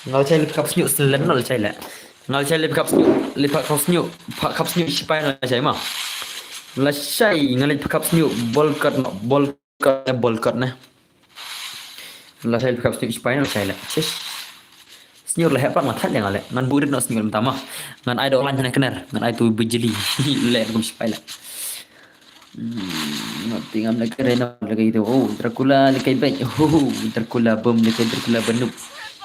Nga la chai lip cup sñiuh selen nga la chai le. Nga la chai lip cup sñiuh, lip cup sñiuh, pa cup sñiuh shipai nga la chai ma. La chai nga lip cup sñiuh bol kat no, bol kat ne, bol kat ne. La chai lip cup sñiuh shipai nga la chai le. Chish. Sñiuh la heh pat nga thait le nga le. Ngan buh rit noh sñiuh mynta ma. Ngan ai da online hana kner. Ngan ai tu bijli. Le kum shipai le. Hmm, ngam ti ngam le kre na le kai tu. Oh, Dracula le kai bek. Oh, Dracula bom le kai Dracula banuk.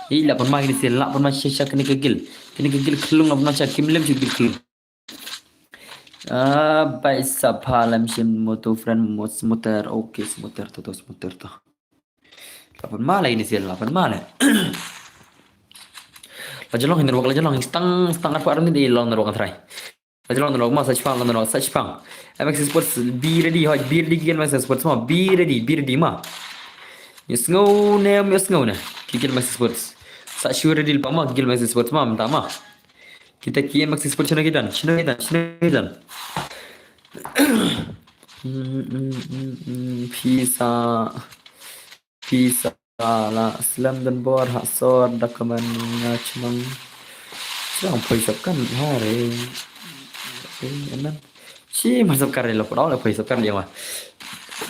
Ih, la pon ma kini sil, la pon ma shisha kini kegil. Kini kegil kelung la pon ma sha kim lem shu gil kelung. Ah, bai sap ha lem shim moto friend mo smuter. Okay, smuter to, to smuter to. Lapan ma la ini sil, lapan ma la. La jolong network, la jolong stang, stang apa arun di long network try. La jolong network ma sa chipang, long network sa chipang. M X Sports, be ready, hoi, be ready, ki gel M X Sports ma, be ready, be ready ma. Yes, ngo ne, yes, ngo ne. Ki gel M X Sports. Sa shu ready pa ma, ki gel M X Sports ma, mta ma. Kita ki M X Sports shino ki don, shino ki don, shino ki don. Hmm, hmm, hmm, hmm, pisa. Pisa la slem don bor ha sor da kaman nga chmang. Chmang poi sap kan ha re. Eh, anan. Shi ma sap kan re lo poi sap kan re ma.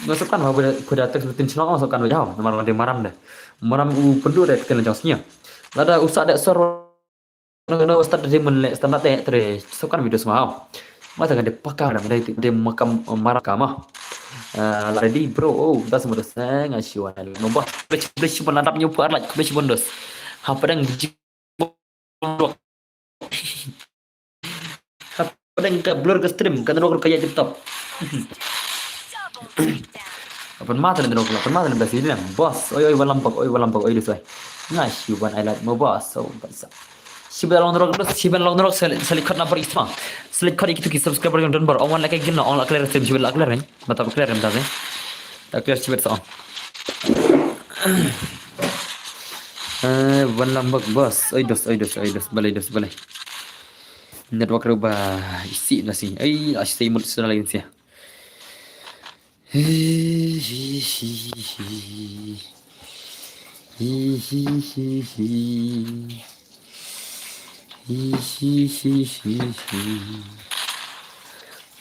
Ma sap kan ma poi da tek tin chmang ma sap kan ma jao. Namar de maram de. Maram u pendu de ken jong snia. Lada usa de sor no no start de mun le standard de tre sap kan video sma. Ma ta kan de pakar de de makam maram kama. Ah, la ready bro. Oh, das mo de seng a shiwan. No bah. Bless bless shiwan adap nyu par like bless shiwan dos. Hapadang ji. Hapadang ka blur ka stream ka network ka ya tip top. Apan mata le network la, apan mata le basi ni boss. Oi oi walam bak, oi walam bak, oi disai. Nga shiwan I like mo boss. So basa. Shiba long network, shiba long network sel sel khot na bar isma. Sel khot ikitu ki subscriber yang don bar. Ong wan la ka gil na, ong la clear stream shiba la clear ni. Mata clear ni mata ni. La clear shiba sa. Eh, wan lambak boss. Oi dos, oi dos, oi dos. Balai dos, balai. Network ruba isi nasi. Ai, asi mut sala insia. Hi hi hi hi. Hi hi hi hi. Hi hi hi hi hi.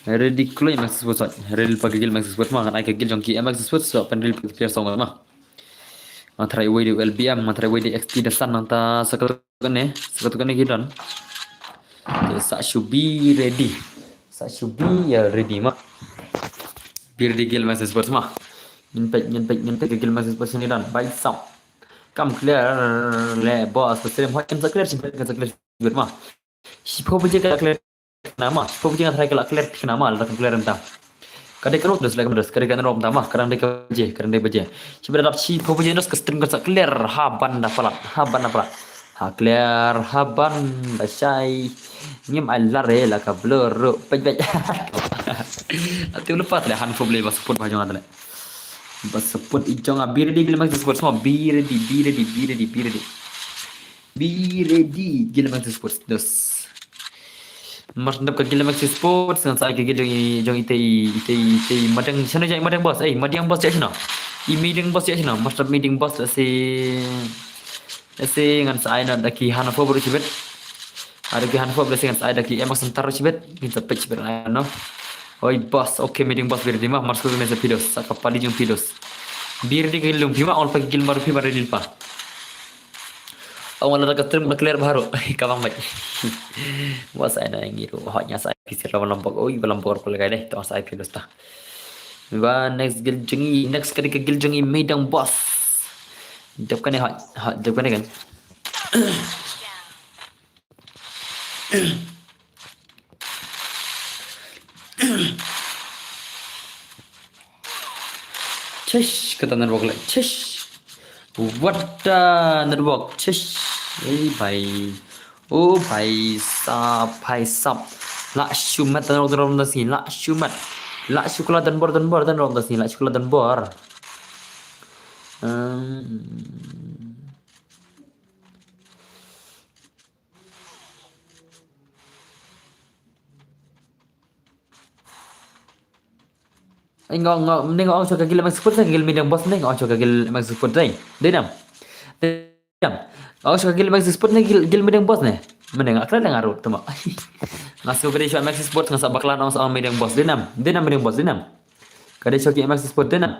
Ready kloi Max Sports. Ready pa ka gil Max Sports ma, ngan ai ka gil jong ki Max Sports so pen ready pa ka player song ma. Ngan try wei di L B M, ngan try wei di X T da san nangta sa ka tu kane, sa ka tu kane ki don. Te sa shu be ready. Sa shu be ya ready ma. Be ready gil Max Sports ma. Ngin pek, ngin pek, ngin pek gil Max Sports ni don. Bai sam. Kam clear le boss, ka stream hoi kan sa clear sibet, kan sa clear sibet ma. Shiphew baje ka clear na ma, shiphew baje nga try ka la clear thik na ma, la ka clear nta. Ka dei ka rok dos, la ka dos, ka dei ka rok nta ma, ka dang dei ka baje, ka dang dei baje. Shiphew dap shiphew baje dos ka stream ka sa clear, ha ban da palat, ha ban da palat. Ha clear, ha ban da shai. Ngim ai lare la ka blur ru, pej pej. Ati lupa tale han foble ba support ba jong tale. Ba support i jong a be ready gil Max Sports ma, be ready, be ready, be ready, be ready. Be ready gil Max Sports dos. Mar ndap ka gil Max Sports ngan sa ai ka gil jong i, jong i te i, i te i, i te i madang shano jong i madang boss. Eh, madang boss jong shano. I madang boss jong shano. Mar ndap madang boss la si. Ese ngan sa ai na da ki Hana Fob ruh shibit. Ada ki Hana Fob ese ngan sa ai da ki Emak Sentaro shibit. Ngin sa pek shibit ai no. Oi boss, okay, meeting boss, be ready ma, mars ko me sa pidos, sa ka pali jong pidos. Be ready ka gil jong pima, ol pa ki gil mar pima ready pa. Ong la da ka stream ka clear baru. Ka bang bai. Boss ai na ngi ruh, hot nya sa ai ki sir la lambok. Oi, lambok ko le kai deh, to sa ai pidos ta. Ba next gil jong i, next ka dei ka gil jong i meeting boss. Dep kane hot, hot, dep kane kan. Chish, kata network le. Chish. What the network? Chish. Ei bhai. Oh bhai sab, bhai sab. La shu mat dan rong dan rong dan sini, la shu mat. La shu kala dan bor dan bor dan rong dan sini, la shu kala dan bor. Hmm. Ai, nga, nga, mending nga ong shuwa ka gil Max Support ne, gil Midang Boss ne, nga ong shuwa ka gil Max Support ne. Dei nam. Dei nam. Nga ong shuwa ka gil Max Support ne, gil, gil Midang Boss ne. Mending nga kren nga ruh tuma. Nga shuwa ka dei shuwa Max Support, nga sa bakla nga ong shuwa Midang Boss. Dei nam. Dei nam Midang Boss, dei nam. Ka dei shuwa ki Max Support, dei nam.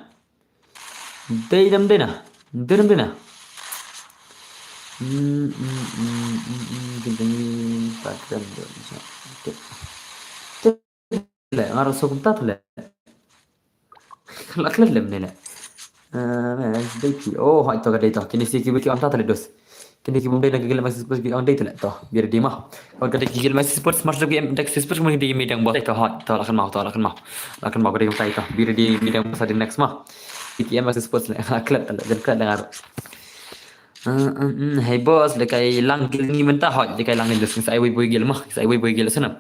Dei nam, dei na. Dei nam, dei na. Hmm, hmm, hmm, hmm, hmm, kita ni pakai tu. Okey. Le, ngar so kumta le. Kelak kelak lem ni le. Eh, dei ki. Oh, hai to ka dei to. Kini si ki wiki ong ta le dos. Kini ki bum dei na ka gil Max Sports ki ong dei le to. Biar di ma. Wan ka dei ki gil Max Sports, Max dei ki Max Sports mun dei Midang Boss. To, hai to, lakan mau to, lakan mau. Lakan mau ka dei kumta to. Biar di Midang Boss di next ma. P T M versus Sports le. Klet le, jan klet le ngar. Uh, um, um, hey boss, le kai lang gil ni mynta hoi, le kai lang ni dus, sa ai wei boi gil mah, sa ai wei boi gil sana.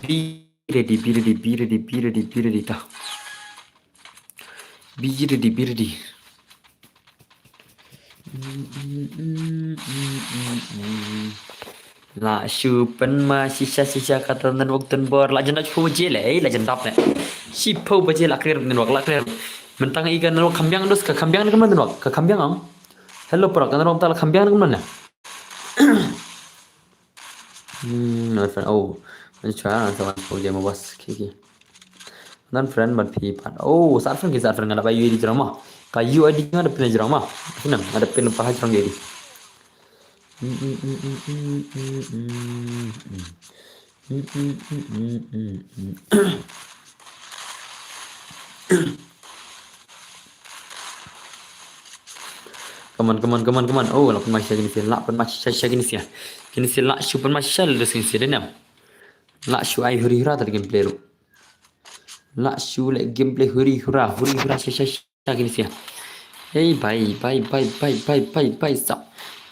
Be ready, be ready, be ready, be ready, be ready ta. Be ready, be ready. La shu pynma shisha shisha kata network tynbor la jan dap shiphew baje le, eh, la jan dap ne. Shiphew baje la clear network, la clear. Mynta i ka network kham biang dus ka kham biang ne kumno network, ka kham biang am. Hello, prak, ka network ta la kham biang ne kumno ne. Hmm, my friend. Oh, let's try another one. Oh, game was kiki. Non friend ban phi pat. Oh, sat friend ki sat friend nga da ba U I D jrong ma. Ka U I D nga da pin jrong ma. Pin nga da pin pa ha jrong U I D. Come on, come on, come on, come on. Oh, la pynma shisha kine sia, la pynma shisha kine sia. Kine sia la shu pynma shisha le dus kine sia de nam. La shu ai huri hura ta le gameplay ruh. La shu le gameplay huri hura, huri hura shisha shisha kine sia. Hey, bye, bye, bye, bye, bye, bye, bye, sa.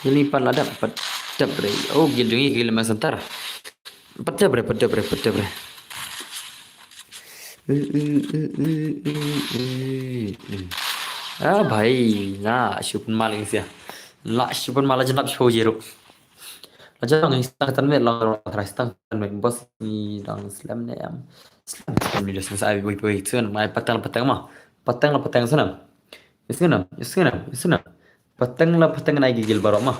Ini pat la dap, pat dap re. Oh, gil jong i, gil ma santar. Pat dap re, pat dap re, pat dap re. Ah, bhai, la shu pynma le kine sia. La shu pynma la jan dap shu jero. La jan ngi stang tan met, la jan try stang tan met, boss ngi dang slem ne em. Slem, slem ni dah selesai, wait, wait, sun, mai pateng la pateng ma. Pateng la pateng sana. Sana, sana, sana. Pateng la pateng ngan ai gigil baroh ma.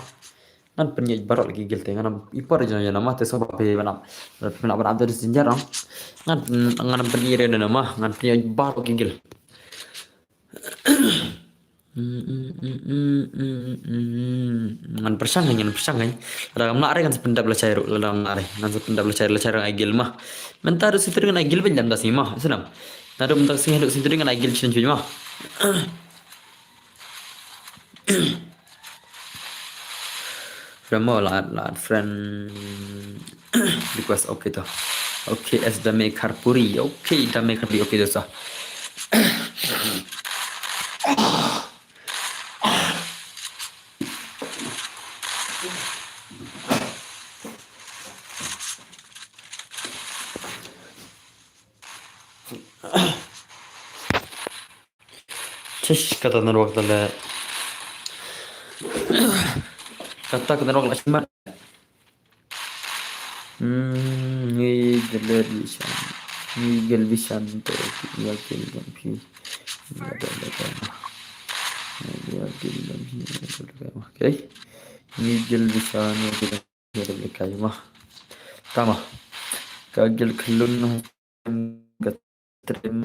Ngan pynïaid baroh la gigil te, ngan i por jan jan ma te so ba pe banap. Banap banap dari sinjar ma. Ngan, ngan pynïaid na ma, ngan pynïaid baroh gigil. Ngan pyrshang ngan, ngan pyrshang ngan. Lada ngam lah re ngan sa pyndap lashai ruh, lada ngam lah re ngan sa pyndap lashai, lashai ruh ai gil ma. Mynta ruh sintri ngan ai gil ban jam da sngi ma, snam. Naduh mynta sngi haduh sintri ngan ai gil shin shin ma. Remo la, la friend request, okay to. Okay, es Dame Kharpuri. Okay, Dame Kharpuri, okay to sa. Tish, kata network ta le. Kata ka network la shimat. Hmm, ngi gel bisan. Ngi gel bisan to ya gel gam phi. Ya da da da. Ya gel gam phi. Okay. Ngi gel bisan ya gel. Ngi da lekai ma. Tama. Ka gel khlun ka trim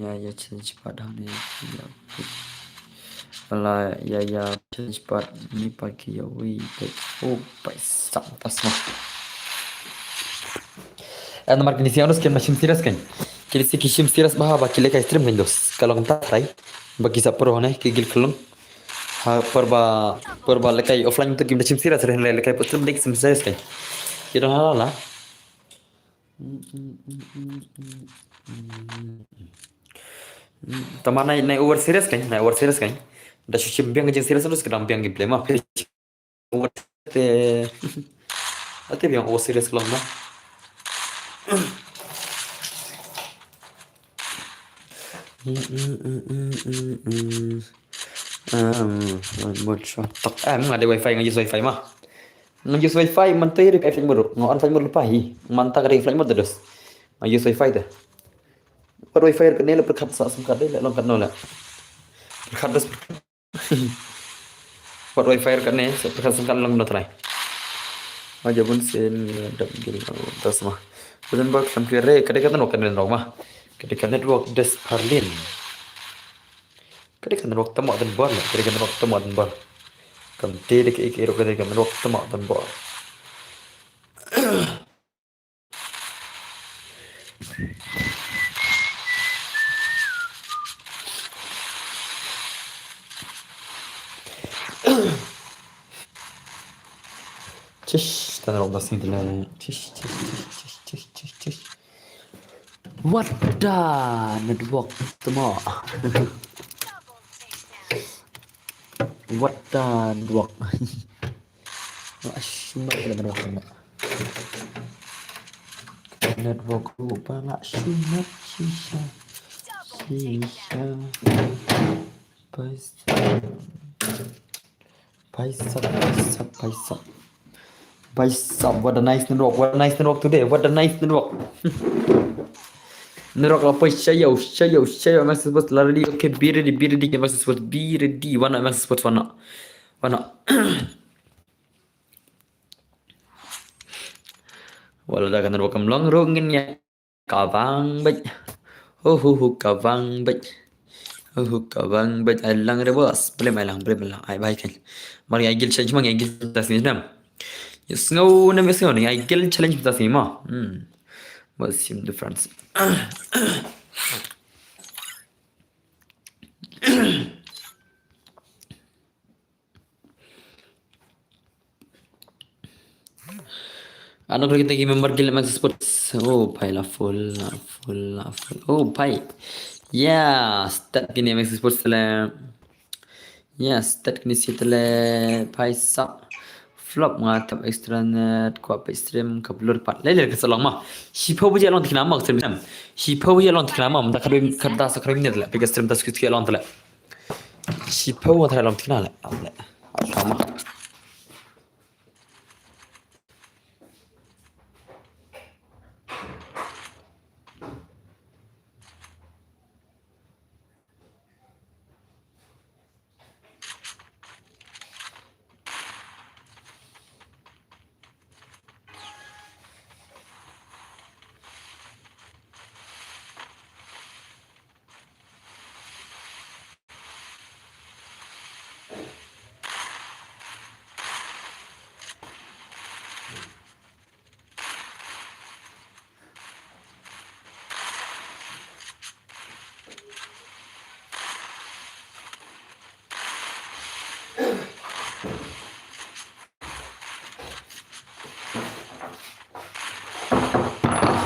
ya ya change part ha ne. Ala ya ya change part ni pa ki ya wi. Oh, paisa tas ma. Eh, namar kini si anus kem na shim serious kan. Kini si ki shim serious ba ba ki lekai stream kan dos. Kalau nta try. Ba ki sa pro ne ki gil khlun. Ha, por ba, por ba lekai offline tu kim da shim serious re, lekai pot tu da shim serious kan. Ki don hala la. Tama nai, nai over serious kan, nai over serious kan. Da shu shim biang jing serious terus ka dang biang gameplay ma. Over te. Ate biang over serious ka long ma. Um, mode shwa. Tak, eh, nga dei wifi, nga use wifi ma. Nga use wifi, man te dei ka flight mode. Nga on flight mode lypa hi. Man ta ka dei flight mode terus. Nga use wifi te. Pat wifi ka ne le pyrkhat sa sim card dei le long kat no le. Pyrkhat terus pyrkhat. Pat wifi ka ne sa pyrkhat sim card long no try. Ma jabun sen dap gil terus ma. Bun ba klam kire ka dei ka network ka network ma. Ka dei ka network des parlin. Ka dei ka network tama dan bor, ka dei ka network tama dan bor. Kam te dei ka ik ero ka dei ka network tama dan bor. Tish, ta network da sing dile. Tish, tish, tish, tish, tish, tish, tish. What the network tama. What the network. Nga shu mat ka network tama. Network ruh ba nga shu mat shisha. Shisha. Paisa. Paisa, paisa, paisa. Paisa, what a nice network, what a nice network today, what a nice network. Network la paisa, yo, yo, yo, M S Sports la ready, okay, be ready, be ready, M S Sports, be ready, wan noh, M S Sports, wan noh. Wan noh. Wat la da ka network kam long ruh ngin ïa Kawang beit. Hu hu hu kawang beit. Hu hu kawang beit. Ai lang re boss. Blem ai lang, blem ai lang. Ai bai kan. Mar ai guild challenge ma, ai guild challenge nam. Ïa sngew nam ïa sngew ne ai guild challenge ta sini ma. Hmm. What's him difference? Ano kali kita ki member guild M S Sports. Oh, pai la full, la full, la full. Oh, pai. Ya, start kini M S Sports tele. Ya, start kini si tele. Pai sa. Flop nga tap extra net, kwa pe stream, ka blur pat. Lele ka salong ma. Shiphew baje long tikna ma stream. Shiphew baje long tikna ma. Mta kadoi, kada sa kadoi minit le. Pika stream tas kuski long tele. Shiphew nga try long tikna le. Am le. Am le.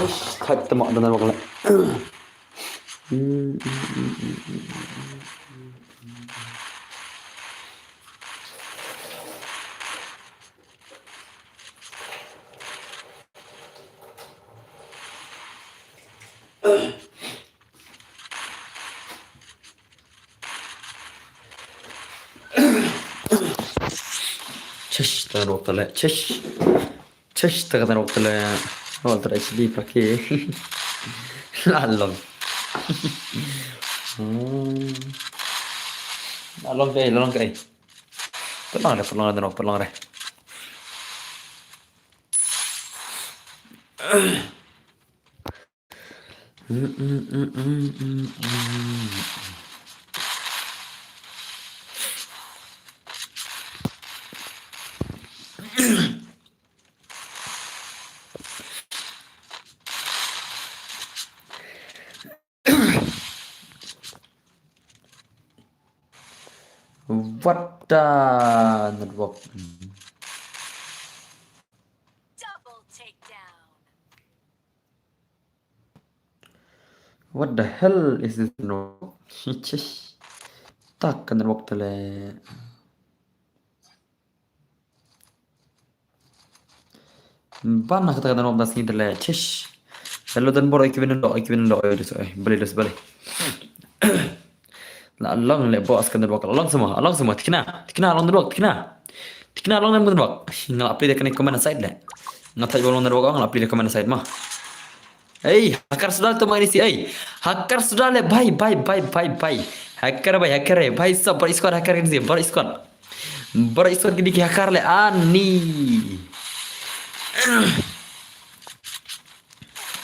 Eish, thait te mak dan wakla. Chesh, ta rok tale, chesh. Chesh, ta ka rok tale. Oh, tale H D prake. Lalong. Hmm. Lalong kai, lalong kai. Pelong re, pelong re, pelong re. What the network? Double takedown. What the hell is this network? Chish. Tak ka network tale. Ban na kata ka network das ni tale. Chish. Hello dan bor, oi kibin do, oi kibin do, oi dus, oi beli dus beli. La long le boss ka network, long semua, long semua. Tikna, tikna long network, tikna. Tikna long network. Nga la play da kane comment side le. Nga thaj long network, nga la play da comment side ma. Ei, hacker suda tu ma ini si, ei. Hacker suda le, bhai, bhai, bhai, bhai, bhai. Hacker, bhai, hacker, eh. Bhai sab, baroh squad hacker ini si, baroh squad. Baroh squad kini ki hacker le, ani.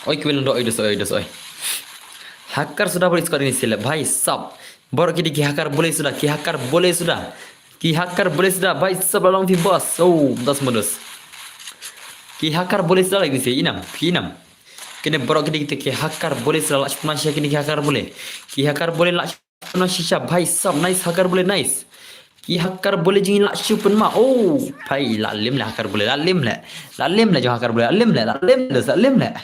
Oi, ki wen do, oi, dos, oi, dos, oi. Hacker suda baroh squad ini si le, bhai sab. Baroh kini ki hacker bole suda, ki hacker bole suda. Ki hacker bole suda, bhai sab la long phi boss. Oh, dos modus. Ki hacker bole suda lagi si, inam, phi inam. Kine baroh kine kita ki hacker bole sila la shipna shisha kine ki hacker bole. Ki hacker bole la shipna shisha, bhai sab, nice hacker bole, nice. Ki hacker bole jing la shipna ma. Oh, bhai, la lim le hacker bole, la lim le. La lim le jong hacker bole, la lim le, la lim le, la lim le.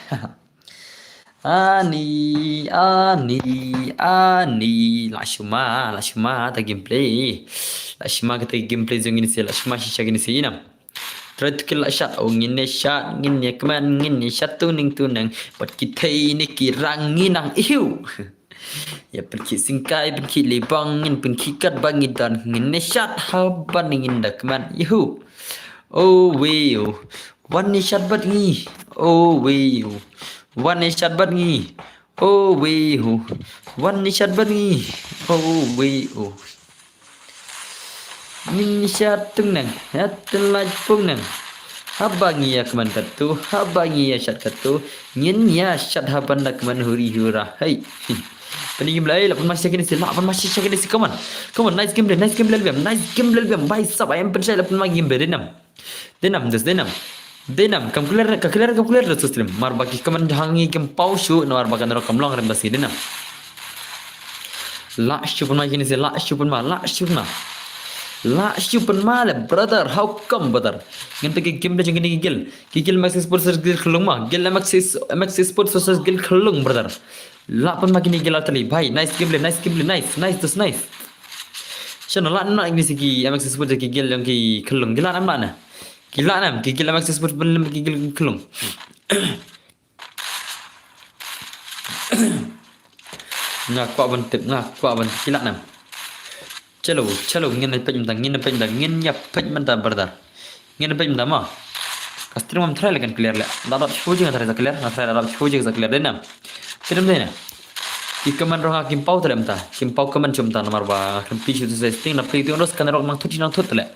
Ani, ani, ani. La shu ma, la shu ma kata gameplay. La shu ma kata gameplay jong ngin ïa sha, la shu ma shisha ngin ïa sha ïa nam. Trai tu ki la shat, oh ngin ïa shat, ngin ïa kmen, ngin ïa shat tu ning tu nang. Bad ki thei ne ki rang ngi nang ihu. Ïa pynkhih singkai, pynkhih libang, ngin pynkhih kat ba ngi don, ngin ïa shat haba ngin da kmen ihu. Oh wei oh. Wan ïa shat bad ngi. Oh wei oh. Wan ïa shat bad ngi. Oh wei oh. Wan ïa shat bad ngi. Oh wei oh. Ngin ïa shat tu nang, ha tu lait pung nang. Haba ngi ïa kmen katu, haba ngi ïa shat katu, ngin ïa shat haba ngi da kmen huri hura. Hey. Pynigim lai, la pynma shisha kine si, la pynma shisha kine si, come on. Come on, nice gameplay, nice gameplay, nice gameplay, bhai sab, I am pynshai la pynma gameplay, dei nam. Dei nam, dus, dei nam. Dei nam, kam clear, ka clear, kam clear, dus, stream. Mar ba ki comment jong ngi kim paw shuh, namar ba ka narok kam long rem basi, dei nam. La shu pynma kine si, la shu pynma, la shu pynma. La shu pynma le, brother, how come, brother? Ngin peit ki game da jong kine ki guild. Ki guild M X Sports versus guild Khunlung ma. Guild M X, M X Sports versus guild Khunlung, brother. La pynma kine ki guild artylli, bhai. Nice gameplay, nice gameplay, nice, nice, dus, nice. Shano la na kine si ki M X Sports ki guild jong ki Khunlung. Ki la na ma na. Ki la na, ki guild M X Sports ban lem ki guild Khunlung. Nga kwah ban tip, nga kwah ban tip, ki la nam. Chalo, chalo, ngin ïa peit mynta, ngin ïa peit mynta, ngin ïa peit mynta, brother. Ngin ïa peit mynta ma. Ka stream ngam try leh kan clear leh. Da dap shu jing nga try sa clear, nga try da dap shu jing sa clear, dei nam. Dei nam, dei nam. Ki comment ruh nga kim paw tang mynta, kim paw comment shuh mynta namar ba khlem plie shuh sa setting, na plie tu nang ka narok nang thut nang thut leh.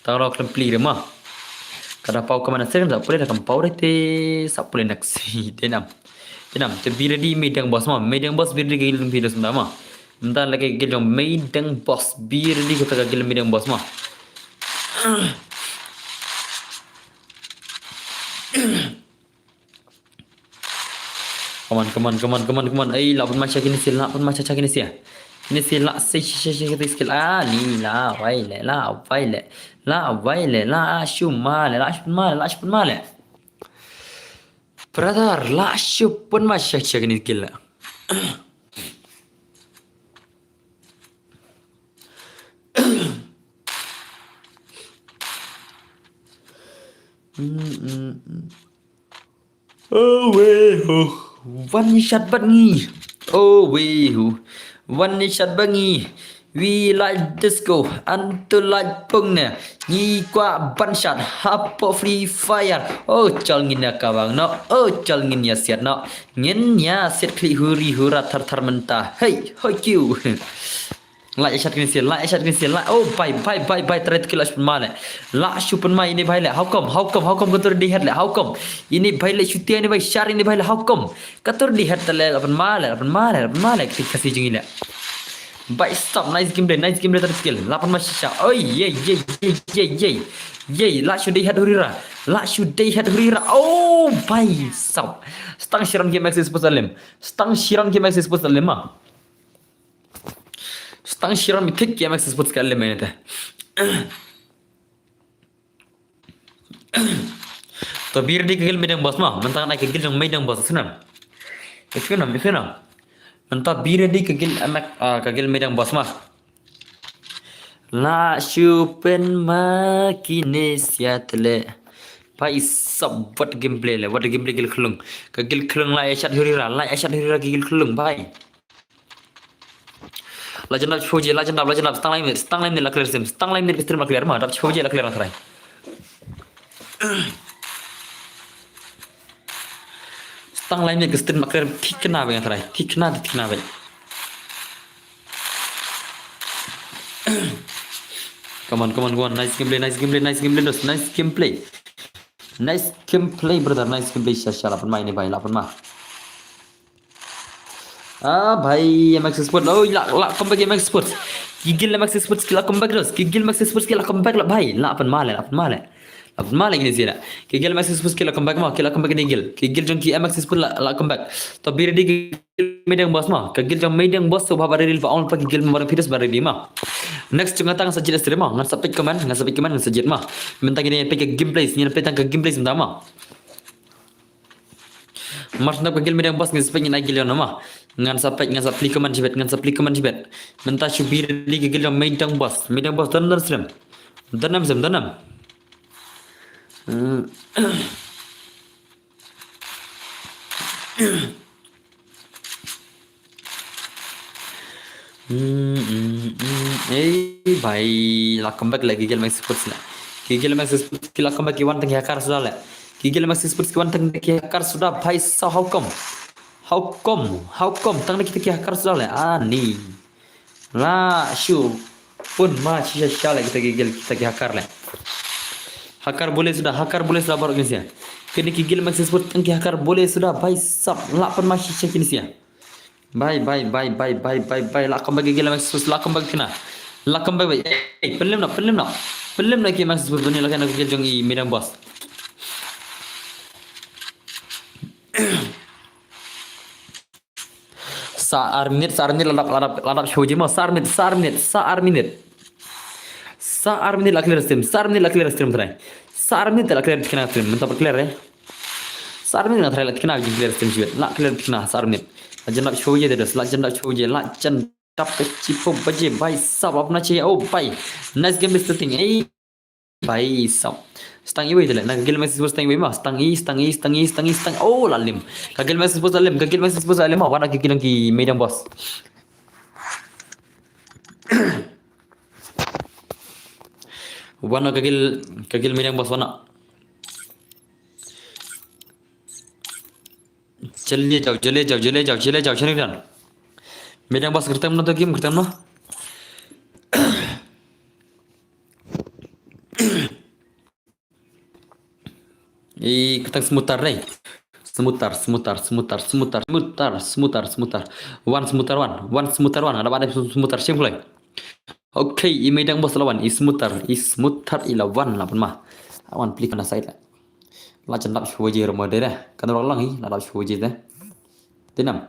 Tang ruh khlem plie re ma. Ka da paw comment sa setting sa pule da kam paw re te sa pule next. Dei nam. Dei nam, te be ready, Meideng Boss ma. Meideng Boss be ready ka guild jong phi dus mynta ma. Mynta la ka guild jong Meideng Boss, be ready kata ka guild Meideng Boss ma. Come on, come on, come on, come on, come on. Ei, la pynma sha kine si, la pynma sha kine si. Kine si la si, si, si, si, si, skill. Ah, ni la wai le, la wai le. La wai le, la shu ma le, la shu pynma le, la shu pynma le. Brother, la shu pynma sha, sha kine ki guild. Mm, mm, mm. Oh, wei, oh. Wan ïa shat bad ngi. Oh, wei, oh. Wan ïa shat bad ngi. We like disco, and to like pung ne. Ngi kwah ban shat hapoh Free Fire. Oh, chal ngin ïa kabang no. Oh, chal ngin ïa siat no. Ngin ïa siat khlieh huri hura thar thar mynta. Hey, hoi kiu. La ïa shat kine si, la ïa shat kine si, la. Oh, bhai, bhai, bhai, bhai, trai tu ki la shu pynma le. La shu pynma ine bhai le. How come, how come, how come ka tur dei het le. How come? Ine bhai le shu tia ine bhai shar ine bhai le. How come? Ka tur dei het le, la pynma le, la pynma le, la pynma le. Kti Khasi jong ngi le. Bhai sab, nice gameplay, nice gameplay, tara skill. La pynma shisha. Oi, ye, ye, ye, ye, ye. Ye, la shu dei het hurira. La shu dei het hurira. Oh, bhai sab. Stang shiram ki M X Sports alim. Stang shiram ki M X Sports alim ma. Stang shiram ki thik ki M X Sports ka alim ine te. To be ready ka guild Meideng Boss ma, mynta ka guild jong Meideng Boss, snam. Snam, snam. Mynta be ready ka guild M X, ah, ka guild Meideng Boss ma. La shu pynma kine sia te le. Bhai sab, what gameplay le, what gameplay guild Khunlung. Ka guild Khunlung la ïa shat hurira, la ïa shat hurira ka guild Khunlung, bhai. La jan dap chiphew je, la jan dap, la jan dap, stang lai minit, stang lai minit la clear stream, stang lai minit ka stream la clear ma, dap chiphew je la clear na tharai. Stang lai minit ka stream la clear, thikna bha na tharai, thikna, thikna bha. Come on, come on, come on, nice gameplay, nice gameplay, nice gameplay, nice gameplay. Nice gameplay, brother, nice gameplay, sha, sha, la pynma ine bhai, la pynma. Ah, bhai, M X Sports. Oh, la, la comeback M X Sports. Ki guild M X Sports ki la comeback terus. Ki guild M X Sports ki la comeback la, bhai. La pynma le, la pynma le. La pynma le kine sila. Ki guild M X Sports ki la comeback ma, ki la comeback kine guild. Ki guild jong ki M X Sports la, la comeback. To be ready ki guild Meideng Boss ma. Ka guild jong Meideng Boss to ba ready ba ong pa ki guild ma ba ready ma. Next jong nga tang sa jied stream ma. Ngan sa peit comment, ngan sa peit comment, ngan sa jied ma. Mynta kine peit ka gameplays, ngin peit tang ka gameplays mynta ma. Mar sngap ka guild Meidang Boss ngan sa peit ngan ai guild ïa u namar. Ngan sa peit, ngan sa plie comment shibit, ngan sa plie comment shibit. Mynta shu be ready ka guild jong Meidang Boss. Meidang Boss don, don stream. Don nam stream, don nam. Hmm. Hmm, hmm, hmm. Ei bhai, la come back la ki guild Max Sports la. Ki guild Max Sports ki la come back, ki wan tang ki hacker suda la. Ki guild Max Sports ki wan tang ki hacker suda, bhai sab, how come? How come? How come? Tang ki, ki hacker suda la. Ani. La shu pun ma shisha shisha la kita ki guild, kita ki hacker la. Hacker bole suda, hacker bole suda baroh ki nongshun. Kine ki guild Max Sports tang ki hacker bole suda, bhai sab, la pun ma shisha ki nongshun. Bhai, bhai, bhai, bhai, bhai, bhai, bhai. La come back ki guild Max Sports, la come back kine. La come back, bhai. Ei, pynlem noh, pynlem noh. Pynlem noh ki Max Sports, bani la kane ka guild jong i Meidang Boss. Sa ar minit, sa ar minit la dap, la dap, la dap shu jima, sa ar minit, sa ar minit, sa ar minit. Sa ar minit la clear stream, sa ar minit la clear stream trai. Sa ar minit la clear kine stream, mynta ba clear eh. Sa ar minit nga try la tikna, jin clear stream shibit. La clear tikna sa ar minit. La jan dap shu je de dos, la jan dap shu je, la jan dap ka shiphew baje, bhai sab, apna che, oh bhai. Nice game, best thing. Ei bhai sab. Stang iwei de le. Na ka guild Max Sports stang iwei ma. Stang i, stang i, stang i, stang i, stang. Oh, la lim. Ka guild Max Sports la lim, ka guild Max Sports la lim ma. Wan na ki guild ki Meidang Boss. Wan na ka guild, ka guild Meidang Boss wan na. Jale jaw, jale jaw, jale jaw, jale jaw, jale jaw. Meidang Boss kyrteng noh, to game kyrteng noh. I kyrteng Smutar dei. Smutar, Smutar, Smutar, Smutar, Smutar, Smutar, Smutar. Wan Smutar wan, wan Smutar wan. Ada, ada Smutar shim kloi. Okay, i Meidang Boss la wan, i Smutar, i Smutar i la wan la pun ma. Wan plie na side la. La jan dap shu baje ruh ma de. Kan ruh long i, la dap shu baje de. Dei nam.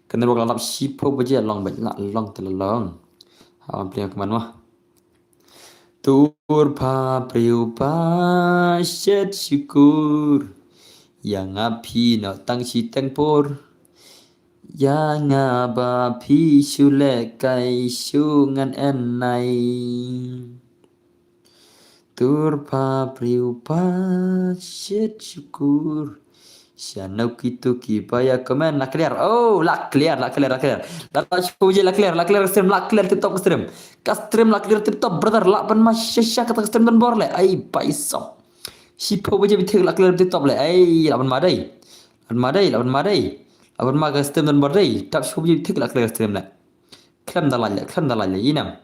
Kan ruh la dap shiphew baje long bad la long te la long. Wan plie kumne ma. Tur pha briew ba shet shukur. Ïa nga phi noh tang shiteng por. Ïa nga ba phi shu leh kai shu ngan en nai. Tur pha briew ba shet shukur. Sha nau kitu ki ba ïa comment la clear. Oh, la clear, la clear, la clear. La dap shu baje la clear, la clear stream, la clear tip top stream. Ka stream la clear tip top, brother, la ban ma shisha kata ka stream don bor le. Ai bhai sab. Shiphew baje beit thik la clear tip top le. Ai, la ban ma dei. La ban ma dei, la ban ma dei. La ban ma ka stream don bor dei. Dap shiphew baje beit thik la clear stream le. Khlem da lait le, khlem da lait le. Ïa nam.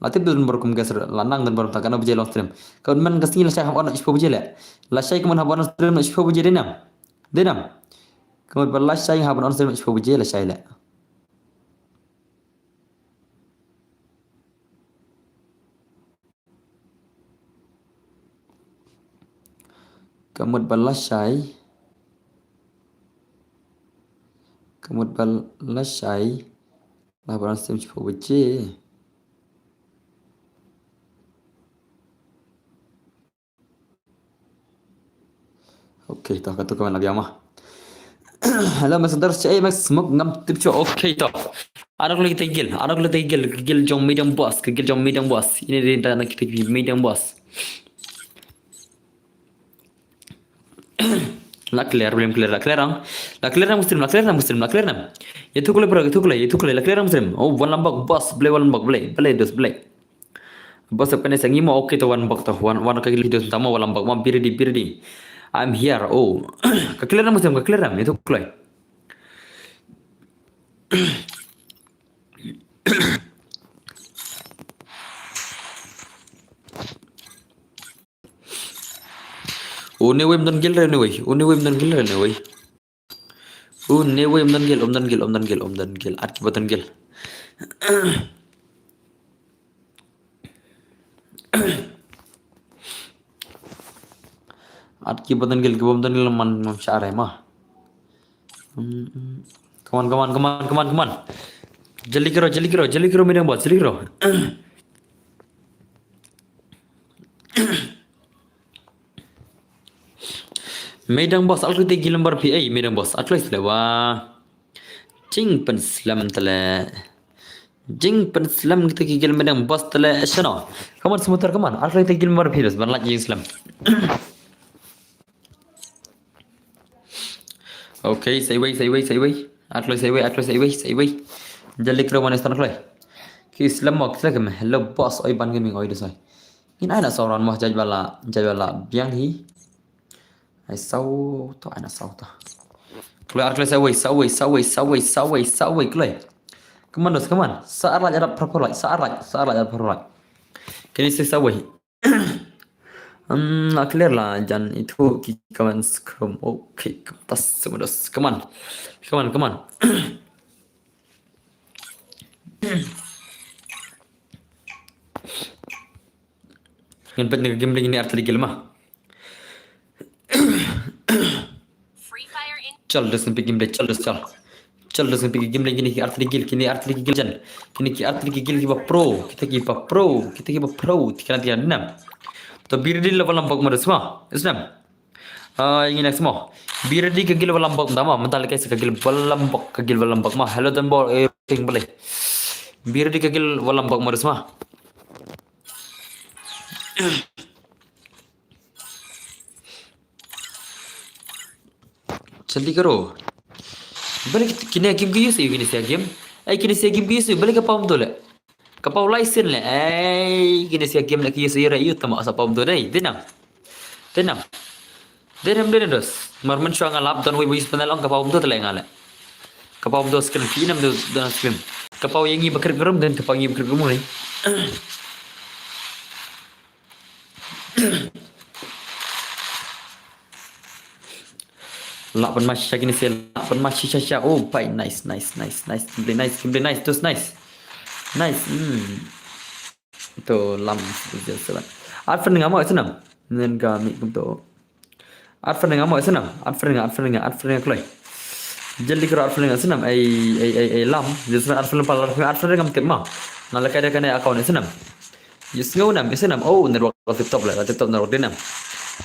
La tip don bor kum guest, la nang don bor ta kano baje long stream. Ka mut man ka sngi la shai hap on shiphew baje le. La shai ka mut hap on stream shiphew baje dei nam. Dei nam. Ka mut ba la shai hap on stream shiphew baje la shai le. Ka mut ba la shai. Ka mut ba la shai. La ba la stream shiphew baje. Okay, to, katu ka man la biang ma. Hello, Max Hunter, che, Max Smoke, ngam tip shuh. Okay, to. Ano kali kita guild, ano kali kita guild, guild jong Meidang Boss, guild jong Meidang Boss. Ini dia nak kita guild Meidang Boss. La clear, belum clear, la clear ang. La clear ang muslim, la clear ang muslim, la clear ang. Itu kali bro, itu kali, itu kali, la clear ang muslim. Oh, wan lambak Boss, boleh wan lambak, boleh, boleh dos, boleh. Boss, apa ni sangi mo? Okay, to wan bak to, wan, wan ka guild dos tama wan lambak, wan be ready, be ready. I'm here. Oh. Ka clear nam muslim, ka clear nam, itu kali. Une wei ym don guild re, une wei. Une wei ym don guild re, une wei. Une wei ym don guild, ym don guild, ym don guild, ym don guild. At kiba don guild. At kiba don guild, kiba ym don guild man, man shah re ma. Mm, mm. Come on, come on, come on, come on, come on. Jaldi kiro, jaldi kiro, jaldi kiro, Meidang Boss, jaldi kiro. Meidang boss, ar kloi te guild member phi ei, meidang boss, ar kloi slem wa. Jingpynslem tale. Jingpynslem kita ki guild meidang boss tale, shano. Come on, smutar, come on. Ar kloi te guild member phi dos, ban lait jingslem. Okay, sa iwei, sa iwei, sa iwei. Ar kloi sa iwei, ar kloi sa iwei, sa iwei. Jali kro mane stan kloi. Ki slem mo, ki slem. Hello boss, oi ban gaming, oi dos oi. Ngin ai na sauran mo, jaj bala, jaj bala biang hi. Ai sau to, ai na sau to. Kloi ar kloi sa iwei, sa iwei, sa iwei, sa iwei, sa iwei, sa iwei kloi. Come on dos, come on. Sa ar lait arap pharpar lait, sa ar lait, sa ar lait arap pharpar lait. Kini sa sa iwei. Hmm, a clear la jan itu ki kawan scrum. Okay, tas semua dos. Come on. Come on, come on. Ngin pet ni game lagi ni arti lagi lemah. Chal dos ngan peit game lagi, chal dos chal. Chal dos ngan peit game lagi, kini ki artylli guild, kini artylli guild jan. Kini ki artylli guild kiba pro, kita kiba pro, kita kiba pro, tikana tikana nam. To be ready la ba lambok ma dos ma, is nam. Ah, ïa ngi next mo. Be ready ka guild ba lambok ma, mynta lehkai sa ka guild ba lambok, ka guild ba lambok ma. Hello Don Bor, eh, ping balei. Be ready ka guild ba lambok ma dos ma. Jali karo. Balei kine game ki use, kine sia game. Ai kine sia game ki use, balei ka pom to le. Ka pom license le. Ai kine sia game le ki use ira yu tama sa pom to dei. Denam. Denam. Denam denam dos. Mar man shwa nga lap don wei wei panel ong ka pom to le nga le. Ka pom to screen ki nam do don screen. Ka pom ïa ngi ba krip rum den ka pom ïa ngi ba krip rum ni. Lah pynma shisha kine sia, lah pynma shisha shisha. Oh, bai, nice, nice, nice, nice. Gameplay nice, gameplay nice, dos nice. Nice, hmm. To lam, seven. Ar friend nga mo, snam. Nen ka mi kum to. Ar friend nga mo, snam. Ar friend nga, ar friend nga, ar friend nga kloi. Jali kro ar friend nga, snam. Ai, ai, ai, ai, lam. Jali snam, ar friend pal, ar friend, ar friend ngam tip ma. Nga lehkai da kane account, snam. Ïa sngew nam, ïa snam. Oh, network tip top la, tip top network dei nam.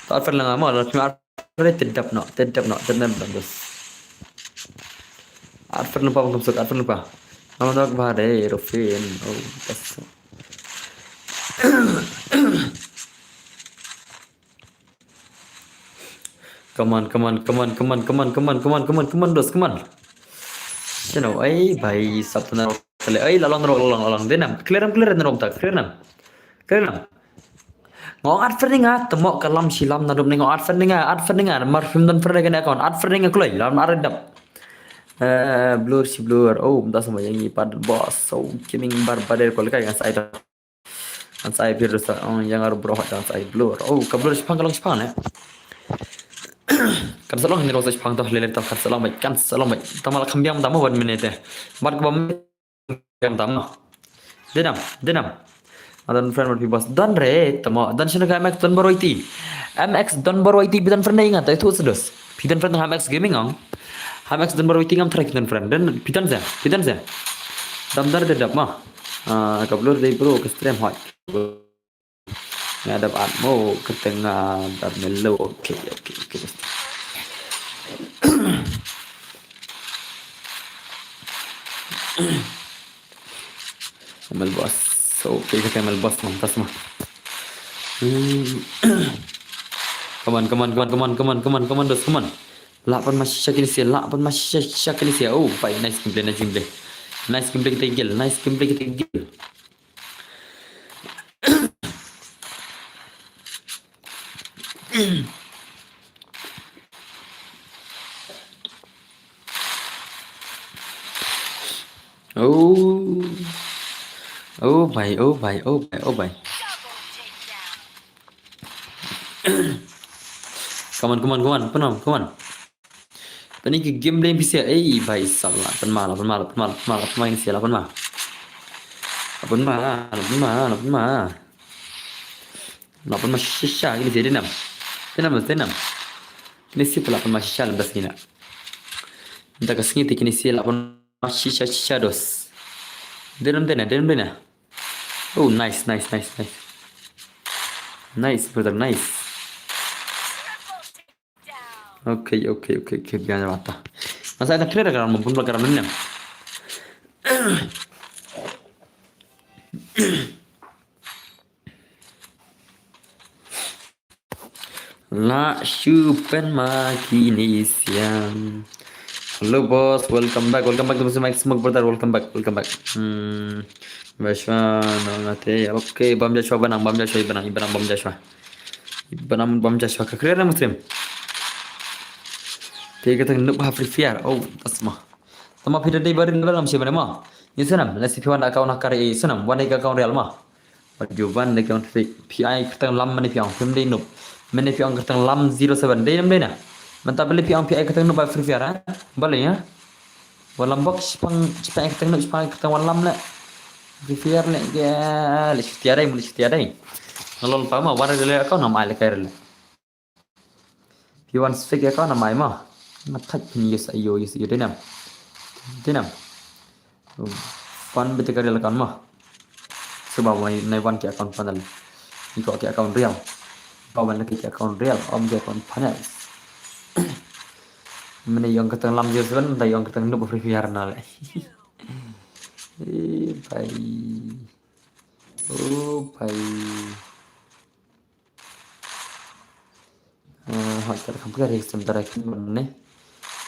To ar friend nga mo, ar friend Re te dap noh, te dap noh, te dap noh dos. Ar friend pa bang suk, ar friend pa. Nama dok ba de Rufin. Oh, tas. Come on, come on, come on, come on, come on, come on, come on, come on, come on, dos, come on. You know, ai bai sap na tale, ai lalong rok, lalong, lalong. Denam, clear nam, clear nam, clear nam. Clear nam. Ngong at friend nga, temo kalam shilam na dum ne ngong at friend nga, at friend nga, mar phim don friend kane account, at friend nga kloi, lam ar dap. Eh, blur shi blur, oh, mta sama yang ipat boss, so gaming bar bader ko lekai ngan sai. Ngan sai pir sa, oh, yang ar bro ngan sai blur. Oh, ka blur shipang ka long shipang ne. Kan sa long ni ro sa shipang to, lele to, kan sa long bai, kan sa long bai. Tama la kham biang tama one minute. Bar ka bam Kam tam no. Denam, denam. Adon friend bar phi boss. Don re, tamo. Don shino ka M X Don Boroiti. M X Don Boroiti, phi don friend nga, tai tu sedos. Phi don friend ha M X Gaming ong. Ha M X Don Boroiti ngam try phi don friend. Don, phi don se, phi don se. Dam dar de dap ma. Ah, ka blur dei bro, ka stream hot. Nga dap at mo, kata nga dap melo. Okay, okay, okay, basta. Mel boss. So, okay, kata mel boss, mantas mah. Hmm. Come on, come on, come on, come on, come on, come on, come on, dos, come on. Lah pan masih syak ini sih, lah pan masih syak ini sih. Oh, baik, nice gameplay, nice gameplay. Nice gameplay kita gil, nice gameplay kita gil. Oh. Oh, bhai, oh, bhai, oh, bhai, oh, bhai. Come on, come on, come on, come on, come on. Tani ki game blame pisa. Ei, bhai, sab la, pan ma, la, pan ma, la, pan ma, la, pan ma, la, pan ma, ini sia, la, pan ma. La, pan ma, la, pan ma, la, pan ma. La, pan ma, shisha, ini sia, denam. Denam, denam. Ini sia, la, pan ma, shisha, lam das, ini. Nda ka sngi, ini sia, la, pan ma, shisha, shisha, dos. Denam, denam, denam, denam. Oh, nice, nice, nice, nice. Nice, brother, nice. Okay, okay, okay, okay, biang mata. Masa ada clear kan, mumpun belajar dulu. La shu pen ma kini siang. Hello boss, welcome back, welcome back to my smoke brother, welcome back, welcome back. Hmm, Joshua, no, nate, okay, bam Joshua, banang, bam Joshua, banang, banang, bam Joshua. Banang, bam Joshua, ka clear na muslim. Te ka tang nup ha Free Fire, oh, that's ma. Tama phi da dei ba ril level ngam shim re ma. Ïa snam, lada phi wan da account hacker ïa snam, wan da ka account real ma. Wat ju wan da ka account fake. Phi ai kyrteng lam mane phi ong, phim dei nup. Mane phi ong kyrteng lam zero seven, dei nam dei na. Mynta balei phi ong phi ai kyrteng nup ba Free Fire ha? Balei ha? Wan lam bok shipang, shipang ai kyrteng nup, shipang ai kyrteng wan lam le. Free Fire le, ya, le shu tiar dei, mun le shu tiar dei. Nga lol pa ma, wan da le account nam ai le kai le. Phi wan fake account nam ai ma. Nga thait phin ïa sa ïoh, ïa sa ïoh, dei nam. Dei nam. Wan beit ka real account ma. Shuwa wan nai wan ki account panel. Ïa ki account real. Ba wan ki account real, ym ki account panel. Mane ïa ong kyrteng lam zero seven, da ïa ong kyrteng nup Free Fire na le. Eh, bai. Oh, bai. Eh, hoi, ta da kam kare, sem ta da kin ban ne.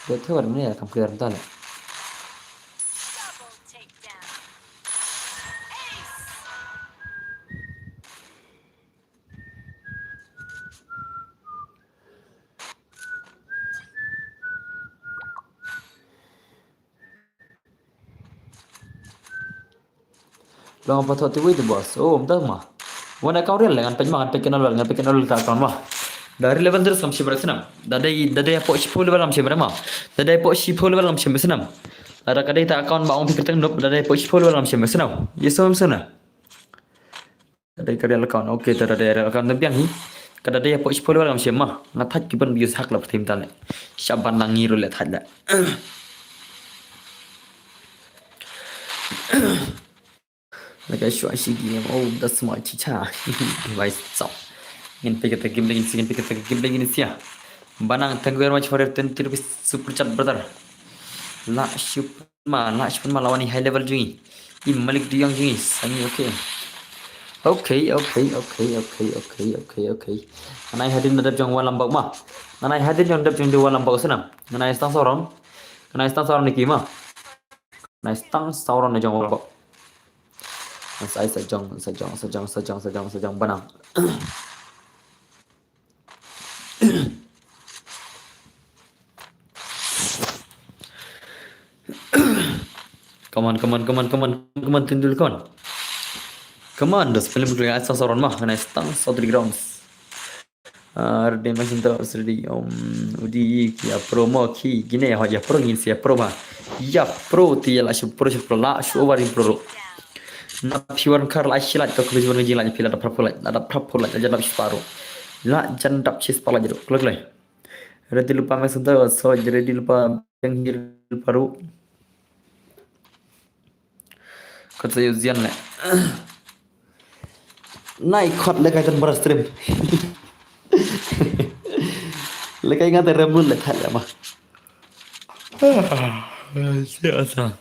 Dei te wan ne, kam kare ta le. Long pa thot ti wei tu boss. Oh, ym tang ma. Wan account real le, ngan peit ma, ngan peit ka nol, ngan peit ka nol ka account ma. Da ril level terus kam shim re snam. Da dei, da dei hapoh shiphew level kam shim re ma. Da dei hapoh shiphew level kam shim re snam. Lada ka dei ta account ba ong phi kyrteng nup, da dei hapoh shiphew level kam shim re snam. Yes, snam, snam. Ka dei ka real account. Okay, ta da dei real account na biang hi. Ka da dei hapoh shiphew level kam shim ma. Nga thait ki ban views hak la pyrthei mynta le. Shaban la ngi ruh le thait le. Like I show I see game. Oh, that's my chicha. Device so. Ngin peit kata game lagi, ngin peit kata game lagi sia. Banang, thank you very much for your twenty rupees super chat, brother. La shu pen ma, la shu pen ma, la wan i high level jong i. I malik dei ïa jong i, sani, okay. Okay, okay, okay, okay, okay, okay, okay. Ngan ai hadien na dep jong Wan Lambok ma. Ngan ai hadien jong dep jong Wan Lambok snam. Ngan ai stang soron. Ngan ai stang soron ni ki ma. Ngan ai stang soron ni jong Wan Lambok. Ngan sa ai sa jong, sa jong, sa jong, sa jong, sa jong, sa jong banang. Come on, come on, come on, come on, come on, Tindul, come on. Come on, dos film klik asa soron ma, ngan ai stang so three rounds. Ah, ready, machine to ready. Um, udi ki ya pro mo ki, gine ho ya pro, ngin si ya pro ma. Ya pro ti ya la shu pro, shu pro la shu over in pro. Na phi wan kar la shi la ka kuli wan ji la phi la da prapulai, la da prapulai, la jandap shi paro. La jandap shi pala jero. Klik lai. Ready lupa machine to, so ready lupa yang hir paru. Kata yu zian le. Nai khot le kai tan bar stream. Le kai nga te rem le thal ma. Sia sa.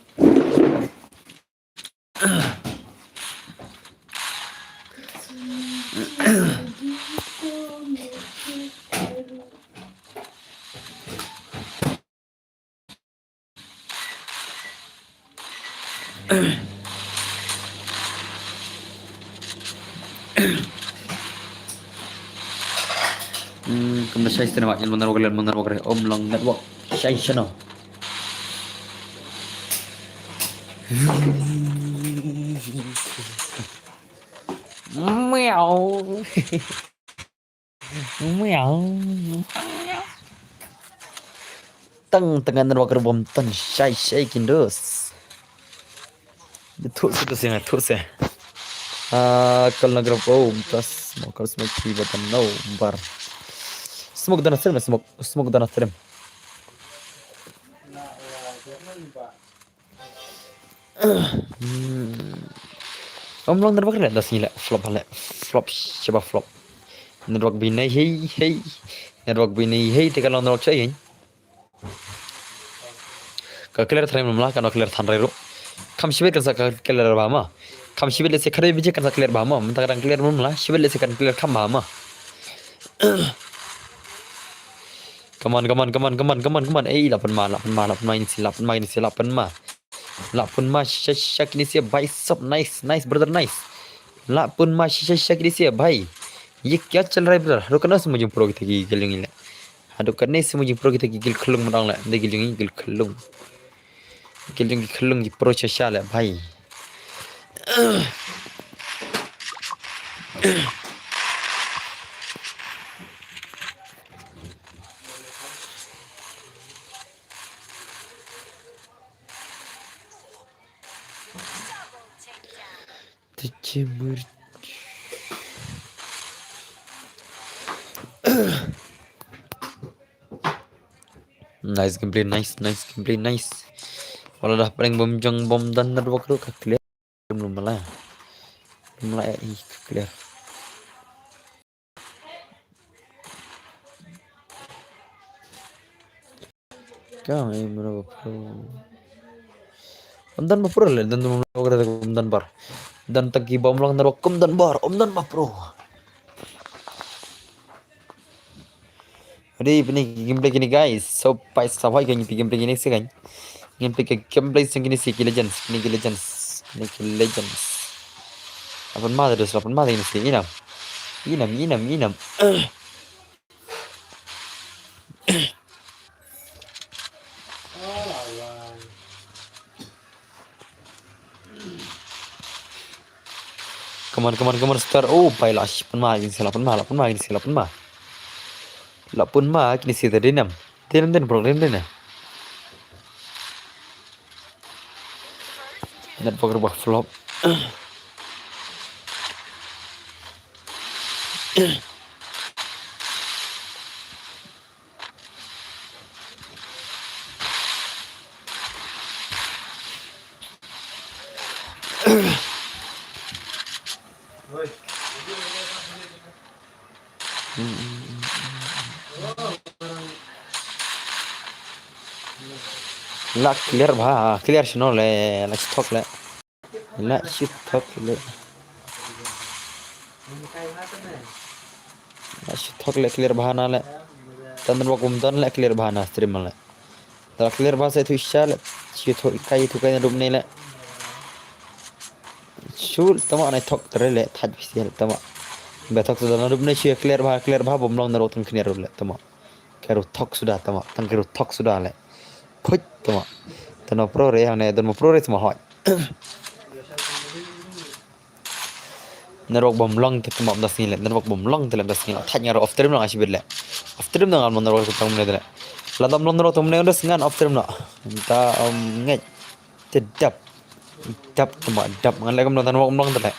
Hmm, kumno shai sene wak, ilmu narwak, ilmu narwak, om long network, shai sene. Meow. Meow. Tang tang network rebom tan shai shai kindos. Thu se, thu se, thu se. Ah, kal na grab, oh, tas mo kal smoke ki batan no bar. Smoke dana stream, smoke, smoke dana stream. Hmm. Om long network le das ni le flop le flop shaba flop. Network bi nei hei hei. Network bini hei te ka long network cha yin. Ka clear tharai mla, ka no clear tharai ru. Kam shibit kan sa ka clear ba ma. Kam shibit lehse khadai biji kan sa clear ba ma. Mynta ka dang clear mla, shibit lehse kan clear kam ba ma. Come on, come on, come on, come on, come on, come on. Ei, la pun ma, la pun ma, la pun ma, ini si, la pun ma, ini si, la pun ma. La pun ma, sha, sha, kini si, bhai, sab, nice, nice, brother, nice. La pun ma, sha, sha, sha, kini si, bhai. Ye kya chal raha hai, brother? Haduh katne se mynjung pro kita ki gil jong ngi le. Haduh katne se mynjung pro kita ki gil khlung mynta le. Nda gil jong ngi gil khlung. Gil jong ngi khlung ki pro sha sha le, bhai. Te che mur. Nice gameplay, nice, nice gameplay, nice. Wala dah prank bom jong bom dan network ruh ka clear. Belum lah. Belum lah, eh, ka clear. Ka, eh, mano ba pro. Om dan ba pro le, dan ba pro, om dan bar. Dan tagi bom lang na kum dan bar, om dan ba pro. Adi pini gameplay kini guys. So pai sa pai kini gameplay kini si kan. Gameplay ke gameplay sing kini si ki legends, kini ki legends, kini ki legends. Lapan mata dus, lapan mata kini si inam. Inam, inam, inam. Come on, come on, come on, star. Oh, pai la, shi, pan ma, gin sila, pan ma, la, pan ma, gin sila, pan ma. La, pan ma, kini si ta dinam. Dinam, dinam, bro, dinam, dinam. Network rebah flop. La clear bha, clear shano le, la thok le. La shi thok le. La shi thok le clear bha na le. Tan dan wak um tan le clear bha na stream le. Tan clear bha sa thu sha le. Shi thu kai thu kai na dum ne le. Shul tama na thok tre le thaj bisi le tama. Ba thok sa na dum ne shi clear bha clear bha bom long na rok tang clear le tama. Keru thok suda tama, tang keru thok suda le. Phuit tama. Tano pro re hangne, tano pro re tama hoi. Narok bom long te tama das ngile, narok bom long te das ngile. Thaj ngaro off stream long ashibit le. Off stream nang amon narok tang mene le. Ladam long narok tang mene das ngan off stream na. Ta om ngai. Te dap. Dap tama, dap ngan le kam tano bom long te le.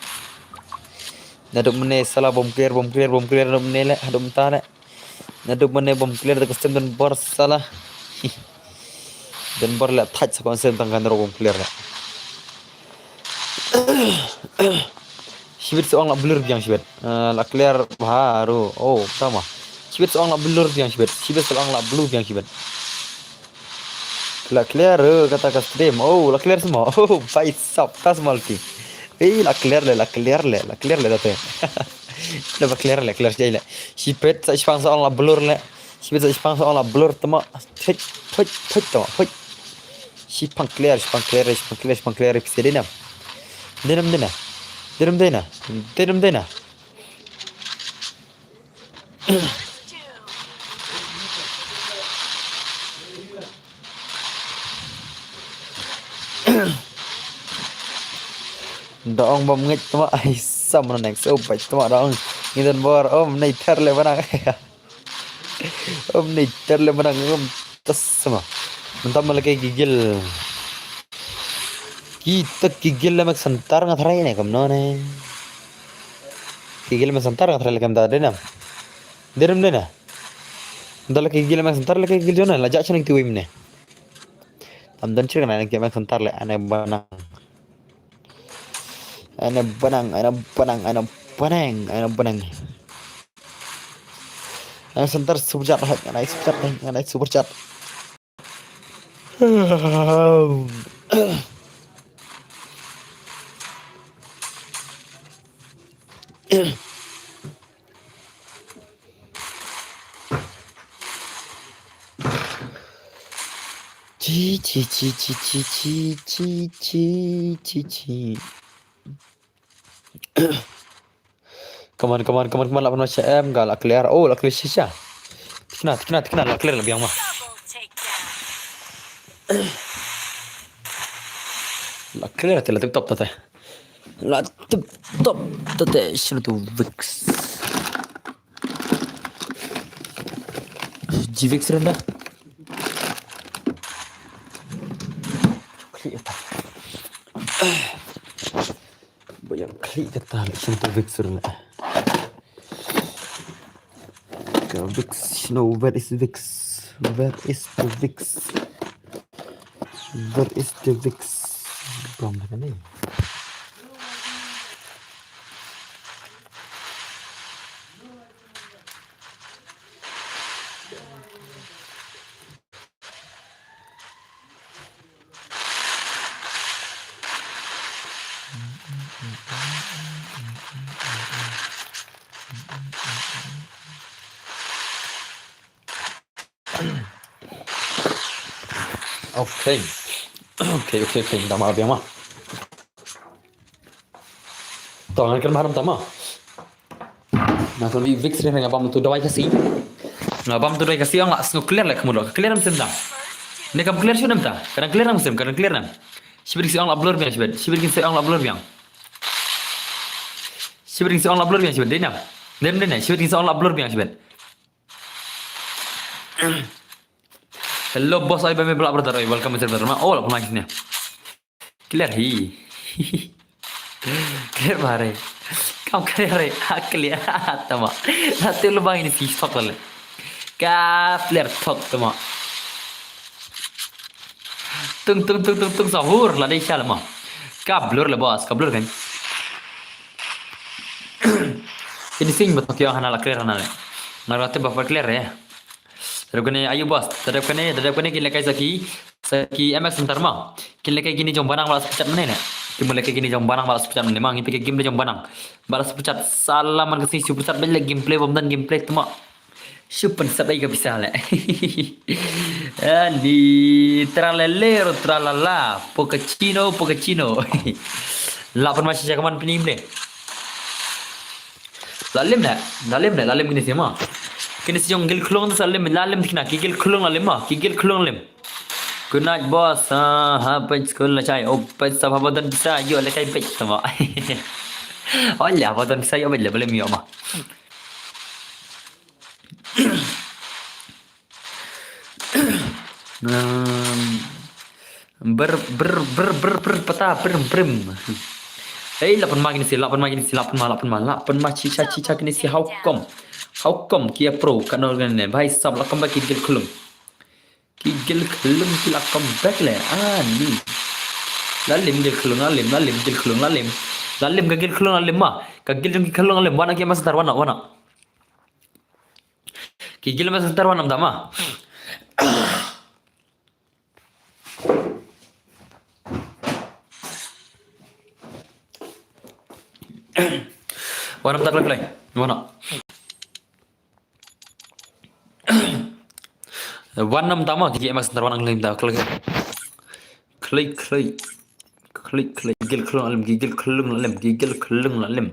Nadum mene sala bom clear, bom clear, bom clear nadum mene le, hadum ta le. Nadum mene bom clear da custom dan bor sala. Dan bor le thaj sa kon sem tang kan ro bom clear le. Shibit sa ong la blur biang shibit. Eh, la clear bha ru. Oh, tama. Shibit sa ong la blur biang shibit. Shibit sa ong la blur biang shibit. La clear, eh, kata ka stream. Oh, la clear semua. Oh, bai sap tas multi. Eh, la clear le, la clear le, la clear le tate. La ba clear le, clear jai le. Shipet sa shipang sa ong la blur le. Shipet sa shipang sa ong la blur tama. Thik, thik, thik tama. Thik. Shipang clear, shipang clear, shipang clear, shipang clear. Pise dinam. Dinam dina. Dinam dina. Dinam dina. Da ong bom ngeit tama ai sam na next oh bai tama da ong ngi dan bor om nei thar le banang. Om nei thar le banang om tas sama. Mynta ma lake gigil. Kita gigil le mek santar nga thrai ne kam no ne. Gigil mek santar nga thrai le kam da denam. Derem dena. Dala ke gila mas ntar lagi gil jona la jak chana kiwim ne. Tam dan chirka na ke mas ntar le ane banang. Ane banang, ane banang, ane banang, ane banang. Ngan center super chat, ngan ai super chat, ngan ai super chat. Chi, chi, chi, chi, chi, chi, chi, chi, chi, chi. Come on, come on, come on, come on, lah pynmih sha em, ka lah clear. Oh, lah clear shisha. Tikna, tikna, tikna, lah clear lah biang ma. Lah clear te, lah tip top te. Lah tip top te, shino tu Vix. G Vix renda. Klik ta. Ba ïa klik kata, shino tu Vix renda. Ka Vix, no, where is Vix? Where is the Vix? Where is the Vix? Bam da kane. Okay. Okay, okay, okay. Dah malam biang mah. Tong kan mahram tama. Na kon bi Vix re nga bam tu dawai kasi. Nga bam tu dawai kasi ang la sngew clear leh kemudok. Clear nam sem ta. Ne kam clear shu nam ta. Kadang clear nam sem, kadang clear nam. Shibit si ang la blur biang shibit. Shibit si ang la blur biang. Shibit si ang la blur biang shibit. Dei nam. Dem dei nam. Shibit si ang la blur biang shibit. Hello boss, ai ba me blak brother, ai welcome sir brother. Ma, oh, la pernah sini. Clear hi. Clear bare. Kam clear re. Ha clear. Tama. Na tu lubang ini si stock le. Ka clear talk tama. Tung tung tung tung tung sahur la dei sha le ma. Ka blur le boss, ka blur kan. Ini sing betok yang hana la clear hana le. Ngarate ba clear ya. Tadap kane ayu boss, tadap kane, tadap kane kin lehkai saki, saki M X ntar ma. Kin lehkai kini jong banang ba la spechat mane ne. Kin lehkai kini jong banang ba la spechat mane ma, ngi pike game de jong banang. Ba la spechat, salam man kasi super chat bel gameplay bom dan gameplay tama. Super chat ai ka bisa le. Ani tralele ro tralala, Pocacino, Pocacino. La pun masih jaga man pini le. La lem ne, la lem ne, la lem kini sima. Kini si jong gil khulung sa lem, la lem tikna, ki gil khulung la lem ma, ki gil khulung lem. Good night boss. Ah, ha pet school la chai. Oh, pet sa haba don bisa, yo le kai pet tama. Oh, le haba don bisa, yo pet le, boleh mi ma. Ber ber ber ber ber pata prim prim. Ei, la pun ma kini si, la pun ma kini si, la pun ma, la pun ma, la pun ma chicha chicha kini si, how come? How come ki pro ka nor kane? Bhai sab la come back ki gil khulung. Ki gil khulung ki la come back le. Ani. La lem gil khulung, la lem, la lem gil khulung, la lem. La lem ka gil khulung, la lem ma. Ka gil jong ki khulung, la lem. Wana ki ma center, wana, wana. Ki gil ma center wan nam tama. Wan nam ta klek klek. Wan nam. Wan nam tama ki gil ma center wan nam ta klek. Klek klek. Klik, klik, gil khulung la lem, gil khulung la lem, gil khulung la lem.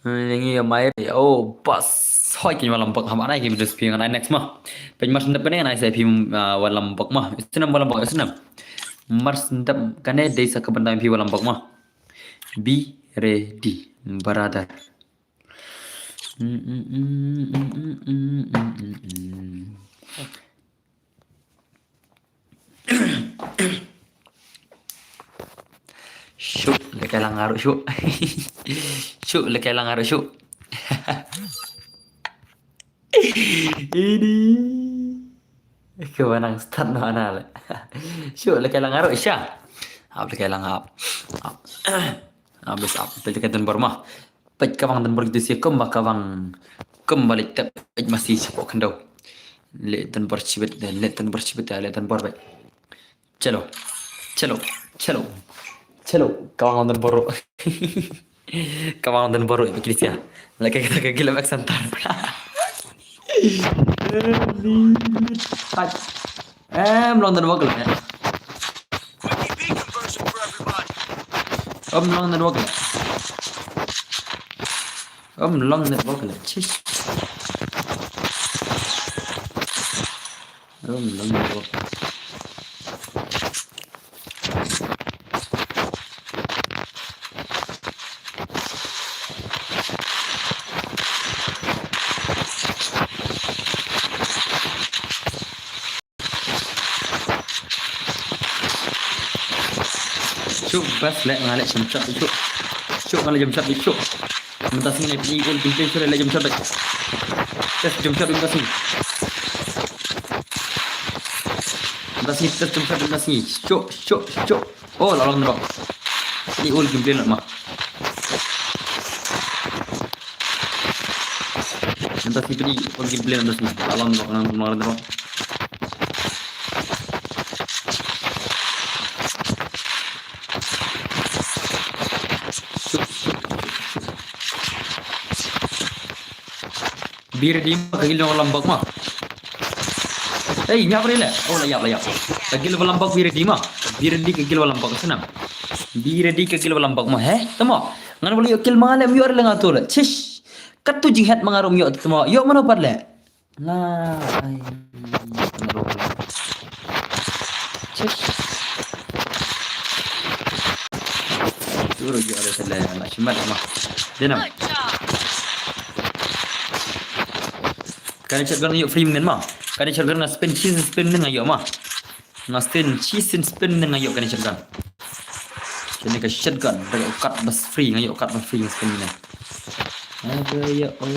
Ngi mai, oh, bas. Hoi, ki walam bak ham anai ki video spi ngan ai next ma. Pen mar sendap kane ngan ai sa phi, ah, walam bak ma. Isnam walam bak, isnam. Mar sendap kane dei sa ka bynta phi walam bak ma. Be ready, brother. Shu, lehkai la nga ruh shu. Shu, lehkai la nga ruh shu. Ini. Ke wanang start no ana le. Shu, lehkai la nga ruh sha. Ap lehkai la nga ap. Ap. Ap bes ap. Pil lehkai don bor ma. Peit ka bang don bor gitu sih, kum ba ka bang, kum ba leit tep beit masi shapoh khyndew. Leit don bor shibit, leit don bor shibit, leit don bor beit. Chalo. Chalo. Chalo. Chalo. Ka wang don bor. Ka wang don bor beit Patricia. Leit ka, ka, ka gila bek santar. Em long network le. Em long network le. Em long network le. Chish. Em long network. Shu bas leh, nga leh jump shot shu. Shu nga leh jump shot shu. Mynta sngi leh phi ul gameplay shu leh jump shot beit. Test jump shot mynta sngi. Mynta sngi test jump shot mynta sngi. Shu, shu, shu. Oh, la long network. Phi ul gameplay lut ma. Mynta sngi phi ul gameplay mynta sngi. La long network, la long network. Be ready ma, ka guild ba lambak ma. Ei, ïap re leh. Oh, la ïap, la ïap. Ka guild ba lambak be ready ma. Be ready ka guild ba lambak, snam. Be ready ka guild ba lambak ma, he? Tamo. Ngan ba la ïoh kill ma nga leh, ym ïoh re leh nga tu leh. Chish. Katto jinghead ma nga ruh ym ïoh tamo. Ïoh mano pat leh. Nga, ai, nga ruh leh. Chish. Tu ruh ïoh re leh, nga shimat ma. Dei nam. Kane shotgun ïoh free mynnin ma. Kane shotgun nga spin shi spin mynnin nga ïoh ma. Nga spin shi spin mynnin nga ïoh kane shotgun. Kane ka shotgun, da ka kat bas free, nga ïoh kat bas free nga spin mynnin. Abaya ol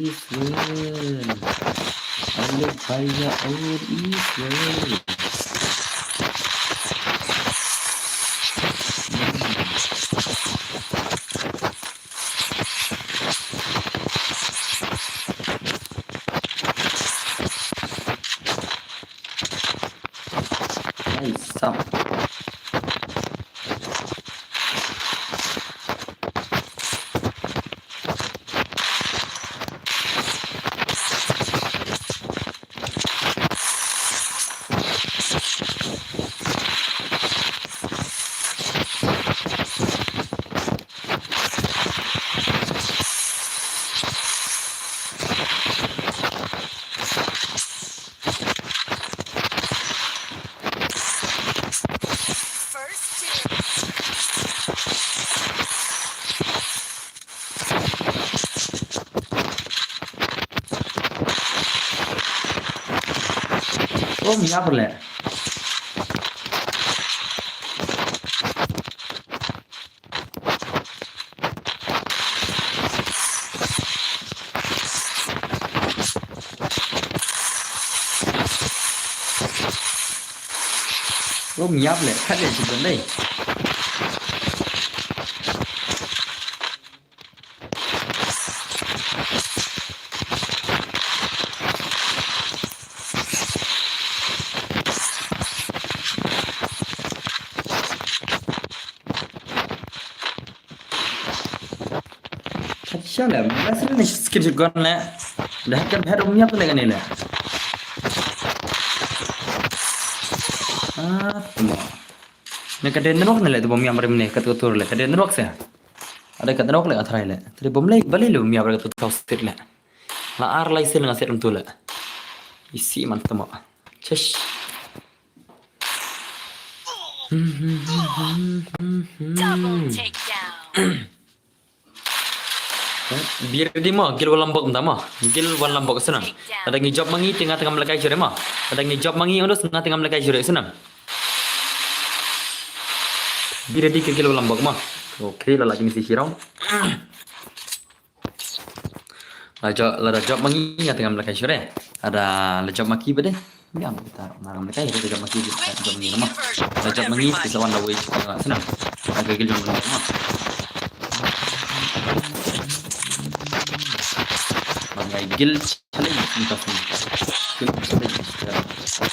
Israel. Abaya ol Israel. Nice. Ym ïap leh. Ym ïap leh, khat leh shi don dei. Khat sha leh, bas leh skin shotgun leh. Dah kan bhet ym ïap leh kane leh. Ah, tamo. Ne ka dei network ne leh, tu bym ïam rim ne, ka tu tur leh, ka dei network se. Ada ka network leh, ka try leh. Tadi bym leh, balei leh bym ïam rim ka tu tau sit leh. La ar lai sil nga sit rim tu leh. Isi man tamo. Chesh. Double takedown. Be ready mo, guild ba lambok mynta mo. Guild ba lambok, snam. Lada ngi jop ma ngi te nga te ngam lehkai shuh re mo. Lada ngi jop ma ngi, Unus, nga te ngam lehkai shuh re, snam. Be ready ka guild ba lambok mo. Okay, la la kini si shirong. La jop, lada jop ma ngi nga te ngam lehkai shuh re. Lada la jop ma ki ba dei. Nga ngam lehkai, nga ngam lehkai, lada jop ma ki, jop ma ngi mo. Lada jop ma ngi, sa wan da wei, snam. Lada ka guild jong ma. Ba ngi Ai, gil chalai ni ka sum. Gil chalai ni ka sum.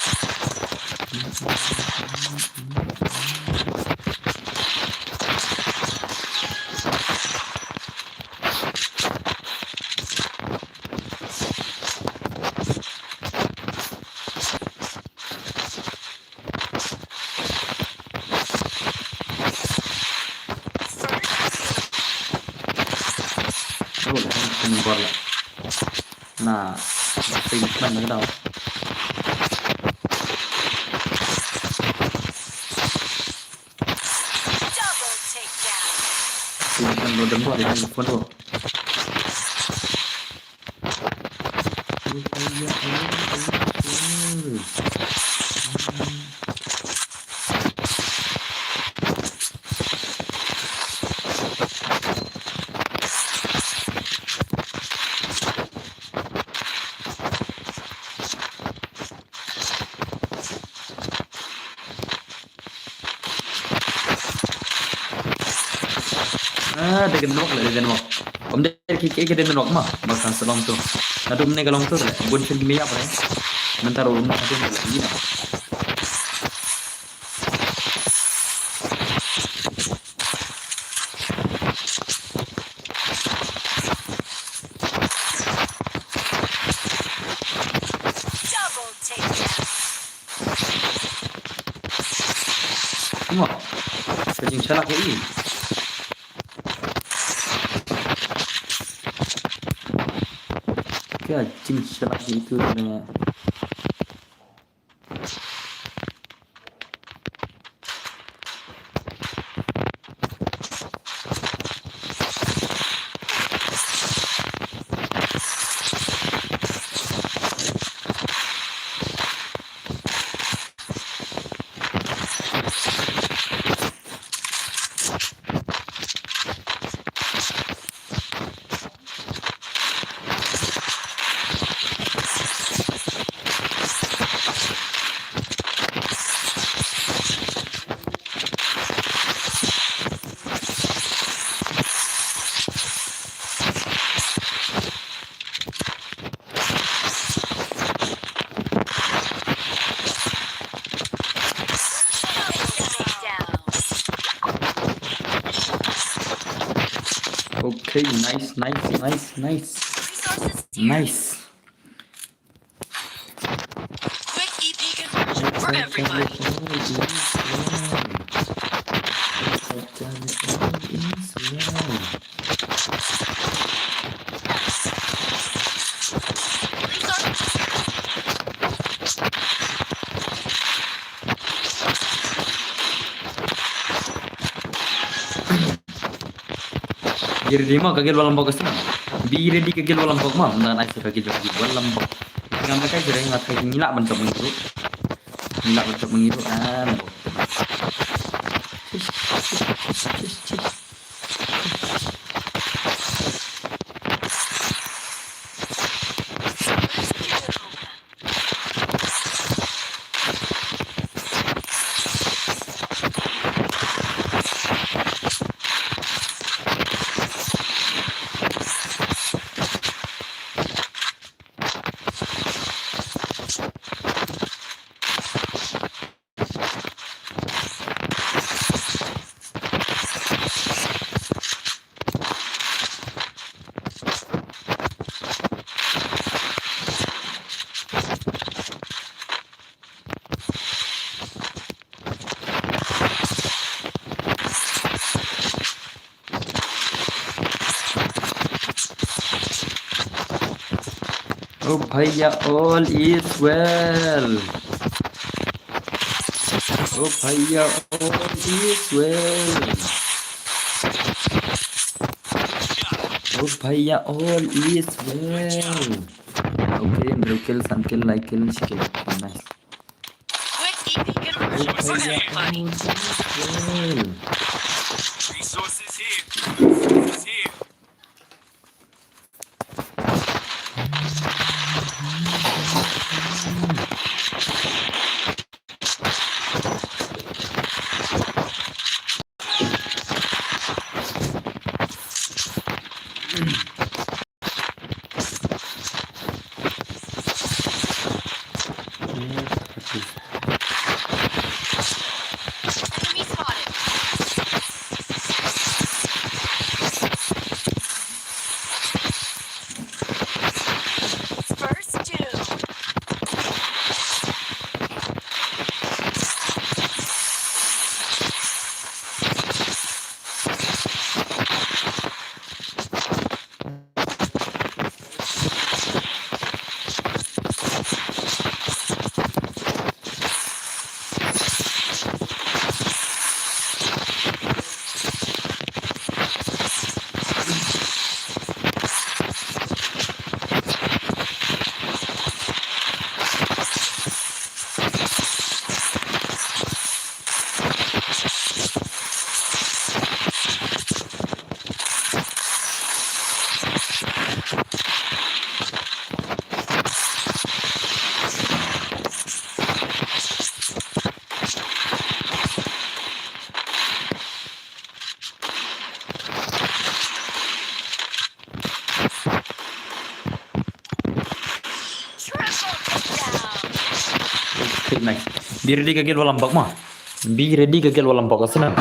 Na, na, na, na, na. Double takedown. Sini kan lo dembok, ini pun lo. Ah, da ka nok le, da ka nok. Om de ki, ki, ki da nok ma, ba ka sa long tu. Na tu mne ka long tu le, bun shin ki meya pa le. Mynta ru na tu le, ina. Double takedown. Mo. Ka jingshalak ïa i. Ka jingshalak ïa itu ne. Okay, nice, nice, nice, nice. Nice. Quick E P conversion for everyone. Be ready mo ka guild wall lambok ka sna. Be ready ka guild wall lambok mo. Nda nai sa ka guild wall lambok. Ngam ka jere ngat ka ngi lah ban chop ngi tu. Ngi lah ban chop ngi tu. Ah, lambok. Oh bhaiya, all is well. Oh bhaiya, all is well. Oh bhaiya, all is well. Okay, hynriew kill, san kill, lai kill, shi kill. Nice. Quick E P conversion for everybody. Resources here. Resources here. Nice. Be ready ka guild Walambok mo. Be ready ka guild Walambok, sa na.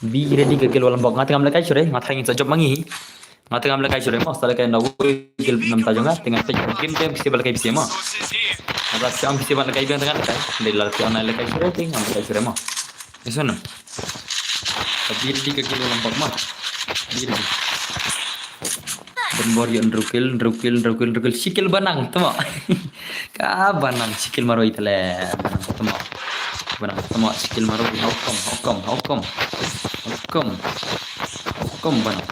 Be ready ka guild Walambok. Nga te ngam lehkai shuh re, nga tharai ngin sa jop ma ngi. Nga te ngam lehkai shuh re mo, sa lehkai na wei guild namar ta jong nga, te nga peit game te phi sa ba lehkai phi mo. Nga te ngam lehkai shuh re, te ngam lehkai shuh re mo. Ïa shuh na. Ka be ready ka guild Walambok mo. Be ready. Donbor ïoh hynriew kill, hynriew kill, hynriew kill, hynriew kill. Shi kill ba nang, temo. Ka ba nang, shi kill marwei te leh. Ba nang, temo. Ba nang, temo, shi kill marwei. How come, how come, how come? How come? How come ba nang?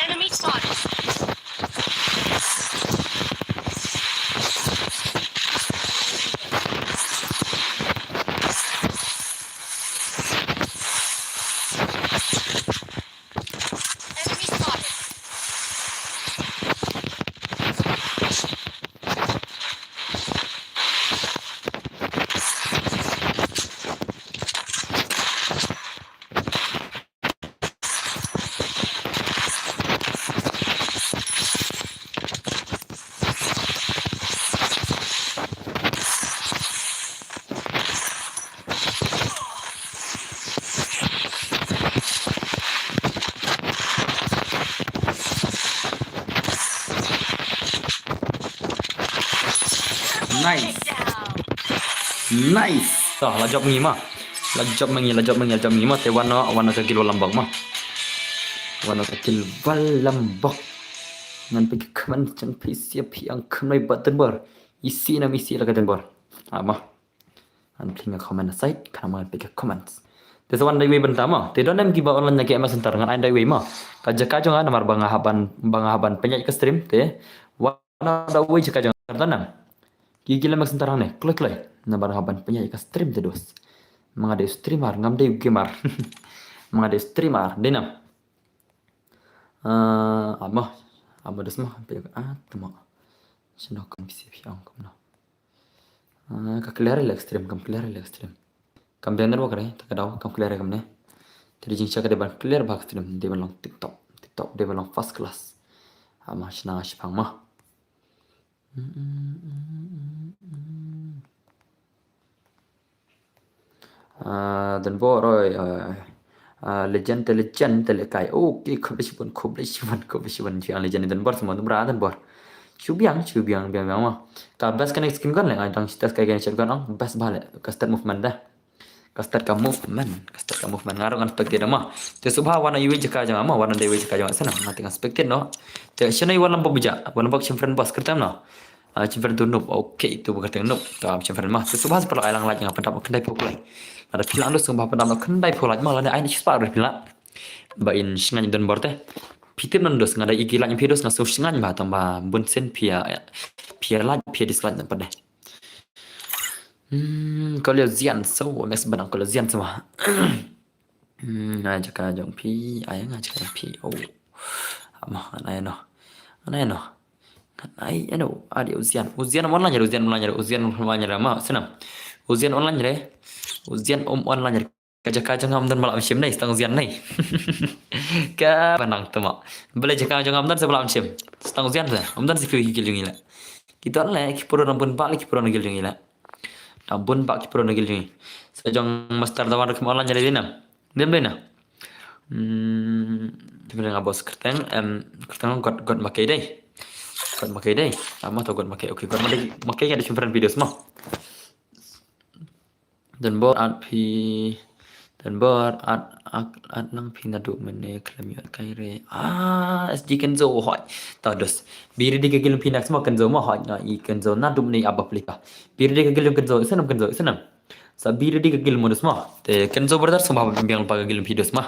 Enemy spotted. Enemy spotted. Nice. Nice. To, la jop ma ngi mo. La jop ma ngi, la jop ma ngi, la jop ma ngi mo. Te wan noh, wan noh ka guild Walambok mo. Wan noh ka guild Walambok. Ngan peit ka comment jong phi, sha phi ïa ka comment bad Donbor. Isi nam isi la ka Donbor. Ah, mo. Ngan peit ka comment na site, khnang ba ngan peit ka comment. Te sa wan da iwei bynta mo. Te don em kiba online na ka M S Center, ngan ai da iwei mo. Ka jaka jong nga namar ba nga hap ban, ba nga hap ban pynïaid ka stream te. Wan da iwei jaka jong nga, don em. Ki, ki la M S Center hangne, kloi kloi. Namar ba nga hap ban pynïaid ka stream te dos. Ma nga dei u streamer, ngam dei u gamer. Ma nga dei u streamer, dei nam. Ah, amo, amo dos mo, peit, ah, temo. Shano kan phi sa phi ong kumno. Ah, ka clear ïa la ka stream, kam clear ïa la ka stream. Kam biang network re, ta ka daw, kam clear ïa kumne. Te da jingshisha ka dei ban clear bha ka stream, dei ban long tip top, tip top, dei ban long first class. Amo shna shipang mo. Ah, Donbor, oi, ah, ah, legend te legend te lehkai. Okay, khublei shibun, khublei shibun, khublei shibun. Shu ong legend Donbor, sa mo Donbor, Donbor. Shu biang, shu biang, biang, biang mo. Ka best ka next game kan leh, nga dang test ka next game kan ong best bha leh. Ka start movement da. Ka start ka movement, ka start ka movement. Nga ruh ngan spectate mo. Te sngewbha wan na iwei jaka jong nga mo, wan na da iwei jaka jong nga, sa nam, nga te ngan spectate noh. Te shano i Walambok ba jia, Walambok shim friend boss, kyrteng noh. Ah, shim friend to Noob. Okay, to ba kyrteng Noob. To shim friend mo. Te sngewbha sa pynlong ai lang like, nga pyndap noh khyndai phew like. Lada phi lah dos sngewbha pyndap noh khyndai phew like mo, lane ai na shi spah ruh phi lah. Ba in sngewbha Donbor te. Phi tip noh dos, nga da ïa ki like phi dos nga sngewsngaiñ bha, tang ba bun sien phi ïa, phi ïa like, phi ïa dislike noh pat de. Hmm, Kol Ïa Zian, so, next ban Kol Ïa Zian sa mo. Hmm, nga jaka jong phi, ai nga jaka jong phi. Oh. Amo, ngan ai noh. Ngan ai noh. Ngan ai noh. Adi u Zian. U Zian online re, u Zian online re, u Zian online re mo, sa nam. U Zian online re. U Zian um online re. Ka jaka jong nga ym don ba lah ban shim ne, sa tang u Zian ne. Ka ba nang, temo. Balei jaka jong nga ym don sa ba lah ban shim. Sa tang u Zian sa. Ym don sa phi ki guild jong ngi leh. Ki don leh, ki pro na bun bah leh ki pro na guild jong ngi leh. Na bun bah ki pro na guild jong ngi. Sa jong Master Dawan ruh kim online re, dei nam. Dei nam, dei nam. Hmm, te nga boss kyrteng, em, kyrteng God, God Makei dei. God Makei dei. Amo to God Makei. Okay, God Makei, Makei ka dei shim friend videos mo. Donbor, at phi, Donbor, at, at, at lang phi naduh mynne, khlem ïoh kai re. Ah, S G Kenzo, hoi. Ta dos. Be ready ka guild phi next mo Kenzo mo, hoi. Nga i Kenzo naduh mynne ap ba plik ka. Be ready ka guild Kenzo, sa nam Kenzo, sa nam. Sa bi ready ka guild mo dus mo. Te Kenzo brother sngewbha biang lypa ka guild phi dus mo.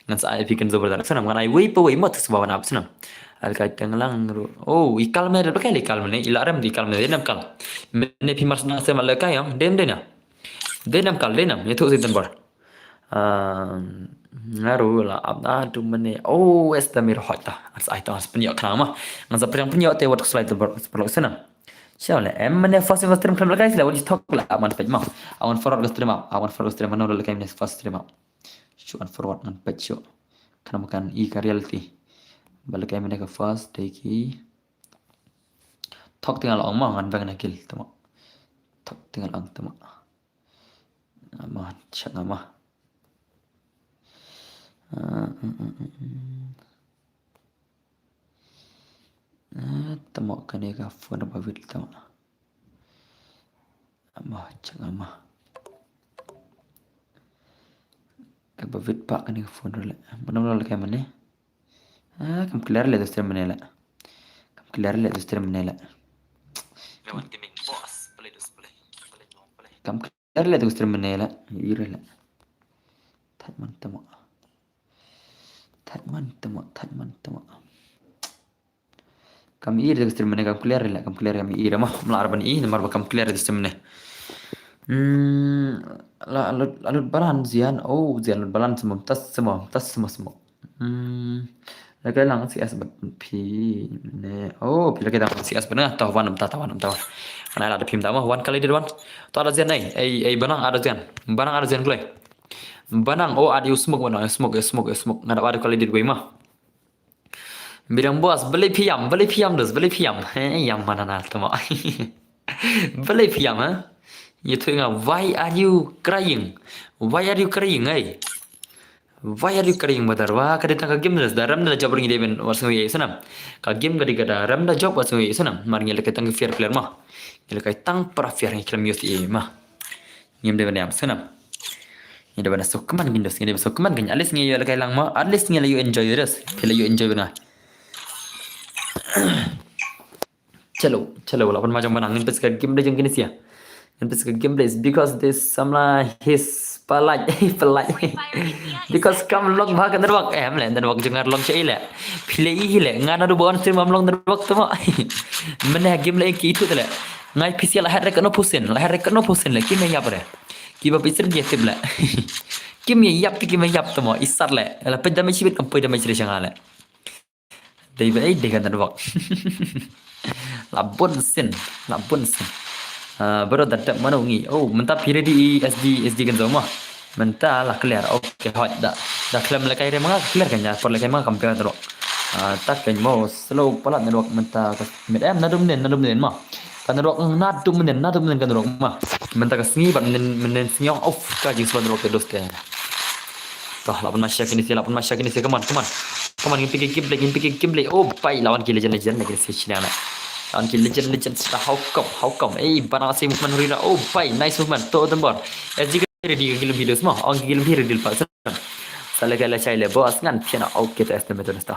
Ngan sa ai phi Kenzo brother. Sa nam ngan ai wei pa wei mo te sngewbha ban ap sa nam. Al kai teng lang ru. Oh, i kal mene da kai le kal mene. I la rem di kal mene. Dei nam kal. Mene phi mar sa nam sa ma le kai yong. Dei nam dei nam. Dei nam kal dei nam. Ïa thu si ten bor. Nga ru la ap na tu mene. Oh, es da mir hot ta. As ai ta as pynïoh khnang mo. Ngan sa pynïoh pynïoh te wat slide ten bor. Sa pynlok sa nam. Sha le em mene first stream khlem la kai sila wat ji thok la awan peit mo. Awan forward ka stream up. Awan forward ka stream up. Mano la kai mene first stream up. Shu an forward ngan peit shu. Khnang kan i ka reality. Ba la kai mene ka first dei ki. Thok tingal ong mo ngan bang na guild tamo. Thok tingal ong tamo. Ama chak ama. Ah, mm, mm, mm, mm. Ah, tamo kane ka phone ba vit tamo. Ama chak ama. Ka ba vit pa kane ka phone le. Mana mana le ka mane. Ah, kam clear le tu stream mane le. Kam clear le tu stream mane le. Lewan gaming boss, play dus play. Play long play. Kam clear le tu stream mane le. Ira le. Thait man tamo. Thait man tamo, thait man tamo. Kam ir da ka stream ne kam clear la kam clear kam ir ma mla arban i namar ba kam clear da stream ne. Hmm, la lut la lut balan zian oh zian lut balan semua tas semua tas semua semua. Hmm, la kai lang C S bat phi ne oh phi la kai lang C S bat na tau wan am ta tau wan am tau. Ana la da phim da ma wan kali dir wan. Tau ada zian ai ai ai banang ada zian banang ada zian kloi. Banang oh ada you smoke banang smoke smoke smoke ngada ada kali dir wei ma. Bidang bos, beli piam, beli piam dus, beli piam. Eh, yang mana na temo. Beli piam, eh? You think, why are you crying? Why are you crying, eh? Why are you crying, brother? Wah, kada tang ka game dus, da ram da job ring deben was ngi sanam. Ka game kada kada ram da job was ngi sanam. Mar ngi lek tang fair player ma. Ngi lek tang para fair ngi klam youth e ma. Ngim dei ban ïam snam. Ngi dei ban sok kman gin dos, ngi dei ban sok kman gin. At least ngi ïa la kai lang ma, at least ngi la ïa enjoy dos. Phi la ïa enjoy bana. Chalo, chalo, la pan ma jong bana ngin pes ka game dei jong kini sia. Ngin pes ka game dei because this samla his palai palai. Because kam long ba ka network em le network jong ngar long chai le. Phi le i le ngana du bon stream am long network tamo. Mene game le ki tu le. Ngai P C la hat rek no pusin, la hat rek no pusin le kim ïap re. Kiba phi sir ge tip le. Kim ïap ti kim ïap tamo isar le. La pej damai chibit kam pej damai chiri changa le. Dei ba ei dei kan da bok. La bun sin, la bun sin. Ah, bro da tap mano ngi. Oh, menta phi ready S D S D kan zoma. Menta la clear. Okay, hot da. Da klem le kai re manga clear kan ya. Por le kai manga kam pega da bok. Ah, tak kan mo slow palat network menta ka mit em nadum nen nadum nen ma. Kan rok na tu menen na tu menen kan rok ma. Menta ka sngi ban menen menen sngi of ka jing sban rok ke dos ke. Toh lapan masya kini sia lapan masya kini sia come on come on. Come on ngin piki game play ngin piki game play. Oh pai lawan ki legend legend lagi sia sini anak. Lawan ki legend legend sudah how come how come. Eh bana si movement rira. Oh pai nice movement to tembor. S G ready ka gilum video semua. Ong gilum video deal pak. Sale kala chai le bos ngan piana okay to estimate to.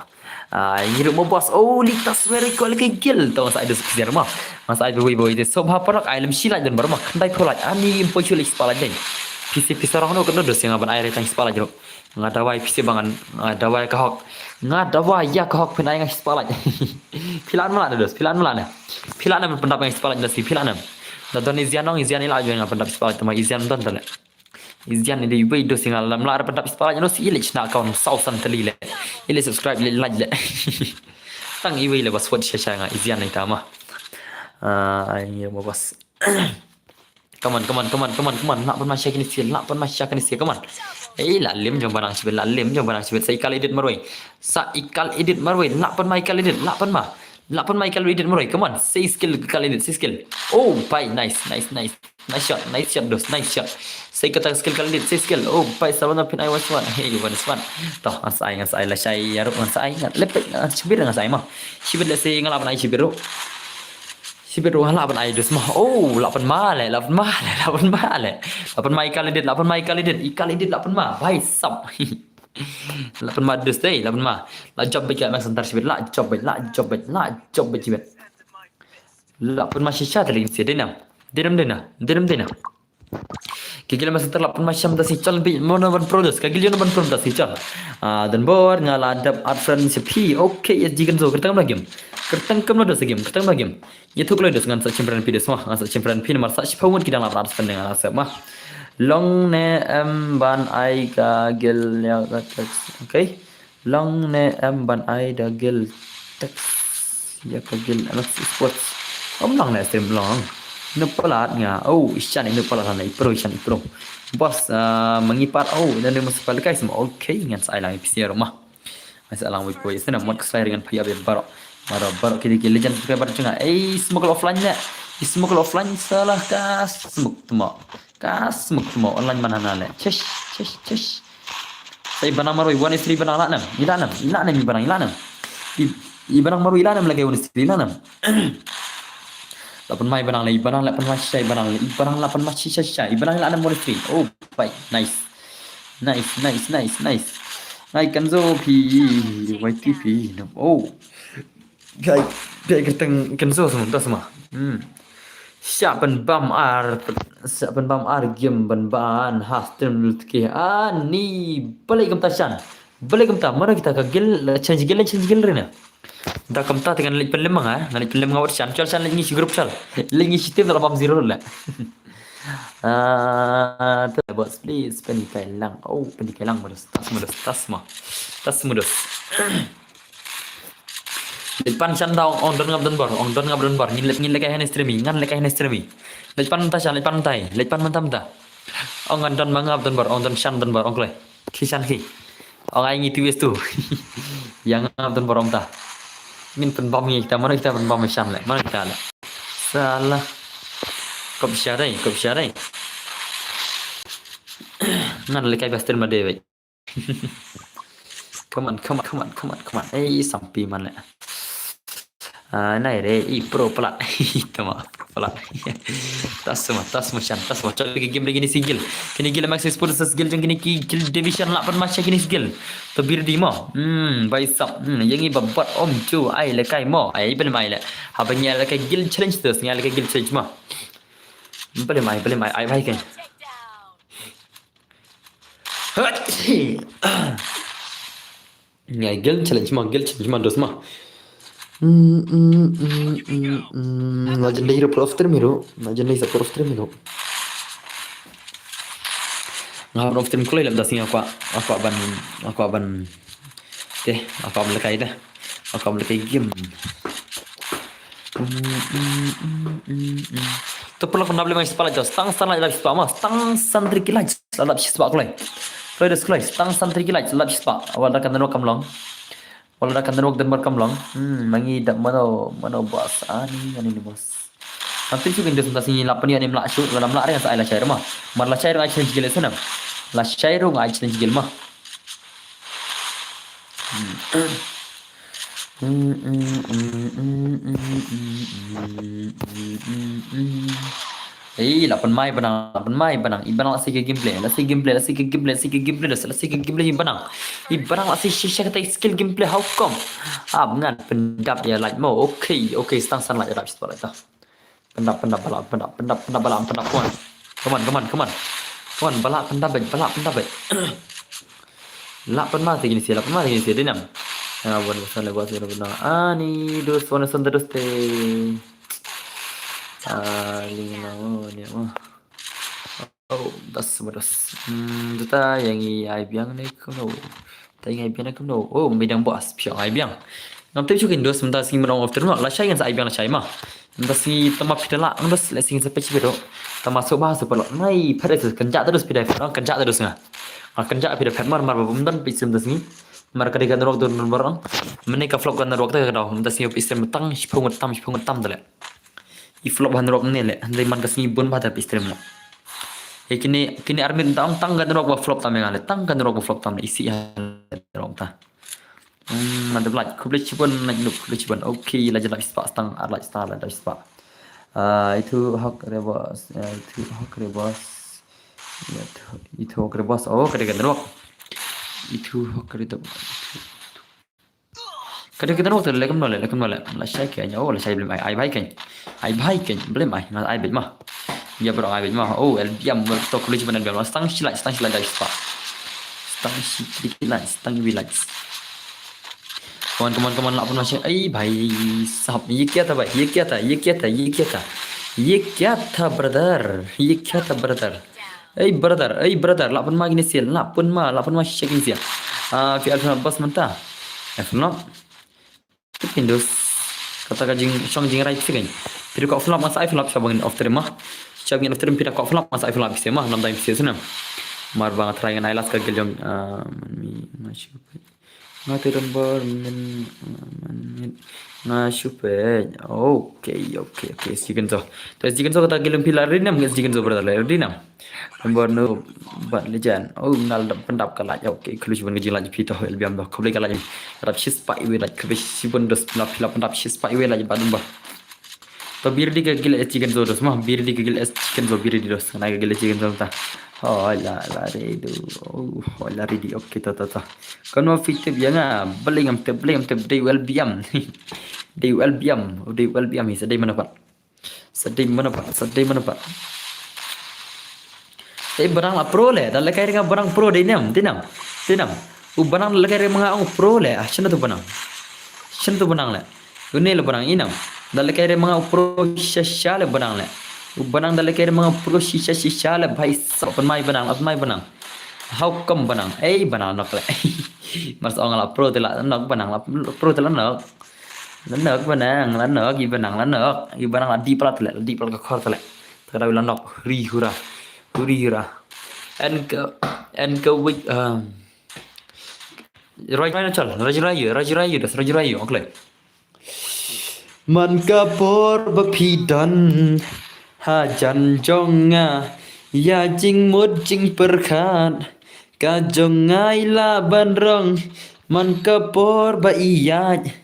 Ah, ngi ruh mo bos. Oh, lita swear ko lagi gil. Tong sa idus pisiar mo. Mas ai bui bui de so bha parok ai lem silai don bar mo. Khandai pholai. Ani im poi chuli spalai dei. Pisi pisa rong no kendo dos yang aban ai retang spalai jero. Nga dawai pisi bangan. Nga dawai ka hok. Nga dawai ya ka hok pin ai nga spalai. Pilan mala dos, pilan mala ne. Pilan ne pendap nga spalai dos pilan ne. Da don izian nong izian ila ajo nga pendap spalai tema izian don tale. Izian ni dei wei dos singal lam la dapat dap spalai no si ilich na account sau san tali le. Ilich subscribe ilich like le. Tang iwei le bas wat sha sha nga izian ni tama. Ah, ai mo bas. Come on, come on, come on, come on, come on. Nak pun masya kini sil, nak pun masya kini sil, come on. Eh, la lim jong banang sibit, la lim jong banang sibit. Sai kali edit marwei. Sa ikal edit marwei. Nak pun mai kal edit, nak pun ma. Nak pun mai kal edit marwei. Come on. Sai skill kal edit, sai skill. Oh, pai, nice, nice, nice. Nice shot, nice shot, dos, nice shot. Sai kata skill kali edit, sai skill. Oh, pai sawan pin ai wan sawan. Hey, wan sawan. Toh, ngan sai, ngan sai la sai ya ruh ngan sai ngan lepet ngan sibir ngan sai ma. Sibir le sai ngan lapan ai sibir ruh. Sibir ruh ngan lapan ai dos ma. Oh, lapan ma le, lapan ma le, lapan ma le. Lapan ma ikal edit, lapan ma ikal edit, ikal edit lapan ma. Bai sap. Lapan ma dus dei, lapan ma. La job bej la santar sibir, la job bej, la job bej, la job bej sibir. Lapan ma shisha tali si denam. Denam denam, denam denam. Ka guild master la pynmai sham da si chal bi mo na ban produce. Ka guild na ban produce da si chal. Ah, dan bor nga la dap art friend si phi. Okay, S G Kenzo, kyrteng kam la game. Kyrteng kam la dos game, kyrteng kam la game. Ïa thuk lai dos ngan sa chim friend phi dos ma. Ngan sa chim friend phi namar sa shiphew ngut ki dang la art friend nga la sep ma. Long ne em ban ai ka guild ïa ka text. Okay. Long ne em ban ai da guild text ïa ka guild M X Sports. Om long ne stream long. Ino palat nga. Oh, ishan ino palat na ipro, ishan ipro. Boss, ah, mangi pat, oh, ina ne mas pal kai sama. Okay, ngan sa ai lang ipsi rumah. Ngan sa lang wei poi sana mot keslai dengan payah be baro. Baro, baro kini ki legend subscriber jong nga. Eh, smoke offline ne. Smoke offline salah ka smoke temo. Ka smoke temo online mana na le. Chesh, chesh, chesh. Sa i banang marwei, one is three banang la nem. I la nem, i la nem, i banang, i la nem. I, i banang marwei, i la nem lagi one is three, i la nem. La pynmai banang le, i banang la pynmai shisha, i banang le, i banang la pynmai shisha, shisha. I banang la nem one is three. Oh, bye. Nice. Nice, nice, nice, nice. Ngai Kenzo phi, Y T P, no. Oh. Gai, gai kyrteng Kenzo sama, ta sama. Hmm. Sha pynbam ar, sha pynbam ar game ban ban ha stream lut ki. Ani, balik kumta shan. Balik kumta, mara kita ka guild, change guild, change guild rina. Da kumta te ngan leit pynlem nga, ngan leit pynlem nga wat shan, chal shan leit ngi shi group chal. Leit ngi shi team da la bam zero la. Ah, te boss please, pyndikai lang. Oh, pyndikai lang modus, tas modus, tas mo. Tas modus. Leit pan shan da ong don ngap don bor, ong don ngap don bor. Ngin leit, ngin leit kai hane stream i, ngan leit kai hane stream i. Leit pan ta shan, leit pan tai, leit pan mynta mynta. Ong ngan don ma ngap don bor, ong don shan don bor, ong kloi. Khi shan khi. Ong ai ngi tu wes tu. Ïa ngap don bor ong ta. Ngin pynbam ngi kita, mano kita pynbam shan le, mano kita le. Salah. Kop sha dai, kop sha dai. Ngan leit kai ba stream ma dei wei. Come on, come on, come on, come on, come on. Ei, sampi man le. Ah, nai re, i pro plat. Tama, pro plat. Tas mo, tas mo shan, tas mo. Chal ki game lagi ni si guild. Kini guild Max Exporters guild jong kini ki guild division la pynmai sha kini si guild. To bir di mo. Hmm, bai sap. Hmm, ïa ngi ba bot om chu ai le kai mo. Ai bel mai le. Haba ngi ai le kai guild challenge terus, ngi ai le kai guild challenge mo. Bel mai, bel mai, ai bai kai. Ngai guild challenge ma, guild challenge ma dos ma. Mm, mm, mm, mm, mm. Legendary pro of stream hero, legendary sa pro of stream hero. Nga pro of stream kloi lem da sngi aku, aku ban, aku ban. Te, aku ban lekai da. Aku ban lekai game. Mm, mm, mm, mm, mm. To paralok, khublei shibun, stang san lait lap spah ma, stang san tylli ki lait lap spah kloi. Kloi dos kloi, stang san tylli ki lait lap spah. Wat la ka network kam long. Wat la ka network don bor kam long. Hmm, ma ngi dap mano, mano boss ani, ani ni boss. Nanti shu kin dos mynta sngi lap ni ani mlak shu, la mlak ring sa ai lashai rung ma. Mar lashai rung ai challenge guild sana. Lashai rung ai challenge guild ma. Hmm. Ei, la pynmai banang, la pynmai banang. I banang la sei ka gameplay, la sei gameplay, la sei ka gameplay, la sei ka gameplay, la sei ka gameplay i banang. I banang la sei shisha kata skill gameplay, how come? Ap ngan pyndap ïa lait mo. Okay, okay, stang san lait ïa dap spah lait ta. Pyndap, pyndap, ba la, pyndap, pyndap, pyndap, ba la, pyndap, come on. Come on, come on, come on. Come on, ba la, pyndap beit, ba la, pyndap beit. La pynmai te kine si, la pynmai te kine si, dei nam. Ah, wan, wan, wan, wan, wan, wan. Ani, dos, wan, wan, dos te. Ah, ling, wan, wan, wan, wan. Oh, das, das. Hmm, ta ïa ngi ai biang ne kumno. Ta ïa ngi ai biang ne kumno. Oh, midang boss, phi ong ai biang. Ngam tip shuh kin dos mynta sngi mrong of terno. Lashai ngan sa ai biang lashai ma. Mynta sngi tama phi da lah, ngan dos leh sngi sa pech phi do. Tama so ba so palo. Nai, phet sa kynjah ta dos phi da phet, kynjah ta dos nga. Nga kynjah phi da phet mar, mar ba bym don phi sim ta sngi. Mar ka dei ka network don don barang. Mynne ka flop ka network ta ka dau. Mynta sngi phi sim tang shiphew ngut tam, shiphew ngut tam ta leh. I flop ha network ne leh, hynrei man ka sngi bun ba da phi stream leh. Ïa kine, kine army ta ong tang ka network ba flop tam ïa nga leh, tang ka network ba flop tam leh, isi ha network ta. Hmm, mantap lait, khublei shibun, lait nuk, khublei shibun. Okay, la jan lap spah stang, ar lait star, la jan lap spah. Ah, itu hok rebos, ah, itu hok rebos. Ya, itu, itu hok rebos. Oh, ka dei ka network. Itu hok rebos. Ka dei ka network te leh kumno leh, leh kumno leh. Lashai kein, oh, lashai blem ai, ai bai kein. Ai bai kein, blem ai, nga ai beit ma. Ïa bro, ai bad ma. Oh, L B M, bro, to college ban L B M. Stang shi like, stang shi like, guys, pa. Stang shi like, stang wi like. Come on, come on, come on, lah pun ma shi. Ai, bhai sahab, ye kya tha, bhai? Ye kya tha? Ye kya tha? Ye kya tha? Ye kya tha, brother? Ye kya tha, brother? Ei, brother, ei, brother, lah pun ma kine shi, lah pun ma, lah pun ma shi kine shi. Ah, phi ap na bas mynta. Ap na. Phi pyndos. Kata ka jingshong jingrai phi kan. Phi dei ka off lap, nga sa ai off lap sha ba ngin off stream ma. Sha ba ngin off stream phi dei ka off lap, nga sa ai off lap phi ma. Namar dei phi snem. Mar ba nga try ngan ai last ka gel jong, ah, man mi, nga shu peit. Nga te dang bor min, min, nga shu peit. Okay, okay, okay. S G Kenzo. To S G Kenzo, kata ka gel jong phi la ready nam, S G Kenzo brother, la ready nam. Number no, but legend. Oh, nal dap pyndap ka like. Okay, khublei shibun ka jinglaik phi to, L B M ba. Khublei ka like. Dap shispah iwei like, khublei shibun dos, phi la pyndap shispah iwei like ba dum ba. To be ready ka gel S G Kenzo dos ma, be ready ka gel S G Kenzo, be ready dos. Nai ka gel S G Kenzo ta. Oh la la ready. Oh la ready. Okay, to to to. Kan ma fit tip ïa nga, bling am tip, bling am tip, dei L B M. Dei L B M, dei L B M hi sa dei mana pat. Sa dei mana pat, sa dei mana pat. Dei barang la pro le, da lekai ringa barang pro dei nem, dei nem, dei nem. U barang da lekai ringa manga ong pro le, ah, shana tu barang. Shana tu barang le. Une le barang inam. Da lekai ringa manga ong pro sha sha le barang le. U barang da lekai ringa manga ong pro shisha shisha le bhai sa pynmai barang, la pynmai barang. How come barang? Ei barang nok le. Mar sa ong la pro te la nok barang, la pro te la nok. La nok banang, la nok, i banang, la nok, i banang la dih palat le, la dih palat ka khor le. Te ka dei la nok, huri hura, huri hura. En ka, en ka wik, um, roi roi na chal, roi roi yu, roi roi yu, das roi roi yu, okle. Man ka por ba phi don hajan jong nga, ïa jingmut jingpyrkhat ka jong nga i la ban rong. Man ka por ba ïaid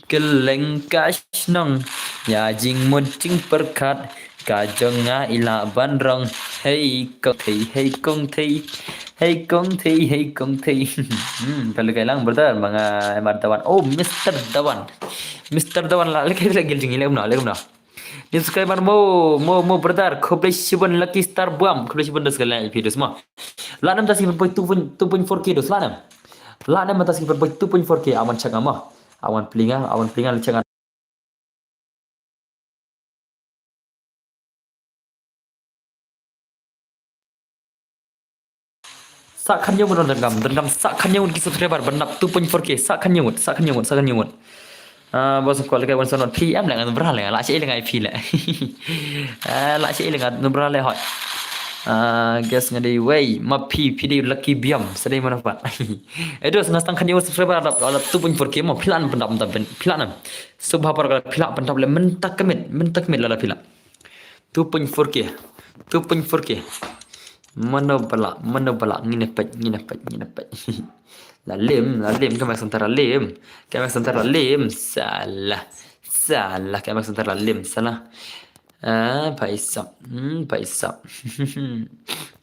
kylleng ka shnong, ïa jingmut jingpyrkhat ka jong nga i la ban rong. Hei kong thei, hei kong thei, hei kong thei, hei kong thei. Hmm, ka lekai lang brother, manga Emar Dawan. Oh, Mister Dawan. Mister Dawan la lekai la gel jing i le kumno, le kumno. Ni subscriber mo, mo, mo brother, khublei shibun Lucky Star Buam, khublei shibun dos ka like phi dos mo. La nam ta sing poi two point four K dos la nam. La nam ta sing poi two point four K, awan check nga mo. Awan plinga, awan plinga le check nga. Sa khan yung don dengam, dengam sa khan yung ki subscriber ban nap two point four K, sa khan yung, sa khan yung, sa khan yung. Ah, bos ko lekai wan sanot phi am lenga nubra lenga la che lenga phi le. Ah, la che lenga nubra le hot. Ah, guys nga dei wei ma phi phi dei Lucky Biam sa dei mana pat. Edo sa nastang khan yung subscriber la two point four K mo phi lan ban nap ban phi lan. Subha par phi la ban nap le mynta ka miet, mynta ka miet la la phi la. Two point four K. Two point four K. Mano bala, mano bala, ngine pet, ngine pet, ngine pet. La lim, la lim, ka mek santar la lim. Ka mek santar la lim, salah. Salah, ka mek santar la lim, salah. Ah, paisa. Hmm, paisa.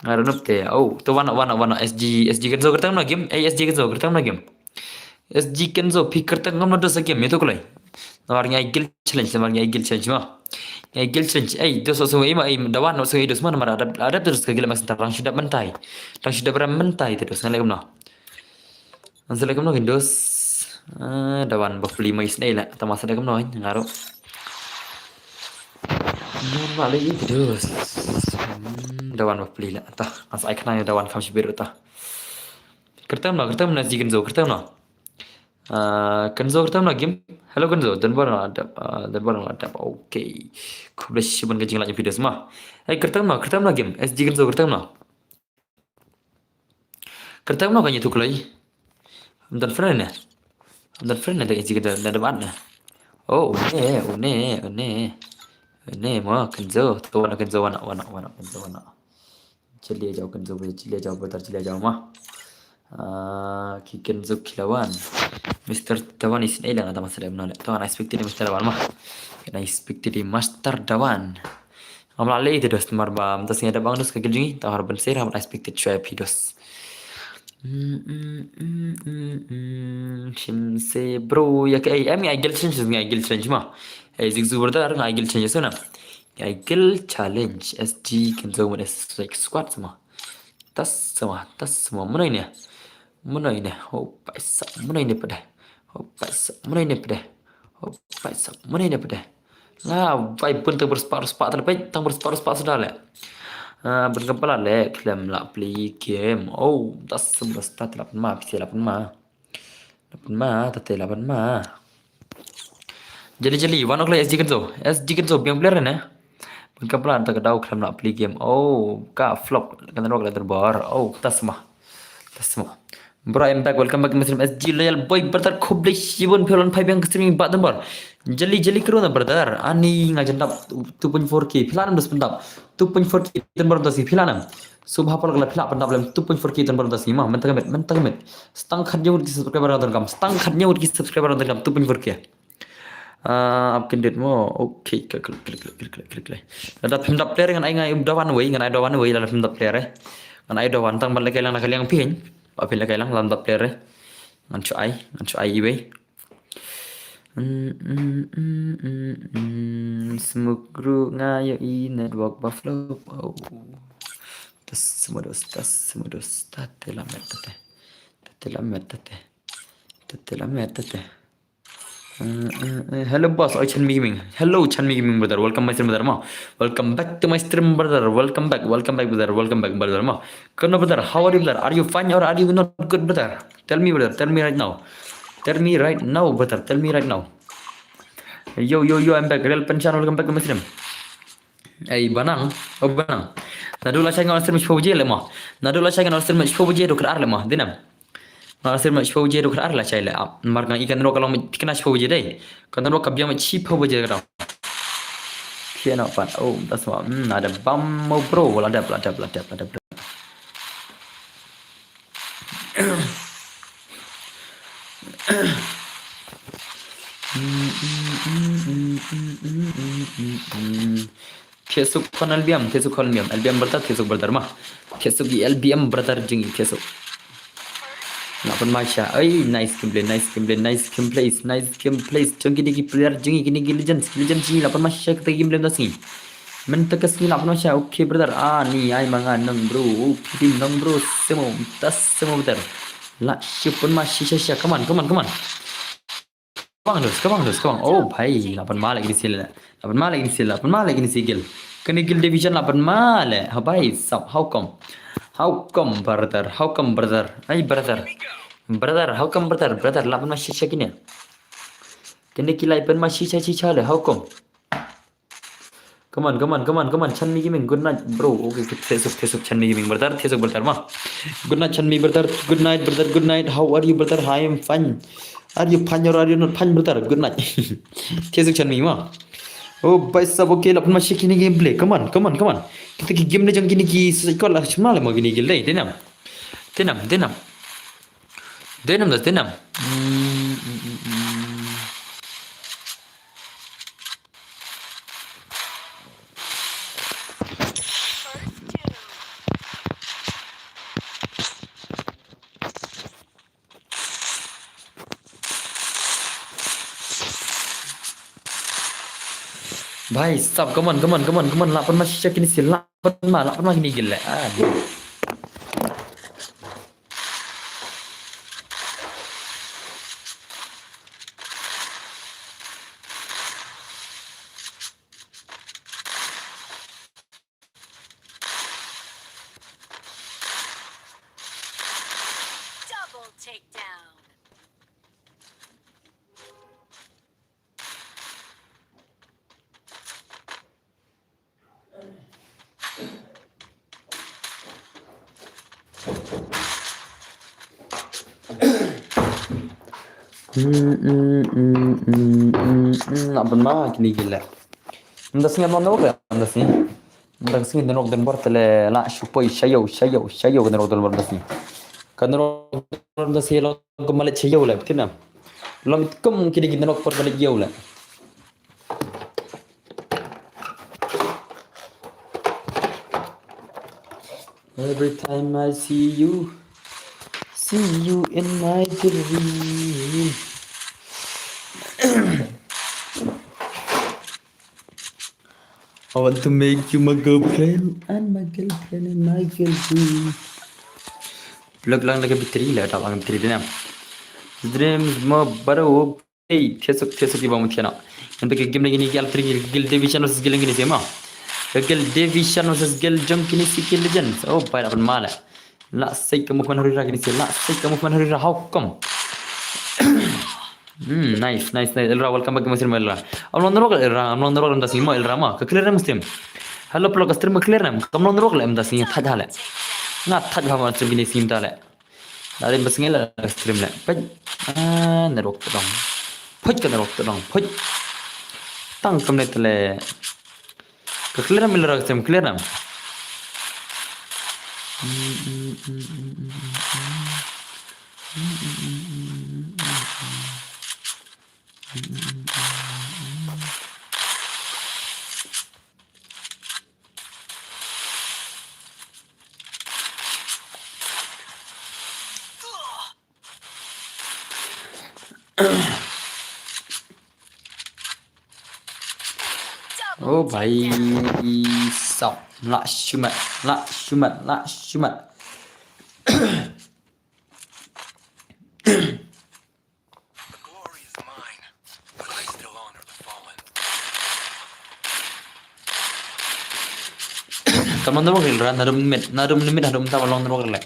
Ngarunup te. Oh, to wana, wana, wana. S G, S G Kenzo kertang na game. Eh, S G Kenzo kertang na game. S G Kenzo, phi kyrteng ngam na dos game, itu kulai. Namar ngai gil challenge, namar ngai gil challenge ma. Ngai gil challenge, ei, dos osung ei ma, ei, dawan osung ei dos ma, namar adap, adap dos ka gil mas tarang sudah mentai. Tarang sudah beram mentai itu dos, ngalek kumno. Ngalek kumno kin dos. Ah, dawan bapli mai snei la, tama snei kumno, ngaru. Ngalek itu dos. Hmm, dawan bapli la, tah, as ai kena dawan kam sibir tah. Kyrteng na, kyrteng na S G Kenzo, kyrteng na. Ah, Kenzo kyrteng na game. Hello Kenzo, don bor na dap, ah, don bor na dap. Okay. Khublei shibun ka jingla jong phi dos ma. Hey, kyrteng na, kyrteng na game. S G Kenzo kyrteng na. Kyrteng na ka nyitu kulai. Don friend ne. Don friend ne da S G Kenzo da da ban ne. Oh, une, une, une. Une mo Kenzo. To wana Kenzo wana, wana, wana, Kenzo wana. Chile jauh Kenzo, chile jauh betar, chile jauh mah. Ah, ki Kenzo kilawan. Mister Tawan is nai lang ada masa dah menolak. Tawan expected Mister Tawan mah. Kena expected Master Tawan. Ngam lah leh itu dos temar ba. Mentas ngai ada bang dos kagil jingi. Tawar ben sir, ngam expected cuai pi dos. Hmm, hmm, hmm, hmm, hmm. Shim se bro ya ke ai. Em ngai gil change, ngai gil change mah. Ai zig zu brother ngai gil change sana. Ai gil challenge S G Kenzo mane strike squad sama. Tas sama, tas sama. Mano ine? Mano ine? Ho paisa. Mano ine pada? Ho paisa. Mano ine pada? Ho paisa. Mano ine pada? La vai pun tang berspak-berspak terlebih, tang berspak-berspak sudah le. Ah, pun kepala le, klem la play game. Oh, tas sama start lapan ma, pisi lapan ma. Lapan ma, tete lapan ma. Jali jali, one o'clock S G Kenzo. S G Kenzo, biang player ne? Pun kepala tang ka dau klem la play game. Oh, ka flop, kan rock leaderboard. Oh, tas ma. Tas ma. Bro, I'm back. Welcome back to my stream. S G Loyal Boy, brother, khublei shibun phi la wan phai biang ka streaming ba Dunbar. Jali jali kru na brother. Ani nga jan dap two point four K. Phi la nam dus pyndap two point four K Dunbar, das phi la nam. Subha pal kala phi la pyndap lem two point four K Dunbar, das ma. Mynta ka miet, mynta ka miet. Stang khat ngut ki subscriber nga donkam. Stang khat ngut ki subscriber nga donkam two point four K. Ah, ap kendit mo. Okay, klik klik klik klik klik klik. Lada phim dap player ngan ai, ngan ai da wan wei, ngan ai da wan wei lada phim dap player eh. Ngan ai da wan, tang ban lehkai lang na ka liang phin. Ba phin lehkai lang lada phim dap player eh. Ngan shu ai, ngan shu ai iwei. Mm, mm, mm, mm, mm. Smoke group nga ïohi network ba flop. Oh. Tas semudos, tas semudos. Tate lamet tate. Tate lamet tate. Tate lamet tate. Eh, eh, eh, hello boss, oi Chanmi Gaming. Hello Chanmi Gaming brother, welcome my stream brother mo. Welcome back to my stream brother. Welcome back, welcome back brother, welcome back brother mo. Kano brother, how are you brother? Are you fine or are you not good brother? Tell me brother, tell me right now. Tell me right now brother, tell me right now. Yo yo yo, I'm back. Real Pension, welcome back to my stream. Ei Banang, oh Banang. Naduh lashai ngan stream shiphew baje leh mo. Naduh lashai ngan stream shiphew baje haduh khatar leh mo. Dei nam? Ngan stream shiphew baje haduh khatar lashai leh ap. Namar nga i kan rok ka long thikna shiphew baje dei. Kan rok ka biang shiphew baje ka dang. Phi na pat. Oh, das mo. Hmm, ada bam mo bro. La dep, la dep, la dep, la dep. Thiah suk khon L B M, thiah suk khon L B M, L B M brother, thiah suk brother ma. Thiah suk i L B M brother jong i, thiah suk. Lah pynmai sha. Oi, nice gameplay, nice gameplay, nice gameplay, nice gameplay. Jong kine ki player jong i, kine ki legends, ki legends jong i, lah pynmai sha kata gameplay da sngi. Mynta ka sngi lah pynmai sha, okay brother. Ah, ni ai ma nga nong bro. Oh, phi nong bro, semo, tas semo brother. Lah shu pynmai sha sha sha. Come on, come on, come on. Come on, dos, come on, dos, come on. Oh, bhai, lah pynmai leh kine si leh. Lah pynmai leh kine si, lah pynmai leh kine si gil. Kane gil division lah pynmai leh. Ha bhai, sap, how come? How come, brother? How come, brother? Ai, brother. Brother, how come, brother? Brother, lah pynmai sha sha kine. Kine ki lah pynmai sha sha sha leh, how come? Come on, come on, come on, come on, Chanmi Gaming, good night, bro. Okay, okay, thiah suk, thiah suk, Chanmi Gaming, brother, thiah suk, brother, ma. Good night, Chanmi, brother, good night, brother, good night. How are you, brother? I am fine. Are you fine or are you not fine, brother? Good night. Thiah suk, Chanmi, ma. Oh, bhai sahab, okay, lah pynmai sha kine gameplay. Come on, come on, come on. Kita ki game ne jong kine ki, sa ko lah shim leh mo kine gil dei, dei nam. Dei nam, dei nam. Dei nam, dei nam. Hmm, hmm, hmm, hmm. Bhai sahab, come on, come on, come on, come on. Lah pynmai sha kine si, lah pynmai, lah pynmai kine gil leh. Ah, double takedown. Hmm, hmm, hmm, hmm, hmm, hmm, lah pynmai kine gil leh. Mynta sngi ngan wan leh, mynta sngi. Mynta sngi ngan wan Dunbar te leh, lah shu poi sha ïew, sha ïew, sha ïew ngan wan Dunbar mynta sngi. Ngan wan Dunbar mynta sngi, long kum ma leit sha ïew leh, phi tip nam. Long kum kine ki ngan wan por ma leit ïew leh. Every time I see you, see you in my dream. I want to make you my girlfriend and my girlfriend and my girlfriend. Plug lang lagi battery la, tak lang battery din. Dreams mo baru. Hey, thiasuk thiasuk iba mutiana. Ente ke game lagi ni, Guild three, Guild Division versus Guild lagi ni sima. Guild Division versus Guild jong kini si Guild Legends. Oh, bai la pynmale. La sei ka movement harira kini si. La sei ka movement harira, how come? Hmm, nice, nice, nice. Elra, welcome back, Muslim Elra. Amlong nerok Elra, amlong nerok ram dasni mo Elra ma. Ka clear Muslim. Hello, plok ka stream ka clear nam. Amlong nerok le em dasni thaj hale. Nga thaj ha ma stream kini sim ta le. Dari basngel la stream le. Pej. Ah, nerok tedong. Pej ka nerok tedong. Pej. Tang kam le tele. Ka clear nam Elra ka stream clear nam. Oh, bhai sab. La shumat, la shumat, la shumat. The glory is mine, but I still honor the fallen. Kam long nerok Elra, nadum limit, nadum limit, nadum ta long nerok le.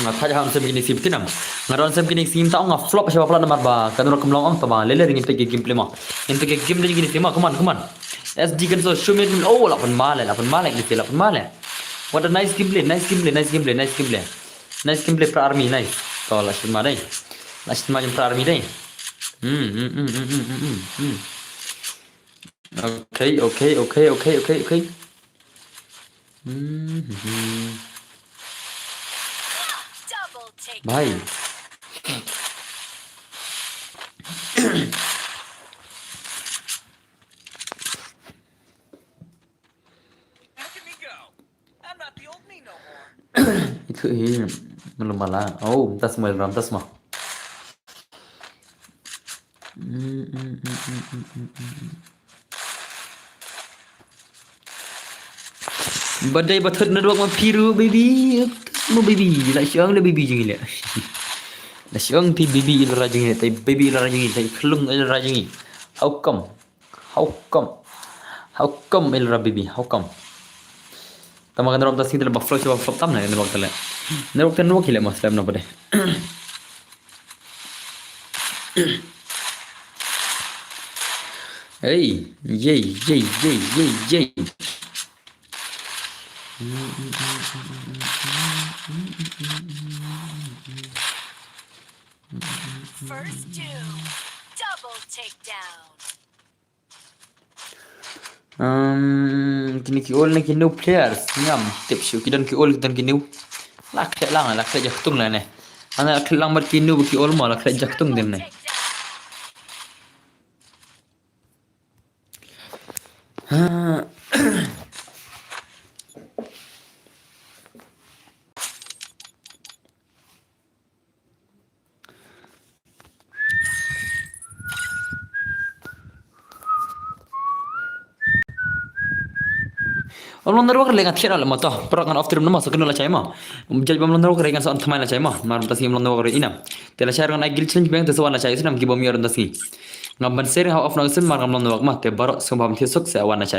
Nga thaj ha ong sem kini sim tinam. Nga don sem kini sim ta ong nga flop sha ba plat namar ba ka nerok kam long ong ta ba lele ring inte ke gameplay ma. Inte ke gameplay kini sim ma, come on, come on. S D Gunso, show me game. Oh, la pynmale, la pynmale kini sim, la pynmale. What a nice gameplay, nice gameplay, nice gameplay, nice gameplay. Nice gameplay pra army, nice. To la shit ma dai. La shit ma jong pra army dai. Hmm, hmm, hmm. Okay, okay, okay, okay, okay, okay. Hmm, hmm, hmm. Double take. Bhai. Look at me go. I'm not the old me no more. Itu hi, belum malah. Oh, tas mo, tas mo. Badai bathut network ma phi ruh, baby. Mo baby, la shong le baby jong ngi le. La shong phi baby Elra jong ngi, tai baby Elra jong ngi, tai khlung Elra jong ngi. How come? How come? How come Elra baby? How come? Tama ka nerok ta sing tele ba flop, ba flop tam na nerok tele. Nerok tele nerok kile mas lem na pade. Hey, yay, yay, yay, yay, yay. First two, double takedown. Um, kine ki old ne ki new players. Ngam tip shuh ki don ki old, ki don ki new. La khleh lang, la khleh jaktung la ne. Ana la khleh lang bad ki new ki old mo, la khleh jaktung din ne. Ha. Ym long network re nga thied le mo to. Prok ngan off stream namar sa kynnoh la chai mo. Judge ba ym long network re ngan sa on thymmai la chai mo. Mar mynta sngi ym long network re ina. Te la chai ngan ai guild challenge bang te sa wan la chai snam ki bym ïoh mynta sngi. Ngam ban share ha off na snam mar ngam long network mo. Te baroh sngewbha ban thied suk sa wan la chai.